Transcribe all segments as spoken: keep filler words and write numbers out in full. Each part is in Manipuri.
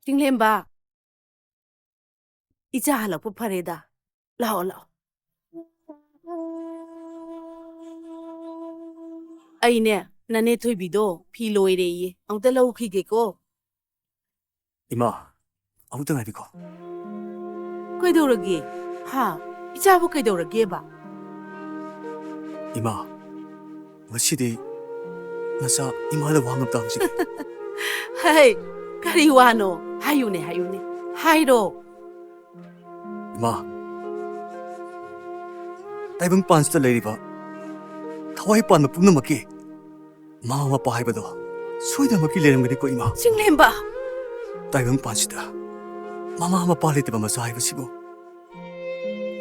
ꯆꯤꯡꯂꯦꯝꯕ, ꯏꯆꯥ ꯍꯜꯂꯛꯄ ꯐꯔꯦꯗ꯫ ꯂꯥꯛꯑꯣ, ꯂꯥꯛꯑꯣ꯫ ꯑꯩꯅꯦ, ꯅꯅꯦ ꯊꯣꯏꯕꯤꯗꯣ ꯐꯤ ꯂꯣꯏꯔꯦꯌꯦ, ꯑꯃꯨꯛꯇ ꯂꯧꯈꯤꯒꯦꯀꯣ꯫ ꯏꯃꯥ, ꯑꯃꯨꯛꯇ ꯉꯥꯏꯕꯤꯈꯣ꯫ ꯀꯩꯗꯧꯔꯒꯦ? ꯍꯥ? ꯏꯆꯥꯕꯨ ꯀꯩꯗꯧꯔꯒꯦꯕ? ꯏꯃꯥ, ꯉꯁꯤꯗꯤ ꯅꯆꯥ ꯏꯃꯥꯗ ꯋꯥ ꯑꯃꯇ ꯍꯪꯖꯒꯦ꯫ ꯍꯩ, ꯀꯔꯤ ꯋꯥꯅꯣ? ꯍꯥꯏꯌꯨꯅꯦ, ꯍꯥꯏꯌꯨꯅꯦ꯫ ꯍꯥꯏꯔꯣ꯫ ꯏꯃꯥ, ꯇꯥꯏꯕꯪ ꯄꯥꯟꯁꯤꯗ ꯂꯩꯔꯤꯕ ꯊꯋꯥꯏ ꯄꯥꯟꯕ ꯄꯨꯝꯅꯃꯛꯀꯤ ꯃꯃꯥ ꯃꯄꯥ ꯍꯥꯏꯕꯗꯣ ꯁꯣꯏꯗꯅꯃꯛꯀꯤ ꯂꯩꯔꯝꯒꯅꯤꯀꯣ, ꯏꯃꯥ? ꯆꯤꯡꯂꯦꯝꯕ! ꯇꯥꯏꯕꯪ ꯄꯥꯟꯁꯤꯗ ꯃꯃꯥ ꯃꯄꯥ ꯂꯩꯇꯕ ꯃꯆꯥ ꯍꯥꯏꯕꯁꯤꯕꯨ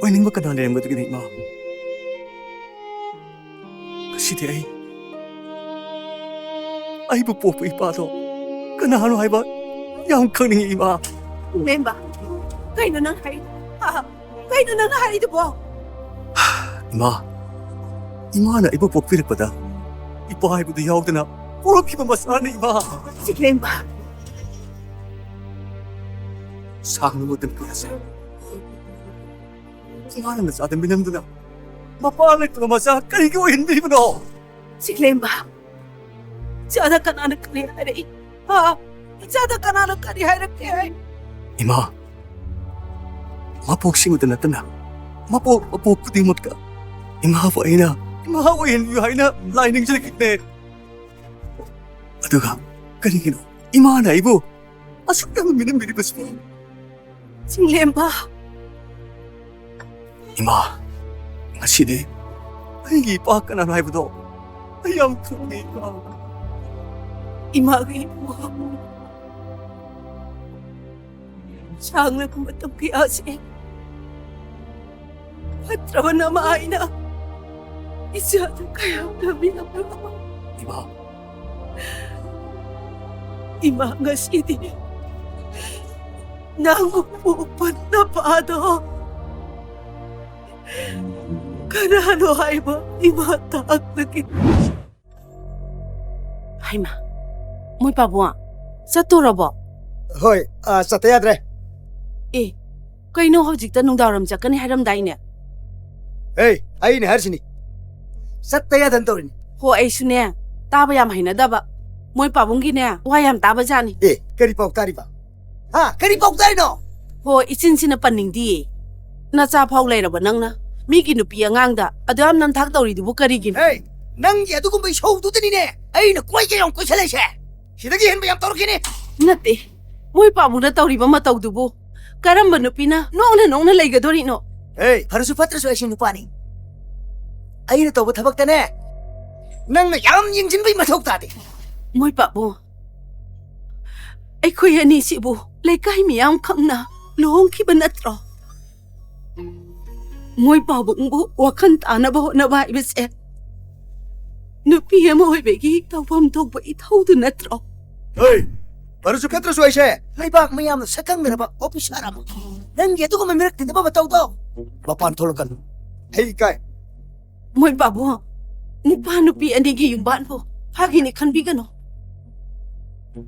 ꯑꯣꯏꯅꯤꯡꯕ ꯀꯅꯥ ꯂꯩꯔꯝꯒꯗꯒꯦ, ꯏꯃꯥ? ꯉꯁꯤꯗꯤ ꯑꯩ, ꯑꯩꯕꯨ ꯄꯣꯛꯄ ꯏꯄꯥꯗꯣ ꯀꯅꯥꯅꯣ ꯍꯥꯏꯕ ꯌꯥꯝ ꯈꯪꯅꯤꯡꯉꯤ, ꯏꯃꯥ꯫ ꯆꯤꯡꯂꯦꯝꯕ, ꯀꯩꯅꯣ ꯅꯪ ꯍꯥꯏꯔꯤꯗꯣ? ꯍꯥ? ꯀꯩꯅꯣ ꯅꯪ ꯍꯥꯏꯔꯤꯗꯨꯕꯣ? ꯏꯃꯥ, ꯏꯃꯥꯅ ꯑꯩꯕꯨ ꯄꯣꯛꯄꯤꯔꯛꯄꯗ ꯏꯄꯥ ꯍꯥꯏꯕꯗꯨ ꯌꯥꯎꯗꯅ ꯄꯣꯛꯂꯛꯈꯤꯕ ꯃꯆꯥꯅꯤ, ꯏꯃꯥ꯫ ꯆꯤꯡꯂꯦꯝꯕ꯫ ꯁꯥꯡꯂꯕ ꯃꯇꯝ ꯀꯌꯥꯁꯦ ꯏꯃꯥꯅ ꯃꯆꯥꯗ ꯃꯤꯅꯝꯗꯨꯅ ꯃꯄꯥ ꯂꯩꯇꯕ ꯃꯆꯥ ꯀꯔꯤꯒꯤ ꯑꯣꯏꯍꯟꯕꯤꯔꯤꯕꯅꯣ? ꯆꯤꯡꯂꯦꯝꯕ, ꯏꯆꯥꯗ ꯀꯅꯥꯅ ꯀꯔꯤ ꯍꯥꯏꯔꯛꯏ? ꯍꯥ? ꯏꯆꯥꯗ ꯀꯅꯥꯅ ꯀꯔꯤ ꯍꯥꯏꯔꯛꯀꯦ ꯍꯥꯏ? ꯏꯃꯥ, ꯃꯄꯣꯛꯁꯤꯃꯗ ꯅꯠꯇꯅ ꯃꯄꯣꯛ ꯃꯄꯣꯛ ꯈꯨꯗꯤꯡꯃꯛꯇ ꯏꯃꯥꯕꯨ ꯑꯩꯅ ꯏꯃꯥ ꯑꯣꯏꯍꯟꯕꯤꯌꯨ ꯍꯥꯏꯅ ꯂꯥꯏ ꯅꯤꯡꯖꯔꯛꯈꯤꯕꯅꯦ꯫ ꯑꯗꯨꯒ ꯀꯔꯤꯒꯤꯅꯣ ꯏꯃꯥꯅ ꯑꯩꯕꯨ ꯑꯁꯨꯛ ꯌꯥꯝꯅ ꯃꯤꯅꯝꯕꯤꯔꯤꯕꯁꯤꯕꯨ? ꯆꯤꯡꯂꯦꯝꯕ꯫ ꯏꯃꯥ, ꯉꯁꯤꯗꯤ ꯑꯩꯒꯤ ꯏꯄꯥ ꯀꯅꯥꯅꯣ ꯍꯥꯏꯕꯗꯣ ꯑꯩ ꯌꯥꯝ ꯈꯪꯉꯦ, ꯏꯃꯥ꯫ ꯏꯃꯥꯒ ꯏꯕꯨꯡꯉꯣ ꯁꯥꯡꯂꯕ ꯃꯇꯝ ꯀꯌꯥꯁꯦ ꯐꯠꯇ꯭ꯔꯕ ꯅꯃꯥ ꯍꯥꯏꯅ ꯏꯆꯥꯗ ꯀꯌꯥꯝ ꯂꯝꯍꯦꯜꯂꯕ? ꯏꯃꯥ꯫ ꯏꯃꯥ, ꯉꯁꯤꯗꯤ ꯅꯪꯕꯨ ꯄꯣꯛꯄ ꯅꯄꯥꯗꯣ ꯀꯅꯥꯅꯣ ꯍꯥꯏꯕ ꯏꯃꯥ ꯇꯥꯛꯂꯒꯦ꯫ ꯍꯩꯃꯥ, ꯃꯣꯏ ꯄꯥꯕꯨꯡ ꯆꯠꯇꯣꯔꯕꯣ? ꯍꯣꯏ, ꯑ, ꯆꯠꯇ ꯌꯥꯗ꯭ꯔꯦ꯫ ꯑꯦ, ꯀꯩꯅꯣ, ꯍꯧꯖꯤꯛꯇ ꯅꯨꯡꯗꯥꯡꯋꯥꯏꯔꯝ ꯆꯠꯀꯅꯤ ꯍꯥꯏꯔꯝꯗꯥꯏꯅꯦ? ꯑꯦ, ꯑꯩꯅ ꯍꯥꯏꯔꯤꯁꯤꯅꯤ, ꯆꯠꯇ ꯌꯥꯗꯅ ꯇꯧꯔꯤꯅꯤ꯫ ꯍꯣ, ꯑꯩꯁꯨꯅꯦ, ꯇꯥꯕ ꯌꯥꯝ ꯍꯩꯅꯗꯕ꯫ ꯃꯣꯏ ꯄꯥꯕꯨꯡꯒꯤꯅꯦ, ꯋꯥ ꯌꯥꯝ ꯇꯥꯕ ꯖꯥꯠꯅꯤ꯫ ꯑꯦ, ꯀꯔꯤ ꯄꯥꯎ ꯇꯥꯔꯤꯕ? ꯍꯥ, ꯀꯔꯤ ꯄꯥꯎ ꯇꯥꯔꯤꯅꯣ? ꯍꯣ, ꯏꯆꯤꯟꯁꯤꯅ ꯄꯟꯅꯤꯡꯗꯤꯌꯦ꯫ ꯅꯆꯥ ꯐꯥꯎ ꯂꯩꯔꯕ ꯅꯪꯅ ꯃꯤꯒꯤ ꯅꯨꯄꯤ ꯑꯉꯥꯡꯗ ꯑꯗꯨ ꯌꯥꯝ ꯅꯝꯊꯥꯛ ꯇꯧꯔꯤꯗꯨꯕꯨ ꯀꯔꯤꯒꯤꯅꯣ? ꯍꯦ, ꯅꯪꯒꯤ ꯑꯗꯨꯒꯨꯝꯕ ꯏꯁꯧꯗꯨꯗꯅꯤꯅꯦ ꯑꯩꯅ ꯀꯣꯏ ꯀꯌꯥꯝ ꯀꯣꯏꯁꯜꯂꯛꯏꯁꯦ꯫ ꯁꯤꯗꯒꯤ ꯍꯦꯟꯕ ꯌꯥꯝ ꯇꯧꯔꯛꯈꯤꯅꯤ꯫ ꯅꯠꯇꯦ, ꯃꯣꯏ ꯄꯥꯕꯨꯡꯅ ꯇꯧꯔꯤꯕ ꯃꯇꯧꯗꯨꯕꯨ ꯀꯔꯝꯕ ꯅꯨꯄꯤꯅ ꯅꯣꯛꯅ ꯅꯣꯛꯅ ꯂꯩꯒꯗꯣꯔꯤꯅꯣ? ꯍꯦ, ꯐꯔꯁꯨ ꯐꯠꯇ꯭ꯔꯁꯨ ꯑꯩꯁꯨ ꯅꯨꯄꯥꯅꯤ꯫ ꯑꯩꯅ ꯇꯧꯕ ꯊꯕꯛꯇꯅꯦ ꯅꯪꯅ ꯌꯥꯝ ꯌꯦꯡꯁꯤꯟꯕꯒꯤ ꯃꯊꯧ ꯇꯥꯗꯦ꯫ ꯃꯣꯏ ꯄꯥꯕꯨꯡ, ꯑꯩꯈꯣꯏ ꯑꯅꯤꯁꯤꯕꯨ ꯂꯩꯀꯥꯏ ꯃꯤꯌꯥꯝ ꯈꯪꯅ ꯂꯨꯍꯣꯡꯈꯤꯕ ꯅꯠꯇ꯭ꯔꯣ? ꯃꯣꯏ ꯄꯥꯕꯨꯡꯕꯨ ꯋꯥꯈꯜ ꯇꯥꯅꯕ ꯍꯣꯠꯅꯕ ꯍꯥꯏꯕꯁꯦ ꯅꯨꯄꯤ ꯑꯃ ꯑꯣꯏꯕꯒꯤ ꯇꯧꯐꯝ ꯊꯣꯛꯄ ꯏꯊꯧꯗꯨ ꯅꯠꯇ꯭ꯔꯣ? ꯍꯣꯏ, ꯐꯔꯁꯨ ꯐꯠꯇ꯭ꯔꯁꯨ ꯑꯩꯁꯦ ꯂꯩꯕꯥꯛ ꯃꯌꯥꯝꯅ ꯁꯛꯈꯪꯅꯔꯕ ꯑꯣꯐꯤꯁꯥꯔ ꯑꯃ꯫ ꯅꯪꯒꯤ ꯑꯗꯨꯒꯨꯝꯕ ꯃꯤꯔꯛ ꯇꯤꯟꯅꯕ ꯃꯇꯧꯗꯣ ꯃꯄꯥꯟ ꯊꯣꯛꯂꯛꯀꯅꯨ꯫ ꯑꯩ ꯏꯀꯥꯏ꯫ ꯃꯣꯏ ꯄꯥꯕꯨꯡ, ꯅꯨꯄꯥ ꯅꯨꯄꯤ ꯑꯅꯤꯒꯤ ꯌꯨꯝꯕꯥꯟꯕꯨ ꯐꯥꯒꯤꯅꯤ ꯈꯟꯕꯤꯒꯅꯨ꯫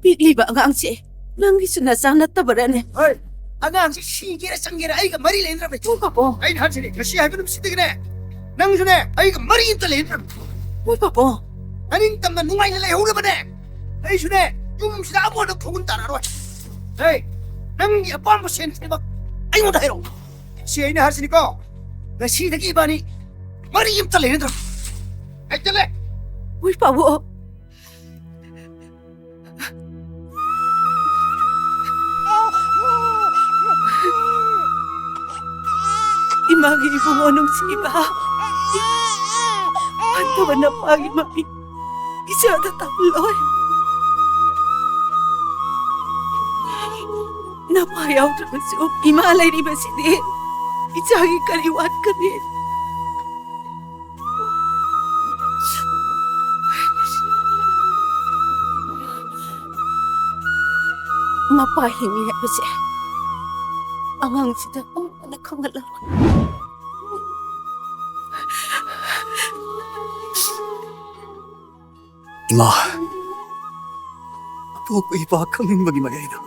ꯄꯤꯛꯂꯤꯕ ꯑꯉꯥꯡꯁꯦ ꯅꯪꯒꯤꯁꯨ ꯅꯆꯥ ꯅꯠꯇꯕꯔꯅꯦ? ꯍꯣꯏ, ꯑꯉꯥꯡꯁꯤ ꯁꯤꯒꯦꯔꯥ ꯆꯪꯒꯦꯔꯥ ꯑꯩꯒ ꯃꯔꯤ ꯂꯩꯅꯗ꯭ꯔꯕꯅꯤ꯫ ꯃꯣꯏ ꯄꯥꯕꯨꯡ꯫ ꯑꯩꯅ ꯍꯥꯏꯁꯤꯅꯦ, ꯉꯁꯤ ꯍꯥꯏꯕ ꯅꯨꯃꯤꯠꯁꯤꯗꯒꯤꯅꯦ ꯅꯪꯁꯨꯅꯦ ꯑꯩꯒ ꯃꯔꯤ ꯑꯝꯇ ꯂꯩꯅꯗ꯭ꯔꯕꯅꯤ꯫ ꯃꯣꯏ ꯄꯥꯕꯨꯡ꯫ ꯃꯅꯤꯡ ꯇꯝꯅ ꯅꯨꯡꯉꯥꯏꯅ ꯂꯩꯍꯧꯅꯕꯅꯦ ꯑꯩꯁꯨꯅꯦ ꯌꯨꯝꯁꯤꯗ ꯑꯃꯨꯛ ꯍꯟꯅ ꯐꯨꯝꯕ ꯇꯥꯔꯛꯑꯔꯣꯏ꯫ ꯍꯦ, ꯅꯪꯒꯤ ꯑꯄꯥꯝꯕ ꯁꯦꯟ ꯈꯨꯗꯤꯡꯃꯛ ꯑꯩꯉꯣꯟꯗ ꯍꯥꯏꯔꯛꯑꯣ꯫ ꯁꯤ ꯑꯩꯅ ꯍꯥꯏꯔꯤꯁꯤꯅꯤꯀꯣ, ꯉꯁꯤꯗꯒꯤ ꯏꯕꯥꯅꯤ ꯃꯔꯤ ꯑꯝꯇ ꯂꯩꯅꯗ꯭ꯔꯕꯅꯤ꯫ ꯑꯩ ꯆꯠꯂꯦ꯫ ꯃꯣꯏ ꯄꯥꯕꯨꯡ꯫ ꯏꯃꯥꯒꯤ ꯏꯕꯨꯡꯉꯣ ꯅꯨꯡꯁꯤꯕ, ꯐꯠꯇꯕ ꯅꯄꯥꯒꯤ ꯃꯃꯤꯡ ꯏꯆꯥꯗ ꯇꯝꯂꯣꯏ꯫ ꯅꯄꯥ ꯌꯥꯎꯗ꯭ꯔꯕꯁꯨ ꯏꯃꯥ ꯂꯩꯔꯤꯕꯁꯤꯗꯤ ꯏꯆꯥꯒꯤ ꯀꯔꯤ ꯋꯥꯠꯀꯅꯤ? ꯃꯄꯥ ꯍꯤꯡꯉꯤ ꯍꯥꯏꯕꯁꯦ ꯑꯉꯥꯡꯁꯤꯗ ꯑꯃꯨꯛ ꯍꯟꯅ ꯈꯪꯍꯜꯂꯔꯣꯏ꯫ ꯏꯃꯥ, ꯑꯄꯣꯛꯄ ꯏꯄꯥ ꯈꯪꯅꯤꯡꯕꯒꯤ ꯃꯌꯥꯏꯗ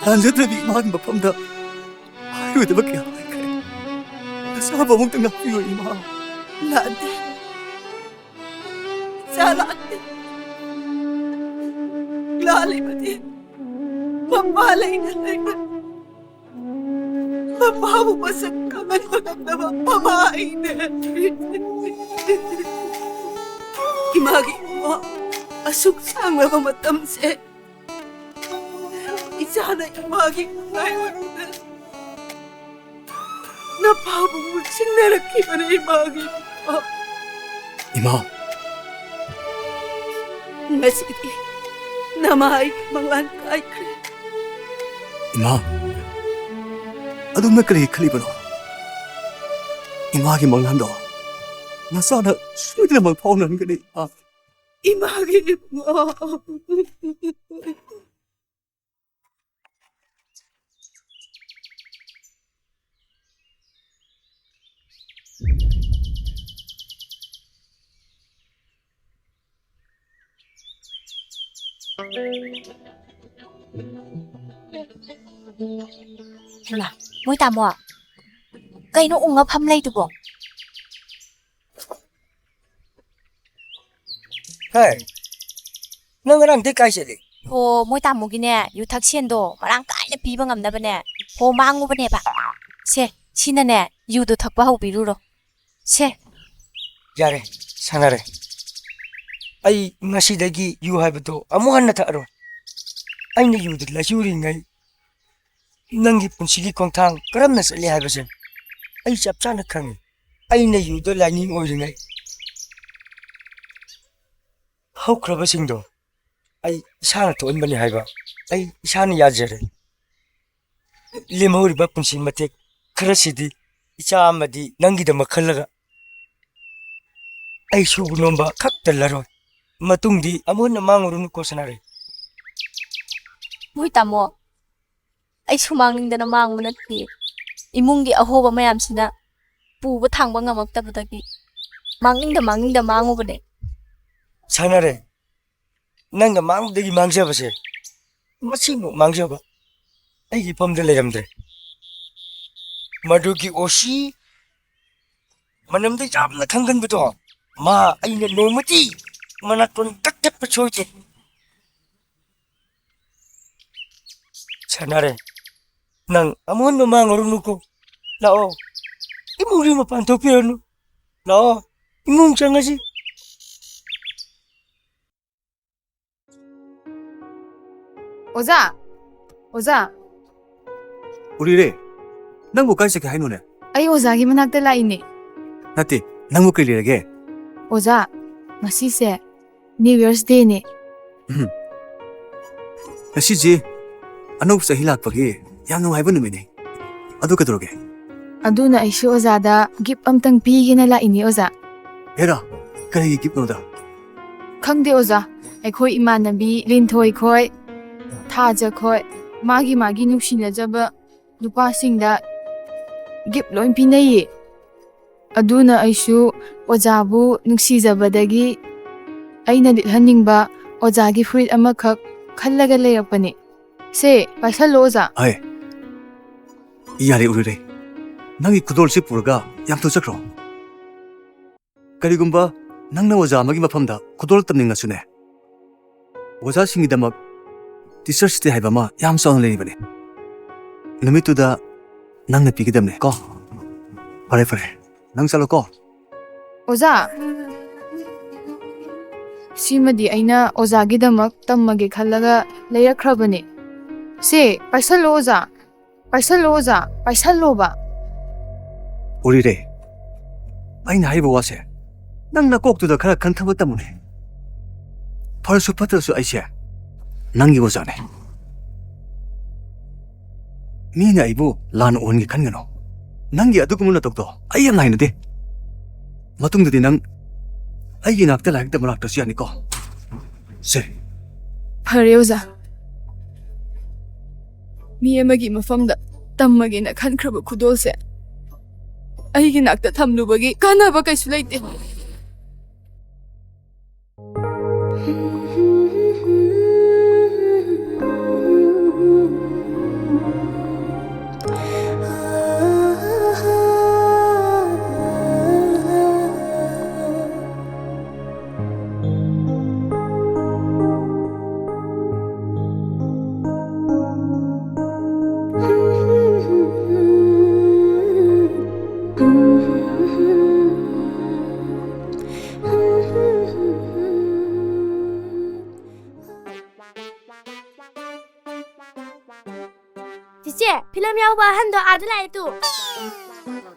ꯂꯥꯟꯖꯗ꯭ꯔꯕꯤ ꯏꯃꯥꯒꯤ ꯃꯐꯝꯗ ꯍꯥꯏꯔꯣꯏꯗꯕ ꯀꯌꯥ ꯍꯥꯏꯈ꯭ꯔꯦ꯫ ꯅꯆꯥꯕꯨ ꯑꯃꯨꯛꯇ ꯉꯥꯛꯄꯤꯌꯨ, ꯏꯃꯥ꯫ ꯂꯥꯟꯗꯦ꯫ ꯏꯆꯥ ꯂꯥꯟꯗꯦ꯫ ꯂꯥꯜꯂꯤꯕꯗꯤ ꯃꯄꯥ ꯂꯩꯅ ꯂꯩꯅ ꯃꯄꯥꯕꯨ ꯃꯁꯛ ꯈꯪꯍꯟꯕ ꯉꯝꯗꯕ ꯃꯃꯥ ꯑꯩꯅꯦ꯫ ꯏꯃꯥꯒꯤ ꯏꯕꯨꯡꯉꯣ, ꯑꯁꯨꯛ ꯁꯥꯡꯂꯕ ꯃꯇꯝꯁꯦ ꯏꯆꯥꯅ ꯏꯃꯥꯒꯤ ꯉꯥꯏ ꯑꯣꯏꯔꯨꯗ ꯅꯄꯥꯕꯨ ꯃꯨꯠꯁꯤꯟꯅꯔꯛꯈꯤꯕꯅꯦ ꯏꯃꯥꯒꯤ ꯏꯕꯨꯡꯉꯣ꯫ ꯏꯃꯥ꯫ ꯉꯁꯤꯗꯤ ꯅꯃꯥ ꯑꯩꯒꯤ ꯃꯪꯂꯥꯟ ꯀꯥꯏꯈ꯭ꯔꯦ꯫ ꯏꯃꯥ, ꯑꯗꯣꯝꯅ ꯀꯔꯤ ꯈꯜꯂꯤꯕꯅꯣ? ꯏꯃꯥꯒꯤ ꯃꯪꯂꯥꯟꯗꯣ ꯅꯆꯥꯅ ꯁꯣꯏꯗꯅꯃꯛ ꯐꯥꯎꯅꯍꯟꯒꯅꯤ, ꯏꯃꯥ꯫ ꯏꯃꯥꯒꯤ ꯏꯕꯨꯡꯉꯣ꯫ ꯍꯩꯃꯥ, ꯃꯣꯏ ꯇꯥꯃꯣ, ꯀꯩꯅꯣ ꯎꯪꯉ ꯐꯝ ꯂꯩꯗꯨꯕꯣ? ꯍꯦ, ꯅꯪ ꯉꯔꯥꯡꯗꯩ ꯀꯥꯏ ꯆꯠꯂꯤ? ꯍꯣ, ꯃꯣꯏ ꯇꯥꯃꯣꯒꯤꯅꯦ, ꯌꯨꯊꯛ ꯁꯦꯟꯗꯣ ꯃꯔꯥꯡ ꯀꯥꯏꯅ ꯄꯤꯕ ꯉꯝꯅꯕꯅꯦ, ꯍꯣ ꯃꯥꯡꯉꯨꯕꯅꯦꯕ꯫ ꯁꯦ, ꯁꯤꯅꯅꯦ, ꯌꯨꯗꯣ ꯊꯛꯄ ꯍꯧꯕꯤꯔꯨꯔꯣ꯫ ꯁꯦ꯫ ꯌꯥꯔꯦ, ꯁꯥꯟꯅꯔꯦ꯫ ꯑꯩ ꯉꯁꯤꯗꯒꯤ ꯌꯨ ꯍꯥꯏꯕꯗꯣ ꯑꯃꯨꯛ ꯍꯟꯅ ꯊꯛꯑꯔꯣꯏ꯫ ꯑꯩꯅ ꯌꯨꯗ ꯂꯥꯏꯆꯨꯔꯤꯉꯩ ꯅꯪꯒꯤ ꯄꯨꯟꯁꯤꯒꯤ ꯈꯣꯡꯊꯥꯡ ꯀꯔꯝꯅ ꯆꯠꯂꯤ ꯍꯥꯏꯕꯁꯦ ꯑꯩ ꯆꯞ ꯆꯥꯅ ꯈꯪꯉꯤ꯫ ꯑꯩꯅ ꯌꯨꯗ ꯂꯥꯏꯅꯤꯡ ꯑꯣꯏꯔꯤꯉꯩ ꯍꯧꯈ꯭ꯔꯕꯁꯤꯡꯗꯣ ꯑꯩ ꯏꯁꯥꯅ ꯊꯣꯛꯍꯟꯕꯅꯤ ꯍꯥꯏꯕ ꯑꯩ ꯏꯁꯥꯅ ꯌꯥꯖꯔꯦ꯫ ꯂꯦꯝꯍꯧꯔꯤꯕ ꯄꯨꯟꯁꯤ ꯃꯇꯦꯛ ꯈꯔꯁꯤꯗꯤ ꯏꯆꯥ ꯑꯃꯗꯤ ꯅꯪꯒꯤꯗꯃꯛ ꯈꯜꯂꯒ ꯑꯩ ꯁꯨꯕ ꯅꯣꯝꯕ ꯈꯛꯇ ꯂꯔꯣꯏ꯫ ꯃꯇꯨꯡꯗꯤ ꯑꯃꯨꯛ ꯍꯟꯅ ꯃꯥꯡꯉꯨꯔꯅꯨꯀꯣ, ꯁꯅꯥꯔꯩ꯫ ꯍꯣꯏ ꯇꯥꯃꯣ, ꯑꯩ ꯁꯨꯃꯥꯡ ꯅꯤꯡꯗꯅ ꯃꯥꯡꯕ ꯅꯠꯇꯦ꯫ ꯏꯃꯨꯡꯒꯤ ꯑꯍꯣꯕ ꯃꯌꯥꯝꯁꯤꯅ ꯄꯨꯕ ꯊꯥꯡꯕ ꯉꯝꯃꯛꯇꯕꯗꯒꯤ ꯃꯥꯡꯅꯤꯡꯗ ꯃꯥꯡꯅꯤꯡꯗ ꯃꯥꯡꯉꯨꯕꯅꯦ꯫ ꯁꯥꯟꯅꯔꯦ, ꯅꯪꯅ ꯃꯥꯡꯕꯗꯒꯤ ꯃꯥꯡꯖꯕꯁꯦ ꯃꯁꯤꯃꯨꯛ ꯃꯥꯡꯖꯕ ꯑꯩꯒꯤ ꯐꯝꯗ ꯂꯩꯔꯝꯗ꯭ꯔꯦ꯫ ꯃꯗꯨꯒꯤ ꯑꯣꯁꯤ ꯃꯅꯝꯗ ꯌꯥꯝꯅ ꯈꯪꯒꯟꯕꯗꯣ, ꯃꯥ ꯑꯩꯅ ꯅꯣꯡꯃꯗꯤ ꯃꯅꯥꯇꯣꯟ ꯀꯛꯊꯠꯄ ꯁꯣꯏꯗꯦ꯫ ꯁꯥꯟꯅꯔꯦ, ꯅꯪ ꯑꯃꯨꯛ ꯍꯟꯅ ꯃꯥꯡꯉꯨꯔꯅꯨꯀꯣ꯫ ꯂꯥꯛꯑꯣ, ꯏꯃꯨꯡꯒꯤ ꯃꯄꯥꯟ ꯊꯣꯛꯄꯤꯔꯅꯨ꯫ ꯂꯥꯛꯑꯣ, ꯏꯃꯨꯡ ꯆꯪꯉꯁꯤ꯫ ꯑꯣꯖꯥ! ꯑꯣꯖꯥ! ꯎꯔꯤꯔꯦ, ꯅꯪꯕꯨ ꯀꯥꯏ ꯆꯠꯀꯦ ꯍꯥꯏꯅꯣꯅꯦ? ꯑꯩ ꯑꯣꯖꯥꯒꯤ ꯃꯅꯥꯛꯇ ꯂꯥꯛꯏꯅꯦ꯫ ꯅꯠꯇꯦ, ꯅꯪꯕꯨ ꯀꯩ ꯂꯩꯔꯒꯦ? ꯑꯣꯖꯥ, ꯉꯁꯤꯁꯦ New Year's Dayꯅꯦ꯫ ꯎꯝ꯫ ꯉꯁꯤꯁꯦ ꯑꯅꯧꯕ ꯆꯍꯤ ꯂꯥꯛꯄꯒꯤ ꯌꯥꯝ ꯅꯨꯡꯉꯥꯏꯕ ꯅꯨꯃꯤꯠꯅꯤ꯫ ꯑꯗꯨ ꯀꯩꯗꯧꯔꯒꯦ? ꯑꯗꯨꯅ ꯑꯩꯁꯨ ꯑꯣꯖꯥꯗ gift ꯑꯝꯇꯪ ꯄꯤꯒꯦꯅ ꯂꯥꯛꯏꯅꯦ ꯑꯣꯖꯥ꯫ ꯍꯦꯔꯥ, ꯀꯔꯤꯒꯤ giftꯅꯣꯗ? ꯈꯪꯗꯦ ꯑꯣꯖꯥ, ꯑꯩꯈꯣꯏ ꯏꯃꯥꯟꯅꯕꯤ ꯂꯤꯟꯊꯣꯏ ꯈꯣꯏ, ꯊꯥꯖ ꯈꯣꯏ, ꯃꯥꯒꯤ ꯃꯥꯒꯤ ꯅꯨꯡꯁꯤꯅꯖꯕ ꯅꯨꯄꯥꯁꯤꯡꯗ gift ꯂꯣꯏ ꯄꯤꯅꯩꯌꯦ꯫ ꯑꯗꯨꯅ ꯑꯩꯁꯨ ꯑꯣꯖꯥꯕꯨ ꯅꯨꯡꯁꯤꯖꯕꯗꯒꯤ ꯑꯩꯅ ꯂꯤꯠꯍꯟꯅꯤꯡꯕ ꯑꯣꯖꯥꯒꯤ ꯐꯨꯔꯤꯠ ꯑꯃꯈꯛ ꯈꯜꯂꯒ ꯂꯩꯔꯛꯄꯅꯦ꯫ ꯁꯦ, ꯄꯥꯏꯁꯜꯂꯣ ꯑꯣꯖꯥ꯫ ꯍꯥꯏ, ꯌꯥꯔꯦ ꯎꯔꯤꯔꯦ, ꯅꯪꯒꯤ ꯈꯨꯗꯣꯜꯁꯤ ꯄꯨꯔꯒ ꯌꯥꯝ ꯊꯨꯅ ꯆꯠꯈ꯭ꯔꯣ꯫ ꯀꯔꯤꯒꯨꯝꯕ ꯅꯪꯅ ꯑꯣꯖꯥ ꯑꯃꯒꯤ ꯃꯐꯝꯗ ꯈꯨꯗꯣꯜ ꯇꯝꯅꯤꯡꯂꯁꯨꯅꯦ, ꯑꯣꯖꯥꯁꯤꯡꯒꯤꯗꯃꯛ Teachers' Day ꯍꯥꯏꯕ ꯑꯃ ꯌꯥꯝ ꯆꯥꯎꯅ ꯂꯩꯔꯤꯕꯅꯤ꯫ ꯅꯨꯃꯤꯠꯇꯨꯗ ꯅꯪꯅ ꯄꯤꯒꯗꯕꯅꯦ ꯀꯣ꯫ ꯐꯔꯦ, ꯐꯔꯦ, ꯅꯪ ꯆꯠꯂꯣ ꯀꯣ꯫ ꯑꯣꯖꯥ, ꯁꯤꯃꯗꯤ ꯑꯩꯅ ꯑꯣꯖꯥꯒꯤꯗꯃꯛ ꯇꯝꯃꯒꯦ ꯈꯜꯂꯒ ꯂꯩꯔꯛꯈ꯭ꯔꯕꯅꯦ꯫ ꯁꯦ, ꯄꯥꯏꯁꯜꯂꯣ ꯑꯣꯖꯥ꯫ ꯄꯥꯏꯁꯜꯂꯣ ꯑꯣꯖꯥ, ꯄꯥꯏꯁꯜꯂꯣꯕ꯫ ꯎꯔꯤꯔꯦ, ꯑꯩꯅ ꯍꯥꯏꯔꯤꯕ ꯋꯥꯁꯦ ꯅꯪ ꯅꯀꯣꯛꯇꯨꯗ ꯈꯔ ꯈꯟꯊꯕ ꯇꯝꯃꯨꯅꯦ꯫ ꯐꯔꯁꯨ ꯐꯠꯇ꯭ꯔꯁꯨ ꯑꯩꯁꯦ ꯅꯪꯒꯤ ꯑꯣꯖꯥꯅꯦ꯫ ꯃꯤꯅ ꯑꯩꯕꯨ ꯂꯥꯟꯅ ꯎꯍꯟꯒꯦ ꯈꯟꯒꯅꯨ꯫ ꯅꯪꯒꯤ ꯑꯗꯨꯒꯨꯝꯕ ꯅꯇꯧꯗꯣ ꯑꯩ ꯌꯥꯝꯅ ꯍꯩꯅꯗꯦ꯫ ꯃꯇꯨꯡꯗꯗꯤ ꯅꯪ ꯑꯩꯒꯤ ꯏꯅꯥꯛꯇ ꯂꯥꯏꯔꯤꯛ ꯇꯝꯕ ꯂꯥꯛꯇ꯭ꯔꯁꯨ ꯌꯥꯅꯤꯀꯣ? ꯁꯦ꯫ ꯐꯔꯦ ꯑꯣꯖꯥ꯫ ꯃꯤ ꯑꯃꯒꯤ ꯃꯐꯝꯗ ꯇꯝꯃꯒꯦꯅ ꯈꯟꯈ꯭ꯔꯕ ꯈꯨꯗꯣꯜꯁꯦ ꯑꯩꯒꯤ ꯅꯥꯛꯇ ꯊꯝꯂꯨꯕꯒꯤ ꯀꯥꯟꯅꯕ ꯀꯩꯁꯨ ꯂꯩꯇꯦ꯫ ꯏꯆꯦ, ꯐꯤꯂꯝ ꯌꯥꯎꯕ ꯑꯍꯟꯗꯣ ꯑꯥꯗ ꯂꯥꯛꯑꯦ ꯇꯨ꯫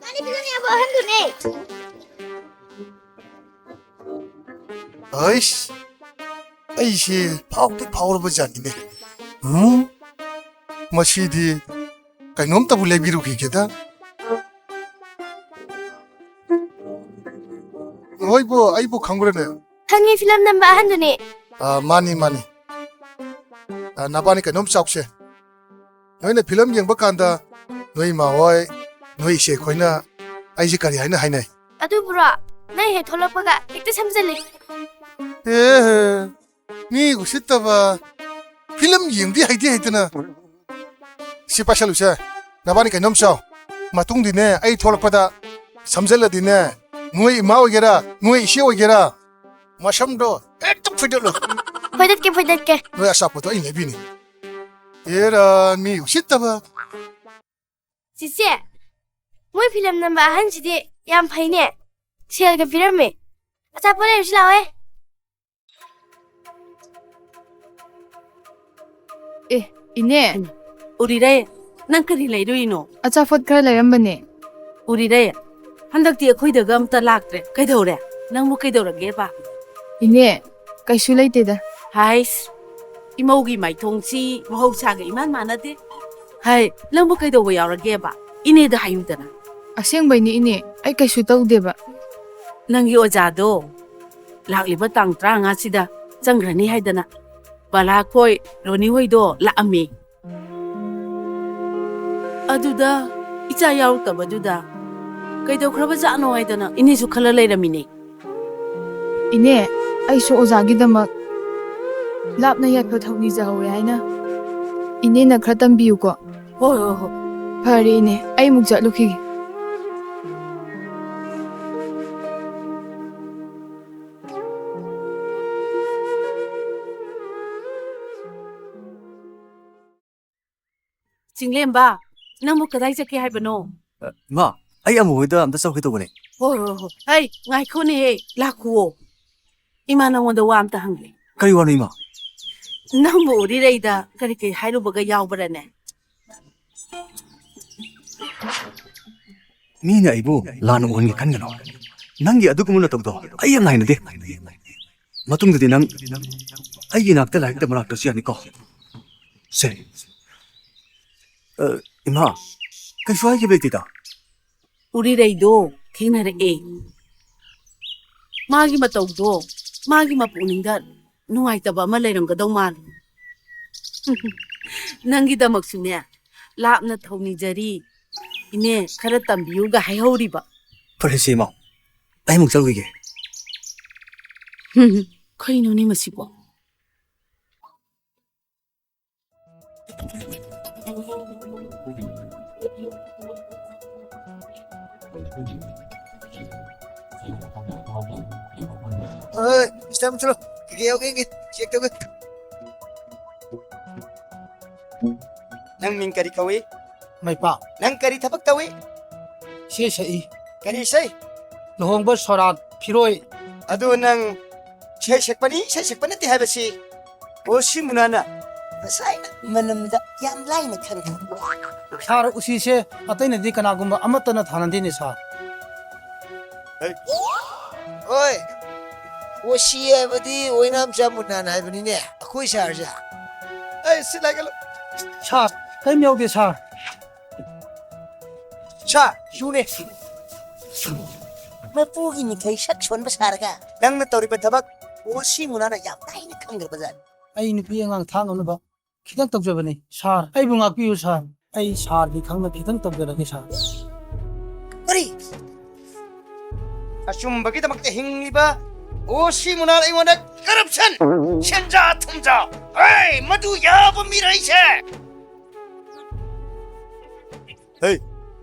ꯃꯥꯅꯤ, ꯐꯤꯂꯝ ꯌꯥꯎꯕ ꯑꯍꯟꯗꯨꯅꯦ꯫ ꯑꯩꯁ, ꯑꯩꯁꯦ ꯐꯥꯎꯗꯤ ꯐꯥꯎꯔꯕ ꯖꯥꯠꯅꯤꯅꯦ꯫ ꯎꯝ? ꯃꯁꯤꯗꯤ ꯀꯩꯅꯣꯝꯇꯕꯨ ꯂꯩꯕꯤꯔꯨꯈꯤꯒꯦꯗ꯫ ꯍꯣꯏꯕꯨ, ꯑꯩꯕꯨ ꯈꯪꯕ꯭ꯔꯅꯦ? ꯈꯪꯉꯤ, ꯐꯤꯂꯝ ꯅꯝꯕ ꯑꯍꯟꯗꯨꯅꯦ꯫ ꯑꯥ, ꯃꯥꯅꯤ, ꯃꯥꯅꯤ꯫ ꯑꯥ, ꯅꯕꯥꯅꯤ ꯀꯩꯅꯣꯝ ꯆꯥꯎꯁꯦ꯫ ꯅꯣꯏꯅ ꯐꯤꯂꯝ ꯌꯦꯡꯕ ꯀꯥꯟꯗ ꯅꯣꯏ ꯏꯃꯥ ꯍꯣꯏ, ꯅꯣꯏ ꯏꯆꯦ ꯈꯣꯏꯅ ꯑꯩꯁꯦ ꯀꯔꯤ ꯍꯥꯏꯅ ꯍꯥꯏꯅꯩ? ꯑꯗꯨꯕꯨꯔꯣ, ꯅꯪ ꯍꯦꯛ ꯊꯣꯛꯂꯛꯄꯒ ꯍꯦꯛꯇ ꯁꯝꯖꯜꯂꯤ꯫ ꯑꯦ, ꯃꯤ ꯎꯁꯤꯠꯇꯕ, ꯐꯤꯂꯝ ꯌꯦꯡꯗꯤ ꯍꯩꯗꯤ ꯍꯩꯇꯅ꯫ ꯁꯤ ꯄꯥꯏꯁꯜꯂꯨꯁꯦ, ꯅꯕꯥꯅꯤ ꯀꯩꯅꯣꯝ ꯆꯥꯎ꯫ ꯃꯇꯨꯡꯗꯤꯅꯦ, ꯑꯩ ꯊꯣꯛꯂꯛꯄꯗ ꯁꯝꯖꯜꯂꯗꯤꯅꯦ, ꯅꯣꯏ ꯏꯃꯥ ꯑꯣꯏꯒꯦꯔꯥ, ꯅꯣꯏ ꯏꯆꯦ ꯑꯣꯏꯒꯦꯔꯥ, ꯃꯁꯝꯗꯣ ꯍꯦꯛꯇ ꯐꯣꯏꯗꯠꯂꯨ꯫ ꯐꯣꯏꯗꯠꯀꯦ, ꯐꯣꯏꯗꯠꯀꯦ꯫ ꯅꯣꯏ ꯑꯆꯥꯄꯣꯠꯇꯣ ꯑꯩ ꯂꯩꯕꯤꯅꯤ꯫ ꯑꯦꯔꯥ, ꯃꯤ ꯎꯁꯤꯠꯇꯕ꯫ ꯆꯤꯆꯦ, ꯃꯣꯏ ꯐꯤꯂꯝ ꯅꯝꯕ ꯑꯍꯟꯁꯤꯗꯤ ꯌꯥꯝ ꯐꯩꯅꯦ꯫ ꯁꯦꯜꯒ ꯄꯤꯔꯝꯃꯦ꯫ ꯑꯆꯥꯄꯣꯠ ꯂꯩꯔꯨꯁꯤ ꯂꯥꯛꯑꯣꯍꯦ꯫ ꯑꯦ, ꯏꯅꯦ꯫ ꯎꯔꯤꯔꯩ, ꯅꯪ ꯀꯔꯤ ꯂꯩꯔꯨꯏꯅꯣ? ꯑꯆꯥꯄꯣꯠ ꯈꯔ ꯂꯩꯔꯝꯕꯅꯦ꯫ ꯎꯔꯤꯔꯩ, ꯍꯟꯗꯛꯇꯤ ꯑꯩꯈꯣꯏꯗꯒ ꯑꯝꯇ ꯂꯥꯛꯇ꯭ꯔꯦ꯫ ꯀꯩꯗꯧꯔꯦ? ꯅꯪꯕꯨ ꯀꯩꯗꯧꯔꯒꯦꯕ? ꯏꯅꯦ, ꯀꯩꯁꯨ ꯂꯩꯇꯦꯗ꯫ ꯍꯥꯏꯁ, ꯏꯃꯧꯒꯤ ꯃꯥꯏꯊꯣꯡꯁꯤ ꯃꯍꯧꯁꯥꯒ ꯏꯃꯥꯟ ꯃꯥꯟꯅꯗꯦ꯫ ꯍꯥꯏ, ꯅꯪꯕꯨ ꯀꯩꯗꯧꯕ ꯌꯥꯎꯔꯒꯦꯕ? ꯏꯅꯦꯗ ꯍꯥꯏꯌꯨꯗꯅ꯫ ꯑꯁꯦꯡꯕꯩꯅꯤ ꯏꯅꯦ, ꯑꯩ ꯀꯩꯁꯨ ꯇꯧꯗꯦꯕ꯫ ꯅꯪꯒꯤ ꯑꯣꯖꯥꯗꯣ ꯂꯥꯛꯂꯤꯕ ꯇꯥꯡ ꯇꯔꯥꯃꯉꯥꯁꯤꯗ ꯆꯪꯈ꯭ꯔꯅꯤ ꯍꯥꯏꯗꯅ ꯕꯂꯥꯈꯣꯏ, ꯔꯣꯅꯤ ꯍꯣꯏꯗꯣ ꯂꯥꯛꯑꯝꯃꯤ꯫ ꯑꯗꯨꯗ ꯏꯆꯥ ꯌꯥꯎꯔꯛꯇꯕꯗꯨꯗ ꯀꯩꯗꯧꯈ꯭ꯔꯕ ꯖꯥꯠꯅꯣ ꯍꯥꯏꯗꯅ ꯏꯅꯦꯁꯨ ꯈꯜꯂ ꯂꯩꯔꯝꯃꯤꯅꯦ꯫ ꯏꯅꯦ, ꯑꯩꯁꯨ ꯑꯣꯖꯥꯒꯤꯗꯃꯛ ꯂꯥꯞꯅ ꯌꯥꯏꯐ ꯊꯧꯅꯤꯖꯍꯧꯋꯦ ꯍꯥꯏꯅ ꯏꯅꯦꯅ ꯈꯔ ꯇꯝꯕꯤꯌꯨꯀꯣ꯫ ꯍꯣꯏ, ꯍꯣꯏ, ꯍꯣꯏ꯫ ꯐꯔꯦ ꯏꯅꯦ, ꯑꯩ ꯑꯃꯨꯛ ꯆꯠꯂꯨꯈꯤꯒꯦ꯫ ꯆꯤꯡꯂꯦꯝꯕ, ꯅꯪꯕꯨ ꯀꯗꯥꯏ ꯆꯠꯀꯦ ꯍꯥꯏꯕꯅꯣ? ꯑ, ꯏꯃꯥ, ꯑꯩ ꯑꯃꯨ ꯍꯣꯏꯗ ꯑꯝꯇ ꯆꯠꯀꯦ ꯇꯧꯕꯅꯦ꯫ ꯍꯣꯏ, ꯍꯣꯏ, ꯍꯣꯏ꯫ ꯍꯩ, ꯉꯥꯏꯈꯣꯅꯦꯍꯦ, ꯂꯥꯛꯈꯨꯑꯣ꯫ ꯏꯃꯥ ꯅꯉꯣꯟꯗ ꯋꯥ ꯑꯝꯇ ꯍꯪꯒꯦ꯫ ꯀꯔꯤ ꯋꯥꯅꯣ, ꯏꯃꯥ? ꯅꯪꯕꯨ ꯎꯔꯤꯔꯩꯗ ꯀꯔꯤ ꯀꯔꯤ ꯍꯥꯏꯔꯨꯕꯒ ꯌꯥꯎꯕ꯭ꯔꯅꯦ? ꯃꯤꯅ ꯑꯩꯕꯨ ꯂꯥꯟꯅ ꯎꯍꯟꯒꯦ ꯈꯟꯒꯅꯨ꯫ ꯅꯪꯒꯤ ꯑꯗꯨꯒꯨꯝꯕ ꯅꯇꯧꯗꯣ ꯑꯩ ꯌꯥꯝ ꯍꯩꯅꯗꯦ꯫ ꯃꯇꯨꯡꯗꯗꯤ ꯅꯪ ꯑꯩꯒꯤ ꯏꯅꯥꯛꯇ ꯂꯥꯏꯔꯤꯛ ꯇꯝꯕ ꯂꯥꯛꯇ꯭ꯔꯁꯨ ꯌꯥꯅꯤꯀꯣ? ꯁꯦ꯫ ꯑ, ꯏꯃꯥ, ꯀꯩꯁꯨ ꯍꯥꯏꯈꯤꯕ ꯂꯩꯇꯦꯗ꯫ ꯎꯔꯤꯔꯩꯗꯣ ꯊꯦꯡꯅꯔꯛꯑꯦ꯫ ꯃꯥꯒꯤ ꯃꯇꯧꯗꯣ, ꯃꯥꯒꯤ ꯃꯄꯨꯛꯅꯤꯡꯗ ꯅꯨꯡꯉꯥꯏꯇꯕ ꯑꯃ ꯂꯩꯔꯝꯒꯗꯧ ꯃꯥꯜꯂꯦ꯫ ꯅꯪꯒꯤꯗꯃꯛꯁꯨꯅꯦ, ꯂꯥꯞꯅ ꯊꯧꯅꯤꯖꯔꯤ꯫ ꯏꯅꯦ, ꯈꯔ ꯇꯝꯕꯤꯌꯨꯒ ꯍꯥꯏꯍꯧꯔꯤꯕ꯫ ꯐꯔꯦꯁꯦ, ꯏꯃꯥ꯫ ꯑꯩ ꯑꯃꯨꯛ ꯆꯠꯂꯨꯈꯤꯒꯦ꯫ ꯀꯩꯅꯣꯅꯦ ꯃꯁꯤꯕꯣ? ꯑꯣꯏ, ꯃꯤꯁꯇꯔ ꯃꯨꯊꯨꯂꯣ, ꯀꯩꯀꯩ ꯌꯥꯎꯒꯦ ꯌꯦꯡꯒꯦ, ꯆꯦꯛ ꯇꯧꯒꯦ꯫ ꯅꯪ ꯃꯤꯡ ꯀꯔꯤ ꯀꯧꯏ? ꯃꯩꯄꯥꯛ꯫ ꯅꯪ ꯀꯔꯤ ꯊꯕꯛ ꯇꯧꯏ? ꯏꯁꯩ ꯁꯛꯏ꯫ ꯀꯔꯤ ꯏꯁꯩ? ꯂꯨꯍꯣꯡꯕ ꯁꯣꯔꯥꯠ ꯐꯤꯔꯣꯏ꯫ ꯑꯗꯨ ꯅꯪ ꯏꯁꯩ ꯁꯛꯄꯅꯤ, ꯏꯁꯩ ꯁꯛꯄ ꯅꯠꯇꯦ ꯍꯥꯏꯕꯁꯤ ꯑꯣ ꯁꯤ ꯃꯨꯅꯥꯅ ꯉꯁꯥꯏꯅ ꯃꯅꯝꯗ ꯌꯥꯝ ꯂꯥꯏꯅ ꯈꯪꯈ꯭ꯔꯦ꯫ ꯁꯥꯔ, ꯎꯁꯤꯁꯦ ꯑꯇꯩꯅꯗꯤ ꯀꯅꯥꯒꯨꯝꯕ ꯑꯃꯠꯇꯅ ꯊꯥꯅꯗꯦꯅꯦ, ꯁꯥꯔ꯫ ꯍꯩ꯫ ꯍꯣꯏ, ꯑꯣꯁꯤ ꯍꯥꯏꯕꯗꯤ ꯑꯣꯏꯅꯥꯝꯆꯥ ꯃꯨꯅꯥꯟ ꯍꯥꯏꯕꯅꯤꯅꯦ, ꯑꯩꯈꯣꯏ ꯁꯥꯔꯁꯦ꯫ ꯑꯩ ꯁꯤ ꯂꯥꯏꯀꯠꯂꯨ꯫ ꯁꯥꯔ, ꯀꯔꯤꯝ ꯌꯥꯎꯗꯦ, ꯁꯥꯔ꯫ ꯁꯥꯔ, ꯌꯨꯅꯦ꯫ ꯃꯄꯨꯒꯤ ꯃꯤꯊꯩ ꯁꯛ ꯁꯣꯟꯕ ꯁꯥꯔꯒ ꯅꯪꯅ ꯇꯧꯔꯤꯕ ꯊꯕꯛ ꯑꯣꯁꯤ ꯃꯨꯅꯥꯅ ꯌꯥꯝ ꯂꯥꯏꯅ ꯈꯪꯈ꯭ꯔꯕꯖꯥꯠꯅꯤ꯫ ꯑꯩ ꯅꯨꯄꯤ ꯑꯉꯥꯡ ꯊꯥꯛ ꯉꯝꯅꯕ ꯈꯤꯇꯪ ꯇꯧꯖꯕꯅꯤ, ꯁꯥꯔ꯫ ꯑꯩꯕꯨ ꯉꯥꯛꯄꯤꯌꯨ, ꯁꯥꯔ꯫ ꯑꯩ ꯁꯥꯔꯒꯤ ꯈꯪꯅ ꯈꯤꯇꯪ ꯇꯧꯖꯔꯒꯦ, ꯁꯥꯔ꯫ ꯀꯔꯤ? ꯑꯆꯨꯝꯕꯒꯤꯗꯃꯛꯇ ꯍꯤꯡꯂꯤꯕ ꯑꯣꯁꯤ ꯃꯨꯅꯥꯟ ꯑꯩꯉꯣꯟꯗ ꯀꯔꯞꯁꯟ, ꯁꯦꯟꯖꯥ ꯊꯨꯝꯖꯥ, ꯑꯩ ꯃꯗꯨ ꯌꯥꯕ ꯃꯤꯔꯩꯁꯦ꯫ ꯍꯦ,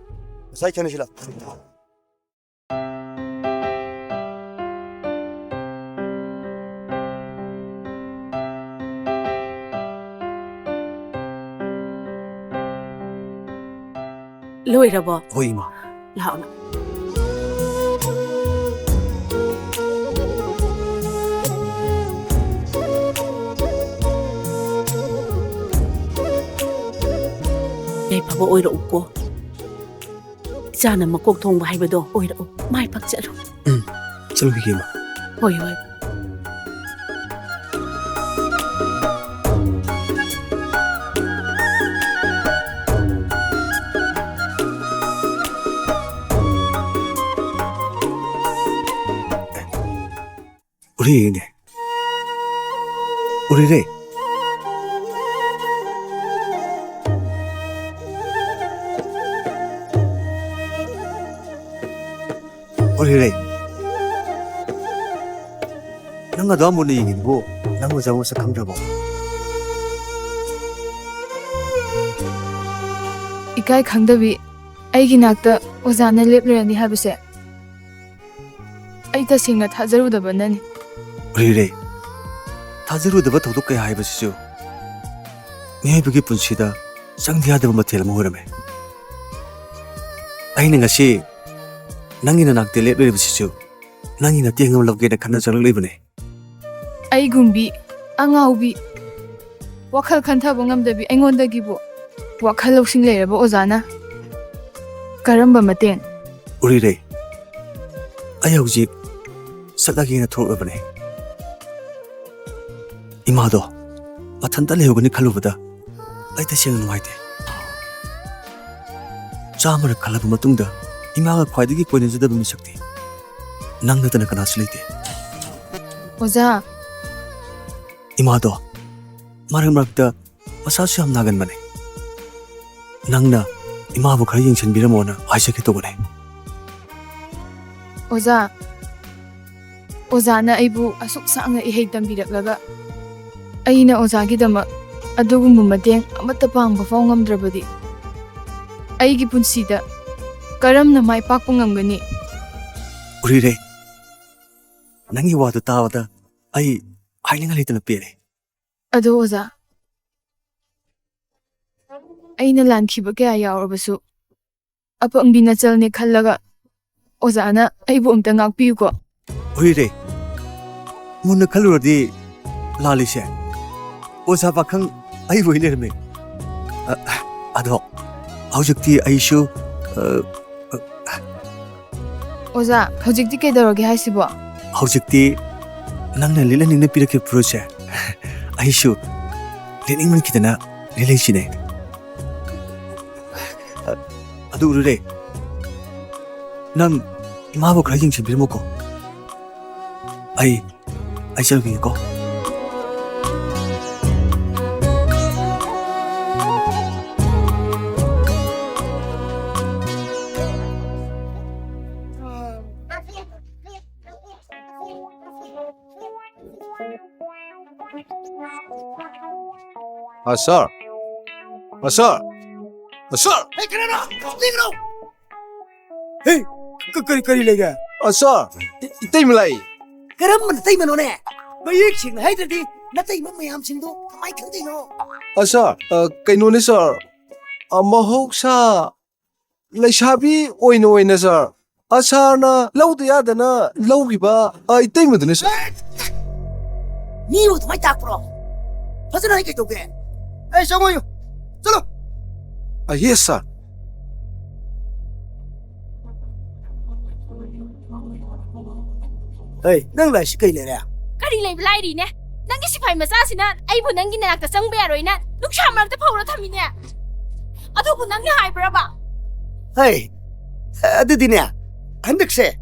ꯉꯁꯥꯏ ꯈꯦꯅꯁꯤꯂ꯫ ꯂꯣꯏꯔꯕꯣ? ꯍꯣꯏ, ꯏꯃꯥ꯫ ꯂꯥꯛꯑꯣ꯫ ꯌꯥꯏꯐꯕ ꯑꯣꯏꯔꯛꯎꯀꯣ꯫ ꯆꯥꯅ ꯃꯀꯣꯛ ꯊꯣꯡꯕ ꯍꯥꯏꯕꯗꯣ ꯑꯣꯏꯔꯛꯎ꯫ ꯃꯥꯏ ꯄꯥꯛꯆꯔꯨ꯫ ꯎꯝ, ꯆꯠꯂꯨꯈꯤꯒꯦ, ꯏꯃꯥ꯫ ꯍꯣꯏ, ꯍꯣꯏ꯫ ꯎꯔꯤꯅꯦ꯫ ꯎꯔꯤꯔꯦ꯫ ꯎꯔꯤꯔꯦ꯫ ꯅꯪ ꯑꯗꯨ ꯃꯨꯟꯅ ꯌꯦꯡꯉꯤꯗꯨꯕꯨ ꯅꯪ ꯑꯣꯖꯥ ꯃꯁꯛ ꯈꯪꯗ꯭ꯔꯕꯣ? ꯏꯀꯥꯏ ꯈꯪꯗꯕꯤ ꯑꯩꯒꯤ ꯅꯥꯛꯇ ꯑꯣꯖꯥꯅ ꯂꯦꯞꯂꯔꯅꯤ ꯍꯥꯏꯕꯁꯦ ꯑꯩ ꯇꯁꯦꯡꯅ ꯊꯥꯖꯔꯨꯗꯕꯅꯅꯤ꯫ ꯎꯔꯤꯔꯦ, ꯊꯥꯖꯔꯨꯗꯕ ꯊꯧꯗꯣꯛ ꯀꯌꯥ ꯍꯥꯏꯕꯁꯤꯁꯨ ꯃꯤꯑꯣꯏꯕꯒꯤ ꯄꯨꯟꯁꯤꯗ ꯆꯪꯗ ꯌꯥꯗꯕ ꯃꯊꯦꯜ ꯑꯃ ꯑꯣꯏꯔꯝꯃꯦ꯫ ꯑꯩꯅ ꯉꯁꯤ ꯅꯪꯒꯤ ꯅꯅꯥꯛꯇ ꯂꯦꯞꯂꯤꯕꯁꯤꯁꯨ ꯅꯪꯒꯤ ꯃꯇꯦꯡ ꯑꯃ ꯂꯧꯒꯦꯅ ꯈꯟꯅ ꯆꯪꯂꯛꯂꯤꯕꯅꯦ꯫ ꯑꯩꯒꯨꯝꯕꯤ ꯑꯉꯥꯎꯕꯤ, ꯋꯥꯈꯜ ꯈꯟꯊꯕ ꯉꯝꯗꯕꯤ ꯑꯩꯉꯣꯟꯗꯒꯤꯕꯨ ꯋꯥꯈꯜ ꯂꯧꯁꯤꯡ ꯂꯩꯔꯕ ꯑꯣꯖꯥꯅ ꯀꯔꯝꯕ ꯃꯇꯦꯡ? ꯎꯔꯤꯔꯩ, ꯑꯩ ꯍꯧꯖꯤꯛ ꯆꯠꯂꯒꯦꯅ ꯊꯣꯛꯂꯛꯂꯕꯅꯦ꯫ ꯏꯃꯥꯗꯣ ꯃꯊꯟꯇ ꯂꯩꯍꯧꯒꯅꯤ ꯈꯜꯂꯨꯕꯗ ꯑꯩ ꯇꯁꯦꯡꯅ ꯅꯨꯡꯉꯥꯏꯇꯦ꯫ ꯆꯥꯝꯃꯔꯛ ꯈꯜꯂꯕ ꯃꯇꯨꯡꯗ ꯏꯃꯥꯒ ꯈ꯭ꯋꯥꯏꯗꯒꯤ ꯀꯣꯏꯅꯖꯗꯕ ꯃꯤꯁꯛꯇꯤ ꯅꯪ ꯅꯠꯇꯅ ꯀꯅꯥꯁꯨ ꯂꯩꯇꯦ꯫ ꯑꯣꯖꯥ꯫ ꯏꯃꯥꯗꯣ ꯃꯔꯛ ꯃꯔꯛꯇ ꯃꯁꯥꯁꯨ ꯌꯥꯝ ꯅꯥꯒꯟꯕꯅꯦ꯫ ꯅꯪꯅ ꯏꯃꯥꯕꯨ ꯈꯔ ꯌꯦꯡꯁꯤꯟꯕꯤꯔꯝꯃꯣꯅ ꯍꯥꯏꯖꯒꯦ ꯇꯧꯕꯅꯦ꯫ ꯑꯣꯖꯥ, ꯑꯣꯖꯥꯅ ꯑꯩꯕꯨ ꯑꯁꯨꯛ ꯁꯥꯡꯅ ꯏꯍꯩ ꯇꯝꯕꯤꯔꯛꯂꯒ ꯑꯩꯅ ꯑꯣꯖꯥꯒꯤꯗꯃꯛ ꯑꯗꯨꯒꯨꯝꯕ ꯃꯇꯦꯡ ꯑꯃꯠꯇ ꯄꯥꯡꯕ ꯐꯥꯎ ꯉꯝꯗ꯭ꯔꯕꯗꯤ ꯑꯩꯒꯤ ꯄꯨꯟꯁꯤꯗ ꯀꯔꯝꯅ ꯃꯥꯏ ꯄꯥꯛꯄ ꯉꯝꯒꯅꯤ? ꯎꯔꯤꯔꯦ, ꯅꯪꯒꯤ ꯋꯥꯗꯨ ꯇꯥꯕꯗ ꯑꯩ ꯍꯥꯏꯅꯤꯡꯉꯥꯏ ꯂꯩꯇꯅ ꯄꯦꯜꯂꯦ꯫ ꯑꯗꯣ ꯑꯣꯖꯥ, ꯑꯩꯅ ꯂꯥꯟꯈꯤꯕ ꯀꯌꯥ ꯌꯥꯎꯔꯕꯁꯨ ꯑꯄꯪꯕꯤ ꯅꯆꯜꯅꯦ ꯈꯜꯂꯒ ꯑꯣꯖꯥꯅ ꯑꯩꯕꯨ ꯑꯝꯇ ꯉꯥꯛꯄꯤꯌꯨꯀꯣ꯫ ꯍꯨꯏꯔꯦ, ꯃꯨꯟꯅ ꯈꯜꯂꯨꯔꯗꯤ ꯂꯥꯜꯂꯤꯁꯦ ꯑꯣꯖꯥ ꯄꯥꯈꯪ ꯑꯩꯕꯨ ꯑꯣꯏ ꯂꯩꯔꯝꯃꯦ꯫ ꯑ, ꯑꯗꯣ ꯍꯧꯖꯤꯛꯇꯤ ꯑꯩꯁꯨ, ꯑ, ꯑ, ꯑꯣꯖꯥ, ꯍꯧꯖꯤꯛꯇꯤ ꯀꯩꯗꯧꯔꯒꯦ ꯍꯥꯏꯁꯤꯕꯣ? ꯍꯧꯖꯤꯛꯇꯤ ꯅꯪꯅ ꯂꯤꯠꯍꯟꯅꯤꯡꯅ ꯄꯤꯔꯛꯈꯤꯕ ꯐꯨꯔꯤꯠꯁꯦ ꯑꯩꯁꯨ ꯂꯤꯠꯅꯤꯡꯃꯟꯈꯤꯗꯅ ꯂꯤꯠꯂꯛꯏꯁꯤꯅꯦ꯫ ꯑꯗꯨ ꯎꯔꯨꯔꯦ, ꯅꯪ ꯏꯃꯥꯕꯨ ꯈꯔ ꯌꯦꯡꯁꯤꯟꯕꯤꯔꯝꯃꯨꯀꯣ꯫ ꯑꯩ ꯑꯩ ꯆꯪꯕꯤꯒꯦꯀꯣ꯫ ꯑ, ꯁꯥꯔ꯫ ꯑ, ꯁꯥꯔ꯫ ꯑ, ꯁꯥꯔ꯫ ꯍꯦ, ꯀꯅꯥꯅꯣ? ꯀꯅꯥꯅꯣ? ꯍꯦ, ꯀ-, ꯀꯔꯤ, ꯀꯔꯤ ꯂꯩꯒꯦ? ꯑ, ꯁꯥꯔ, ꯏ-, ꯏꯇꯩꯃ ꯂꯥꯛꯏ꯫ ꯀꯔꯝꯕ ꯅꯇꯩꯃꯅꯣꯅꯦ? ꯃꯌꯦꯛ ꯁꯦꯡꯅ ꯍꯥꯏꯗ꯭ꯔꯗꯤ ꯅꯇꯩꯃ ꯃꯌꯥꯝꯁꯤꯡꯗꯣ ꯀꯃꯥꯏ ꯈꯪꯗꯣꯏꯅꯣ? ꯑ, ꯁꯥꯔ, ꯑ, ꯀꯩꯅꯣꯅꯦ, ꯁꯥꯔ꯫ ꯑ, ꯃꯍꯧꯁꯥ ꯂꯩꯁꯥꯕꯤ ꯑꯣꯏꯅ ꯑꯣꯏꯅ, ꯁꯥꯔ, ꯑ, ꯁꯥꯔꯅ ꯂꯧꯗ ꯌꯥꯗꯅ ꯂꯧꯈꯤꯕ, ꯑ, ꯏꯇꯩꯃꯗꯨꯅꯦ, ꯁꯥꯔ꯫ ꯃꯤꯕꯨ ꯑꯗꯨꯃꯥꯏ ꯇꯥꯛꯄ꯭ꯔꯣ? ꯐꯖꯅ ꯍꯥꯏ ꯀꯩꯗꯧꯒꯦ? ꯑꯩ ꯆꯪꯉꯣꯌꯨ꯫ ꯆꯠꯂꯣ꯫ ꯑ, ꯌꯦꯁ, ꯁꯥꯔ꯫ ꯍꯩ, ꯅꯪ ꯂꯥꯛꯏꯁꯤ ꯀꯩ ꯂꯩꯔꯦ? ꯀꯔꯤ ꯂꯩꯕ ꯂꯥꯏꯔꯤꯅꯦ? ꯅꯪꯒꯤ ꯁꯤꯐꯥꯏ ꯃꯆꯥꯁꯤꯅ ꯑꯩꯕꯨ ꯅꯪꯒꯤ ꯅꯥꯛꯇ ꯆꯪꯕ ꯌꯥꯔꯣꯏꯅ ꯅꯨꯡꯁꯥ ꯃꯔꯛꯇ ꯐꯧꯔ ꯊꯝꯃꯤꯅꯦ꯫ ꯑꯗꯨꯕꯨ ꯅꯪꯅ ꯍꯥꯏꯕ꯭ꯔꯕ? ꯍꯩ, ꯑꯗꯨꯗꯤꯅꯦ, ꯍꯟꯗꯛꯁꯦ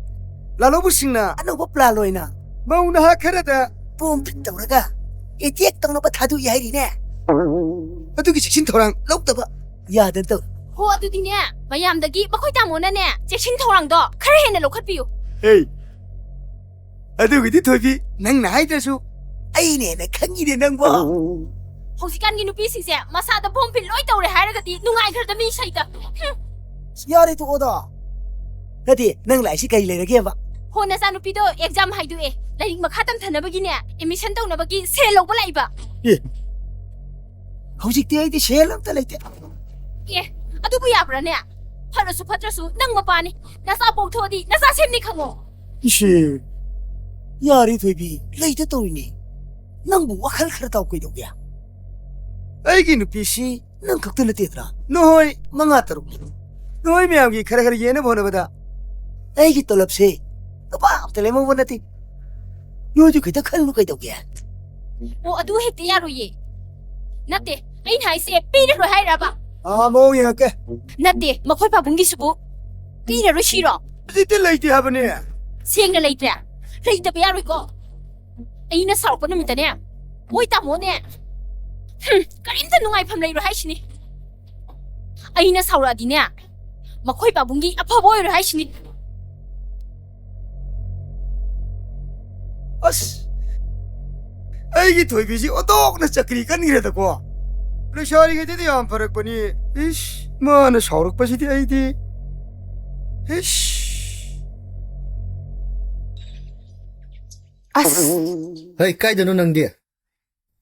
ꯂꯥꯜꯍꯧꯕꯁꯤꯡꯅ ꯑꯅꯧꯕ ꯄ꯭ꯂꯥꯟ ꯑꯣꯏꯅ ꯃꯧ ꯅꯍꯥ ꯈꯔꯗ ꯕꯣꯝ ꯐꯤꯠ ꯇꯧꯔꯒ ꯑꯦꯇꯦꯛ ꯇꯧꯅꯕ ꯊꯥꯗꯣꯛꯏ ꯍꯥꯏꯔꯤꯅꯦ꯫ ꯑꯗꯨꯒꯤ ꯆꯦꯛꯁꯤꯟ ꯊꯧꯔꯥꯡ ꯂꯧꯗꯕ ꯌꯥꯗꯅ ꯇꯧ꯫ ꯍꯣ, ꯑꯗꯨꯗꯤꯅꯦ, ꯃꯌꯥꯝꯗꯒꯤ ꯃꯈꯣꯏ ꯇꯥꯃꯣꯅꯅꯦ ꯆꯦꯛꯁꯤꯟ ꯊꯧꯔꯥꯡꯗꯣ ꯈꯔ ꯍꯦꯟꯅ ꯂꯧꯈꯠꯄꯤꯌꯨ꯫ ꯍꯦ, ꯑꯗꯨꯒꯤꯗꯤ ꯊꯣꯏꯕꯤ, ꯅꯪꯅ ꯍꯥꯏꯗ꯭ꯔꯁꯨ ꯑꯩꯅ ꯍꯦꯟꯅ ꯈꯪꯉꯤꯅꯦ ꯅꯪꯕꯣ꯫ ꯍꯧꯖꯤꯛꯀꯥꯟꯒꯤ ꯅꯨꯄꯤꯁꯤꯡꯁꯦ ꯃꯁꯥꯗ ꯕꯣꯝ ꯐꯤꯠ ꯂꯣꯏ ꯇꯧꯔꯦ ꯍꯥꯏꯔꯒꯗꯤ ꯅꯨꯡꯉꯥꯏꯈ꯭ꯔꯗ ꯃꯤ ꯁꯩꯇ꯫ ꯍꯨꯝ꯫ ꯌꯥꯔꯦ, ꯇꯣꯛꯑꯣꯗ꯫ ꯅꯠꯇꯦ, ꯅꯪ ꯂꯥꯛꯏꯁꯤ ꯀꯔꯤ ꯂꯩꯔꯒꯦꯕ? ꯍꯣ, ꯅꯆꯥꯅꯨꯄꯤꯗꯣ ꯑꯦꯛꯖꯥꯝ ꯍꯥꯏꯗꯣꯛꯑꯦ, ꯂꯥꯏꯔꯤꯛ ꯃꯈꯥ ꯇꯝꯊꯅꯕꯒꯤꯅꯦ ꯑꯦꯗꯃꯤꯁꯟ ꯇꯧꯅꯕꯒꯤ ꯁꯦꯜ ꯂꯧꯕ ꯂꯥꯛꯏꯕ꯫ ꯑꯦ, ꯍꯧꯖꯤꯛꯇꯤ ꯑꯩꯗꯤ ꯁꯦꯜ ꯑꯝꯇ ꯂꯩꯇꯦ꯫ ꯑꯦ, ꯑꯗꯨꯕꯨ ꯌꯥꯕ꯭ꯔꯥꯅꯦ? ꯐꯔꯁꯨ ꯐꯠꯇ꯭ꯔꯁꯨ ꯅꯪ ꯃꯄꯥꯅꯤ, ꯅꯆꯥ ꯄꯣꯛꯊꯣꯛꯑꯗꯤ ꯅꯆꯥ ꯁꯦꯝꯅꯤ ꯈꯪꯉꯣ꯫ ꯏꯁꯦ, ꯌꯥꯔꯦ ꯊꯣꯏꯕꯤ, ꯂꯩꯇ ꯇꯧꯔꯤꯅꯦ꯫ ꯅꯪꯕꯨ ꯋꯥꯈꯜ ꯈꯔ ꯇꯥꯎ ꯀꯩꯗꯧꯒꯦ? ꯑꯩꯒꯤ ꯅꯨꯄꯤꯁꯤ ꯅꯪ ꯈꯛꯇ ꯅꯠꯇꯦꯗꯅ, ꯅꯈꯣꯏ ꯃꯉꯥ ꯇꯔꯨꯛꯅꯤ꯫ ꯅꯈꯣꯏ ꯃꯌꯥꯝꯒꯤ ꯈꯔ ꯈꯔ ꯌꯦꯟꯅꯕ ꯍꯣꯠꯅꯕꯗ ꯑꯩꯒꯤ ꯇꯣꯂꯣꯞꯁꯦ ꯂꯨꯄꯥ ꯑꯝꯇ ꯂꯦꯝꯍꯧꯕ ꯅꯠꯇꯦ꯫ ꯅꯣꯏꯁꯨ ꯈꯤꯇ ꯈꯜꯂꯨ ꯀꯩꯗꯧꯒꯦ? ꯑꯣ, ꯑꯗꯨ ꯍꯦꯛꯇ ꯌꯥꯔꯣꯏꯌꯦ꯫ ꯅꯠꯇꯦ, ꯑꯩꯅ ꯍꯥꯏꯁꯦ ꯄꯤꯔꯔꯣꯏ ꯍꯥꯏꯔꯕ? ꯑꯥ, ꯃꯑꯣꯡ ꯌꯦꯡꯉꯛꯀꯦ꯫ ꯅꯠꯇꯦ, ꯃꯈꯣꯏ ꯄꯥꯕꯨꯡꯒꯤꯁꯤꯕꯨ ꯄꯤꯔꯔꯣꯏ ꯁꯤꯔꯣ? ꯍꯧꯖꯤꯛꯇꯤ ꯂꯩꯇꯦ ꯍꯥꯏꯕꯅꯦ꯫ ꯁꯦꯡꯅ ꯂꯩꯇ꯭ꯔꯦ? ꯂꯩꯇꯕ ꯌꯥꯔꯣꯏꯀꯣ꯫ ꯑꯩꯅ ꯁꯥꯎꯔꯛꯄ ꯅꯨꯃꯤꯠꯇꯅꯦ, ꯃꯣꯏ ꯇꯥꯃꯣꯅꯦ, ꯍꯨꯝ, ꯀꯔꯤꯝꯇ ꯅꯨꯡꯉꯥꯏꯐꯝ ꯂꯩꯔꯣꯏ ꯍꯥꯏꯁꯤꯅꯤ꯫ ꯑꯩꯅ ꯁꯥꯎꯔꯛꯑꯗꯤꯅꯦ, ꯃꯈꯣꯏ ꯄꯥꯕꯨꯡꯒꯤ ꯑꯐꯕ ꯑꯣꯏꯔꯣꯏ ꯍꯥꯏꯁꯤꯅꯤ꯫ ꯑꯁ, ꯑꯩꯒꯤ ꯊꯣꯏꯕꯤꯁꯤ ꯑꯣꯟꯊꯣꯛꯅ ꯆꯀ꯭ꯔꯤ ꯀꯟꯈ꯭ꯔꯦꯗꯀꯣ꯫ ꯂꯩꯁꯥꯔꯤꯉꯩꯗꯗꯤ ꯌꯥꯝ ꯐꯔꯛꯄꯅꯤ꯫ ꯏꯁ, ꯃꯥꯅ ꯁꯥꯎꯔꯛꯄꯁꯤꯗꯤ ꯑꯩꯗꯤ꯫ ꯏꯁ꯫ ꯑꯁ꯫ ꯍꯩ, ꯀꯥꯏꯗꯅꯣ ꯅꯪꯗꯤ?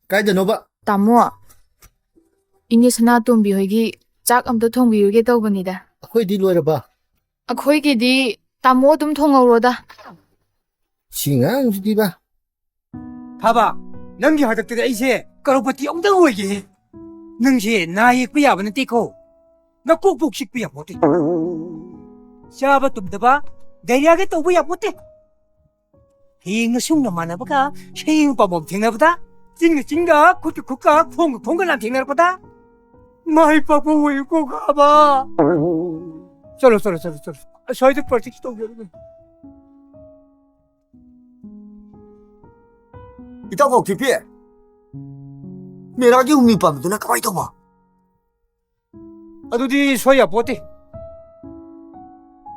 ꯀꯥꯏꯗꯅꯣꯕ? ꯇꯥꯃꯣ, ꯏꯅꯦ ꯁꯅꯥꯇꯣꯝꯕꯤ ꯍꯣꯏꯒꯤ ꯆꯥꯛ ꯑꯝꯇ ꯊꯣꯡꯕꯤꯔꯨꯒꯦ ꯇꯧꯕꯅꯤꯗ꯫ ꯑꯩꯈꯣꯏꯗꯤ ꯂꯣꯏꯔꯕ? ꯑꯩꯈꯣꯏꯒꯤꯗꯤ ꯇꯥꯃꯣ ꯑꯗꯨꯝ ꯊꯣꯡꯍꯧꯔꯣꯗ꯫ ꯁꯤ ꯉꯥꯡꯁꯤꯗꯤꯕ꯫ ꯐꯕ, ꯅꯪꯒꯤ ꯍꯥꯛꯇꯛꯇꯗꯤ ꯑꯩꯁꯦ ꯀꯔꯣꯔꯄꯇꯤ ꯑꯃꯨꯛꯇꯪ ꯑꯣꯏꯒꯦꯍꯦ꯫ ꯅꯪꯁꯦ ꯅꯥ ꯌꯦꯛꯄ ꯌꯥꯕ ꯅꯠꯇꯦꯀꯣ꯫ ꯅꯀꯣꯛ ꯄꯣꯛ ꯆꯤꯛꯄ ꯌꯥꯄꯣꯠꯇꯦ꯫ ꯆꯥꯕ ꯇꯨꯝꯗꯕ, ꯗꯥꯏꯔꯤꯌꯥꯒ ꯇꯧꯕ ꯌꯥꯄꯣꯠꯇꯦ꯫ ꯍꯌꯦꯡ ꯅꯁꯨꯡ ꯅꯃꯥꯟꯅꯕꯒ ꯁꯌꯦꯡ ꯄꯥꯝꯕꯣꯝ ꯊꯦꯡꯅꯕꯗ, ꯆꯤꯟꯒ ꯆꯤꯟꯒ, ꯈꯨꯠꯀ ꯈꯨꯠꯀ, ꯈꯣꯡꯒ ꯈꯣꯡꯒ ꯂꯥꯟꯊꯦꯡꯅꯔꯛꯄꯗ ꯃꯥꯏ ꯄꯥꯛꯄ ꯑꯣꯏꯌꯨꯀꯣ ꯈꯥꯕ꯫ ꯆꯠꯂꯣ, ꯆꯠꯂꯣ, ꯆꯠꯂꯣ, ꯆꯠꯂꯣ꯫ ꯑꯁ꯭ꯋꯥꯏꯗ ꯄ꯭ꯔꯦꯛꯇꯤꯁ ꯇꯧꯖꯔꯒꯦ꯫ ꯏꯇꯥꯎ ꯀꯥꯎꯊꯤꯄꯤ, ꯃꯦꯔꯥꯒꯤ ꯍꯨꯝꯅꯤ ꯄꯥꯟꯕꯗꯨꯅ ꯀꯃꯥꯏ ꯇꯧꯕ? ꯑꯗꯨꯗꯤ ꯁꯣꯏ ꯌꯥꯄꯣꯠꯇꯦ꯫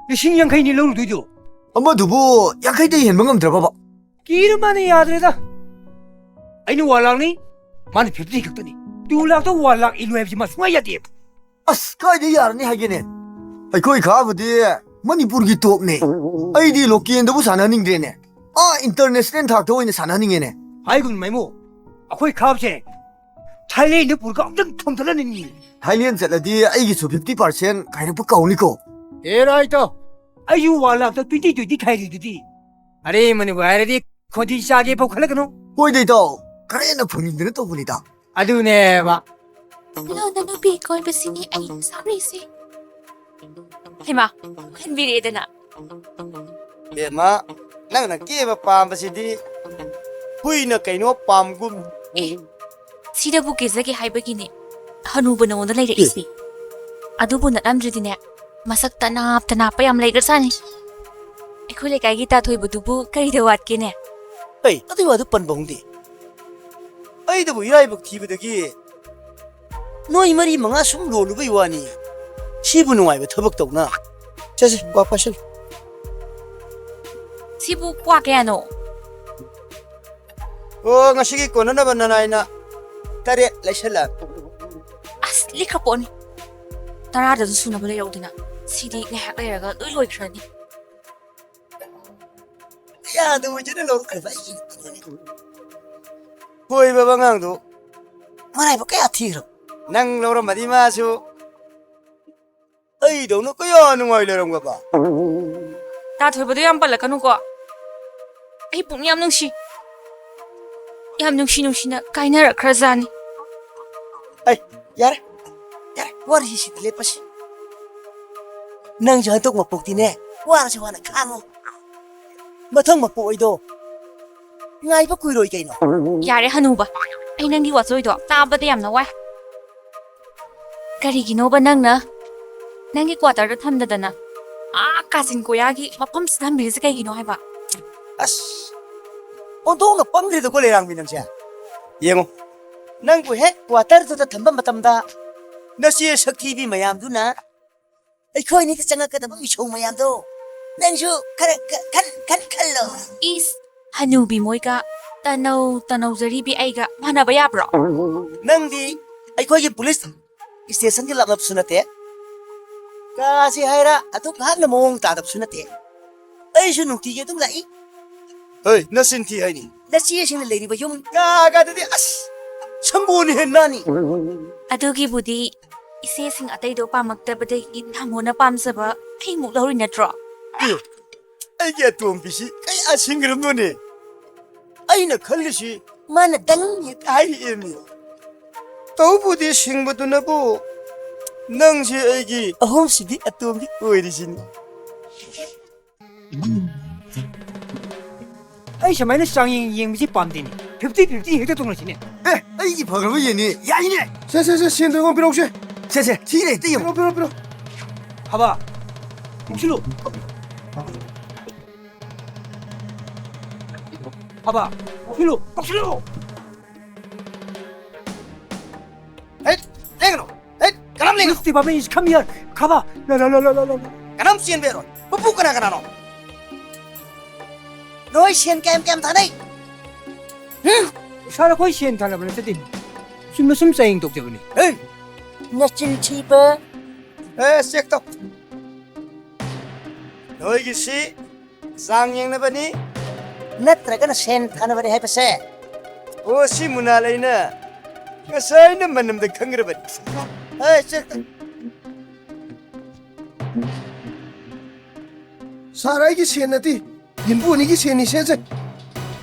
ꯂꯤꯁꯤꯡ ꯌꯥꯡꯈꯩꯅꯤ ꯂꯧꯔꯨꯗꯣꯏꯗꯣ꯫ ꯑꯃꯗꯨꯕꯨ ꯌꯥꯡꯈꯩꯗꯩ ꯍꯦꯟꯕ ꯉꯝꯗ꯭ꯔꯕꯕ? ꯀꯤꯔ ꯃꯥꯅ ꯌꯥꯗ꯭ꯔꯦꯗ꯫ ꯑꯩꯅ ꯋꯥꯟ ꯂꯥꯛꯅꯤ, ꯃꯥꯅ ꯐꯤꯐꯇꯤ ꯈꯛꯇꯅꯤ꯫ ꯇꯨ ꯂꯥꯛꯇ ꯋꯥꯟ ꯂꯥꯛ ꯏꯜꯂꯨ ꯍꯥꯏꯕꯁꯤ ꯃꯥ ꯁꯨꯡꯌꯥ ꯌꯥꯗꯦꯕ꯫ ꯑꯁ, ꯀꯥꯏꯗꯩ ꯌꯥꯔꯅꯤ ꯍꯥꯏꯒꯦꯅꯦ? ꯑꯩꯈꯣꯏ ꯈꯥꯕꯗꯤ ꯃꯅꯤꯄꯨꯔꯒꯤ ꯇꯣꯞꯅꯦ꯫ ꯑꯩꯗꯤ ꯂꯣꯀꯦꯜꯗꯕꯨ ꯁꯥꯟꯅꯍꯟꯅꯤꯡꯗ꯭ꯔꯦꯅꯦ꯫ ꯑꯥ, ꯏꯟꯇꯔꯅꯦꯁꯅꯦꯜ ꯊꯥꯛꯇ ꯑꯣꯏꯅ ꯁꯥꯟꯅꯍꯟꯅꯤꯡꯉꯦꯅꯦ꯫ ꯍꯥꯏꯒꯨꯝ ꯃꯥꯏꯃꯨ, ꯑꯩꯈꯣꯏ ꯈꯥꯕꯁꯦ ꯊꯥꯏꯂꯦꯟꯗ ꯄꯨꯔꯒ ꯑꯝꯇꯪ ꯊꯣꯝꯊꯠꯍꯟꯅꯤꯡꯉꯤ꯫ ꯊꯥꯏꯂꯦꯟ ꯆꯠꯂꯗꯤ ꯑꯩꯒꯤꯁꯨ ꯐꯤꯐꯇꯤ ꯄꯥꯔꯁꯦꯟ ꯈꯥꯏꯔꯛꯄ ꯀꯥꯎꯅꯤꯀꯣ꯫ ꯑꯦ ꯔꯥꯏꯇꯣ, ꯑꯩꯁꯨ ꯋꯥꯟ ꯂꯥꯛꯇ ꯇ꯭ꯋꯦꯟꯇꯤ ꯇ꯭ꯋꯦꯟꯇꯤ ꯈꯥꯏꯔꯤꯗꯨꯗꯤ꯫ ꯑꯔꯦꯝꯕꯅꯕꯨ ꯍꯥꯏꯔꯗꯤ ꯈꯣꯟꯊꯤ ꯆꯥꯒꯦ ꯐꯥꯎ ꯈꯜꯂꯛꯀꯅꯨ꯫ ꯍꯣꯏꯗ ꯏꯇꯥꯎ, ꯈꯔ ꯍꯦꯟꯅ ꯐꯪꯅꯤꯡꯗꯅ ꯇꯧꯕꯅꯤꯗ꯫ ꯑꯗꯨꯅꯦꯕ꯫ ꯍꯜꯂꯣ, ꯅꯅꯨꯄꯤ ꯀꯣꯏꯕꯁꯤꯅꯤ ꯑꯩ ꯁꯥꯎꯔꯤꯁꯦ꯫ ꯍꯩꯃꯥ, ꯍꯟꯕꯤꯔꯦꯗꯅ꯫ ꯕꯦꯝꯃ, ꯅꯪꯅ ꯀꯦꯕ ꯄꯥꯝꯕꯁꯤꯗꯤ ꯍꯨꯏꯅ ꯀꯩꯅꯣ ꯄꯥꯝꯒꯨꯝ꯫ ꯁꯤꯗꯕꯨ ꯀꯦꯖꯒꯦ ꯍꯥꯏꯕꯒꯤꯅꯦ ꯍꯅꯨꯕ ꯅꯉꯣꯟꯗ ꯂꯩꯔꯛꯏꯁꯦ꯫ ꯑꯗꯨꯕꯨ ꯅꯠꯂꯝꯗ꯭ꯔꯗꯤꯅꯦ, ꯃꯁꯛ ꯇꯅꯥꯞ ꯇꯅꯥꯞꯄ ꯌꯥꯝ ꯂꯩꯈ꯭ꯔꯖꯥꯠꯅꯤ꯫ ꯑꯩꯈꯣꯏ ꯂꯩꯀꯥꯏꯒꯤ ꯇꯥꯊꯣꯏꯕꯗꯨꯕꯨ ꯀꯔꯤꯗ ꯋꯥꯠꯀꯦꯅꯦ? ꯑꯩ ꯑꯗꯨꯏ ꯋꯥꯗꯨ ꯄꯟꯕ ꯍꯧꯅꯗꯦ꯫ ꯑꯩꯗꯕꯨ ꯏꯔꯥꯏꯕꯛ ꯊꯤꯕꯗꯒꯤ ꯅꯣꯏ ꯃꯔꯤ ꯃꯉꯥ ꯁꯨꯝ ꯂꯣꯜꯂꯨꯕꯩ ꯋꯥꯅꯤ꯫ ꯁꯤꯕꯨ ꯅꯨꯡꯉꯥꯏꯕ ꯊꯕꯛ ꯇꯧꯅ꯫ ꯆꯠꯁꯦ, ꯀ꯭ꯋꯥ ꯄꯥꯏꯁꯜꯂꯨ꯫ ꯁꯤꯕꯨ ꯀ꯭ꯋꯥ ꯀꯌꯥꯅꯣ? ꯑꯣ, ꯉꯁꯤꯒꯤ ꯀꯣꯟꯅꯅꯕ ꯅꯅꯥꯏꯅ ꯇꯔꯦꯠ ꯂꯩꯁꯜꯂꯛ꯫ ꯑꯁ, ꯂꯤꯛꯈ꯭ꯔ ꯄꯣꯠꯅꯤ꯫ ꯇꯔꯥꯗꯁꯨ ꯁꯨꯅꯕ ꯂꯩꯔꯧꯗꯅ꯫ ꯁꯤꯗꯤ ꯉꯥꯏꯍꯥꯛ ꯂꯩꯔꯒ ꯂꯣꯏ ꯂꯣꯏꯈ꯭ꯔꯅꯤ꯫ ꯌꯥꯗ ꯑꯣꯏꯖꯅ ꯂꯧꯔꯛꯈ꯭ꯔꯕ ꯑꯩꯒꯤ꯫ ꯍꯣꯏꯕ ꯑꯉꯥꯡꯗꯣ ꯃꯔꯥꯏꯕꯛ ꯀꯌꯥ ꯊꯤꯈ꯭ꯔꯕ꯫ ꯅꯪ ꯂꯧꯔꯝꯃꯗꯤ ꯃꯥꯁꯨ ꯑꯩꯗꯧꯅ ꯀꯌꯥ ꯅꯨꯡꯉꯥꯏ ꯂꯩꯔꯝꯒꯕ꯫ ꯇꯥꯊꯣꯏꯕꯗꯣ ꯌꯥꯝ ꯄꯜꯂꯛꯀꯅꯨꯀꯣ꯫ ꯑꯩ ꯄꯨꯛꯅꯤꯡ ꯌꯥꯝ ꯅꯨꯡꯁꯤ꯫ ꯌꯥꯝ ꯅꯨꯡꯁꯤ ꯅꯨꯡꯁꯤꯅ ꯀꯥꯏꯅꯔꯛꯈ꯭ꯔꯖꯥꯠꯅꯤ꯫ ꯑꯩ, ꯌꯥꯔꯦ, ꯌꯥꯔꯦ, ꯋꯥꯔꯤꯁꯤꯗ ꯂꯦꯞꯄꯁꯤ꯫ ꯅꯪꯁꯨ ꯍꯟꯗꯛ ꯃꯄꯣꯛꯇꯤꯅꯦ, ꯋꯥꯔꯁꯨ ꯋꯥꯅ ꯈꯥꯡꯉꯣ꯫ ꯃꯊꯪ ꯃꯄꯣꯛ ꯑꯣꯏꯗꯣ ꯉꯥꯏꯕ ꯀꯨꯏꯔꯣꯏ ꯀꯩꯅꯣ꯫ ꯌꯥꯔꯦ ꯍꯅꯨꯕ, ꯑꯩ ꯅꯪꯒꯤ ꯋꯥꯆꯣꯏꯗꯣ ꯇꯥꯕꯗ ꯌꯥꯝꯅ ꯋꯥꯏ꯫ ꯀꯔꯤꯒꯤꯅꯣꯕ ꯅꯪꯅ ꯅꯪꯒꯤ ꯀ꯭ꯋꯥꯇꯔꯗ ꯊꯝꯗꯗꯅ ꯑꯥ ꯀꯥꯆꯤꯟ ꯀꯣꯌꯥꯒꯤ ꯃꯐꯝꯁꯤꯗ ꯊꯝꯕꯤꯔꯤꯁꯦ ꯀꯩꯒꯤꯅꯣ ꯍꯥꯏꯕ? ꯑꯁ, ꯑꯣꯟꯊꯣꯛꯅ ꯄꯪꯈ꯭ꯔꯦꯗꯀꯣ ꯂꯩꯔꯥꯡꯕꯤ ꯅꯪꯁꯦ꯫ ꯌꯦꯡꯉꯣ, ꯅꯪꯕꯨ ꯍꯦꯛ ꯀ꯭ꯋꯥꯇꯔꯗꯨꯗ ꯊꯝꯕ ꯃꯇꯝꯗ ꯅꯆꯦ ꯁꯛꯊꯤꯕꯤ ꯃꯌꯥꯝꯗꯨꯅ ꯑꯩꯈꯣꯏꯅꯤꯗ ꯆꯪꯉꯛꯀꯗꯕ ꯃꯤꯁꯧ ꯃꯌꯥꯝꯗꯣ ꯅꯪꯁꯨ ꯈꯔ ꯈ- ꯈꯟ ꯈꯟ ꯈꯜꯂꯣ꯫ ꯏꯁ, ꯍꯅꯨꯕꯤ ꯃꯣꯏꯒ ꯇꯅꯧ ꯇꯅꯧꯖꯔꯤꯕꯤ ꯑꯩꯒ ꯃꯥꯟꯅꯕ ꯌꯥꯕ꯭ꯔꯣ? ꯅꯪꯗꯤ ꯑꯩꯈꯣꯏꯒꯤ ꯄꯨꯂꯤꯁ ꯁ꯭ꯇꯦꯁꯟꯒꯤ ꯂꯥꯞꯂꯕꯁꯨ ꯅꯠꯇꯦ, ꯀꯥꯁꯤ ꯍꯥꯏꯔ ꯑꯗꯨꯛ ꯉꯥꯛꯅ ꯃꯑꯣꯡ ꯇꯥꯗꯕꯁꯨ ꯅꯠꯇꯦ꯫ ꯑꯩꯁꯨ ꯅꯨꯡꯇꯤꯒꯤ ꯑꯗꯨꯝ ꯂꯥꯛꯏ꯫ ꯍꯣꯏ, ꯅꯆꯤꯟ ꯊꯤ ꯍꯥꯏꯅꯤ꯫ ꯅꯆꯦꯁꯤꯡꯅ ꯂꯩꯔꯤꯕ ꯌꯨꯝ ꯀꯥꯒꯗꯨꯗꯤ ꯑꯁ ꯁꯪꯒꯣꯜꯅ ꯍꯦꯟ ꯅꯥꯅꯤ꯫ ꯑꯗꯨꯒꯤꯕꯨꯗꯤ ꯏꯆꯦꯁꯤꯡ ꯑꯇꯩꯗꯣ ꯄꯥꯝꯃꯛꯇꯕꯗꯒꯤ ꯅꯪꯉꯣꯟꯗ ꯄꯥꯝꯖꯕ ꯑꯩꯃꯨꯛ ꯂꯧꯔꯤ ꯅꯠꯇ꯭ꯔꯣ? ꯑꯩꯒꯤ ꯑꯇꯣꯝꯕꯤꯁꯤ ꯀꯌꯥ ꯁꯤꯡꯈ꯭ꯔꯕꯅꯣꯅꯦ꯫ ꯑꯩꯅ ꯈꯜꯂꯤꯁꯤ ꯃꯥꯅ ꯗꯪ ꯍꯦꯛꯇ ꯍꯥꯏꯔꯛꯑꯦꯃꯤ꯫ ꯇꯧꯕꯨꯗꯤ ꯁꯤꯡꯕꯗꯨꯅꯕꯨ ꯅꯪꯁꯦ ꯑꯩꯒꯤ ꯑꯍꯨꯝꯁꯤꯗꯤ ꯑꯇꯣꯝꯕꯤ ꯑꯣꯏꯔꯤꯁꯤꯅꯤ꯫ ꯑꯩ ꯁꯨꯃꯥꯏꯅ ꯆꯥꯡꯌꯦꯡ ꯌꯦꯡꯕꯁꯤ ꯄꯥꯝꯗꯦꯅꯦ꯫ ꯐꯤꯐꯇꯤ ꯐꯤꯐꯇꯤ ꯍꯦꯛꯇ ꯇꯧꯅꯁꯤꯅꯦ꯫ ꯑꯦ, ꯑꯩꯒꯤ ꯐꯈ꯭ꯔꯕ ꯌꯦꯟꯅꯤ꯫ ꯌꯥꯏꯅꯦ꯫ ꯁꯦ, ꯁꯦ, ꯁꯦ, ꯁꯦꯟꯗꯣ ꯑꯩꯉꯣꯟꯗ ꯄꯤꯔꯛꯎꯁꯦ꯫ ꯁꯦ, ꯁꯦ, ꯁꯤꯅ ꯍꯦꯛꯇ ꯌꯦꯡꯉꯣ꯫ ꯄꯤꯔꯛꯑꯣ, ꯄꯤꯔꯛꯑꯣ, ꯄꯤꯔꯛꯑꯣ꯫ ꯍꯥꯕ, ꯀꯧꯁꯤꯜꯂꯨ꯫ ꯍꯥꯕ, ꯀꯧꯁꯤꯜꯂꯨ, ꯀꯧꯁꯤꯜꯂꯨ꯫ ꯍꯦꯠ, ꯂꯦꯡꯒꯅꯨ꯫ ꯍꯦꯠ, ꯀꯅꯥꯝ ꯂꯦꯡꯒꯅꯨ꯫ Police department is come here. ꯈꯥꯕ꯫ ꯂ, ꯂ, ꯂ꯫ ꯀꯅꯥꯝ ꯆꯦꯟꯕ ꯌꯥꯔꯣꯏ꯫ ꯄꯨꯄꯨ ꯀꯅꯥ ꯀꯅꯥꯅꯣ? ꯅꯣꯏ ꯁꯦꯟ ꯀꯌꯥꯝ ꯀꯌꯥꯝ ꯊꯥꯅꯩ? ꯍꯨꯝ? ꯁꯥꯔ, ꯑꯩꯈꯣꯏ ꯁꯦꯟ ꯊꯥꯅꯕ ꯅꯠꯆꯗꯦ꯫ ꯆꯨꯝꯅ ꯁꯨꯝ ꯆꯥꯌꯦꯡ ꯇꯧꯖꯕꯅꯤ꯫ ꯍꯦ! ꯅꯆꯤꯟ ꯊꯤꯕ꯫ ꯑꯦ, check ꯇꯧ꯫ ꯅꯣꯏꯒꯤꯁꯤ ꯆꯥꯡ ꯌꯦꯡꯅꯕꯅꯤ꯫ ꯅꯠꯇ꯭ꯔꯒꯅ ꯁꯦꯟ ꯊꯥꯅꯕꯅꯤ ꯍꯥꯏꯕꯁꯦ? ꯑꯣ, ꯁꯤ ꯃꯨꯅꯥ ꯂꯩꯅ ꯉꯁꯥꯏꯅ ꯃꯅꯝꯗ ꯈꯪꯈ꯭ꯔꯕꯅꯤ꯫ ꯑꯦ, check ꯇꯧ꯫ ꯁꯥꯔ, ꯑꯩꯒꯤ ꯁꯦꯟ ꯅꯠꯇꯦ꯫ ꯌꯨꯝꯕꯨ ꯑꯅꯤꯒꯤ ꯁꯦꯟꯅꯤ ꯁꯦ, ꯁꯦ꯫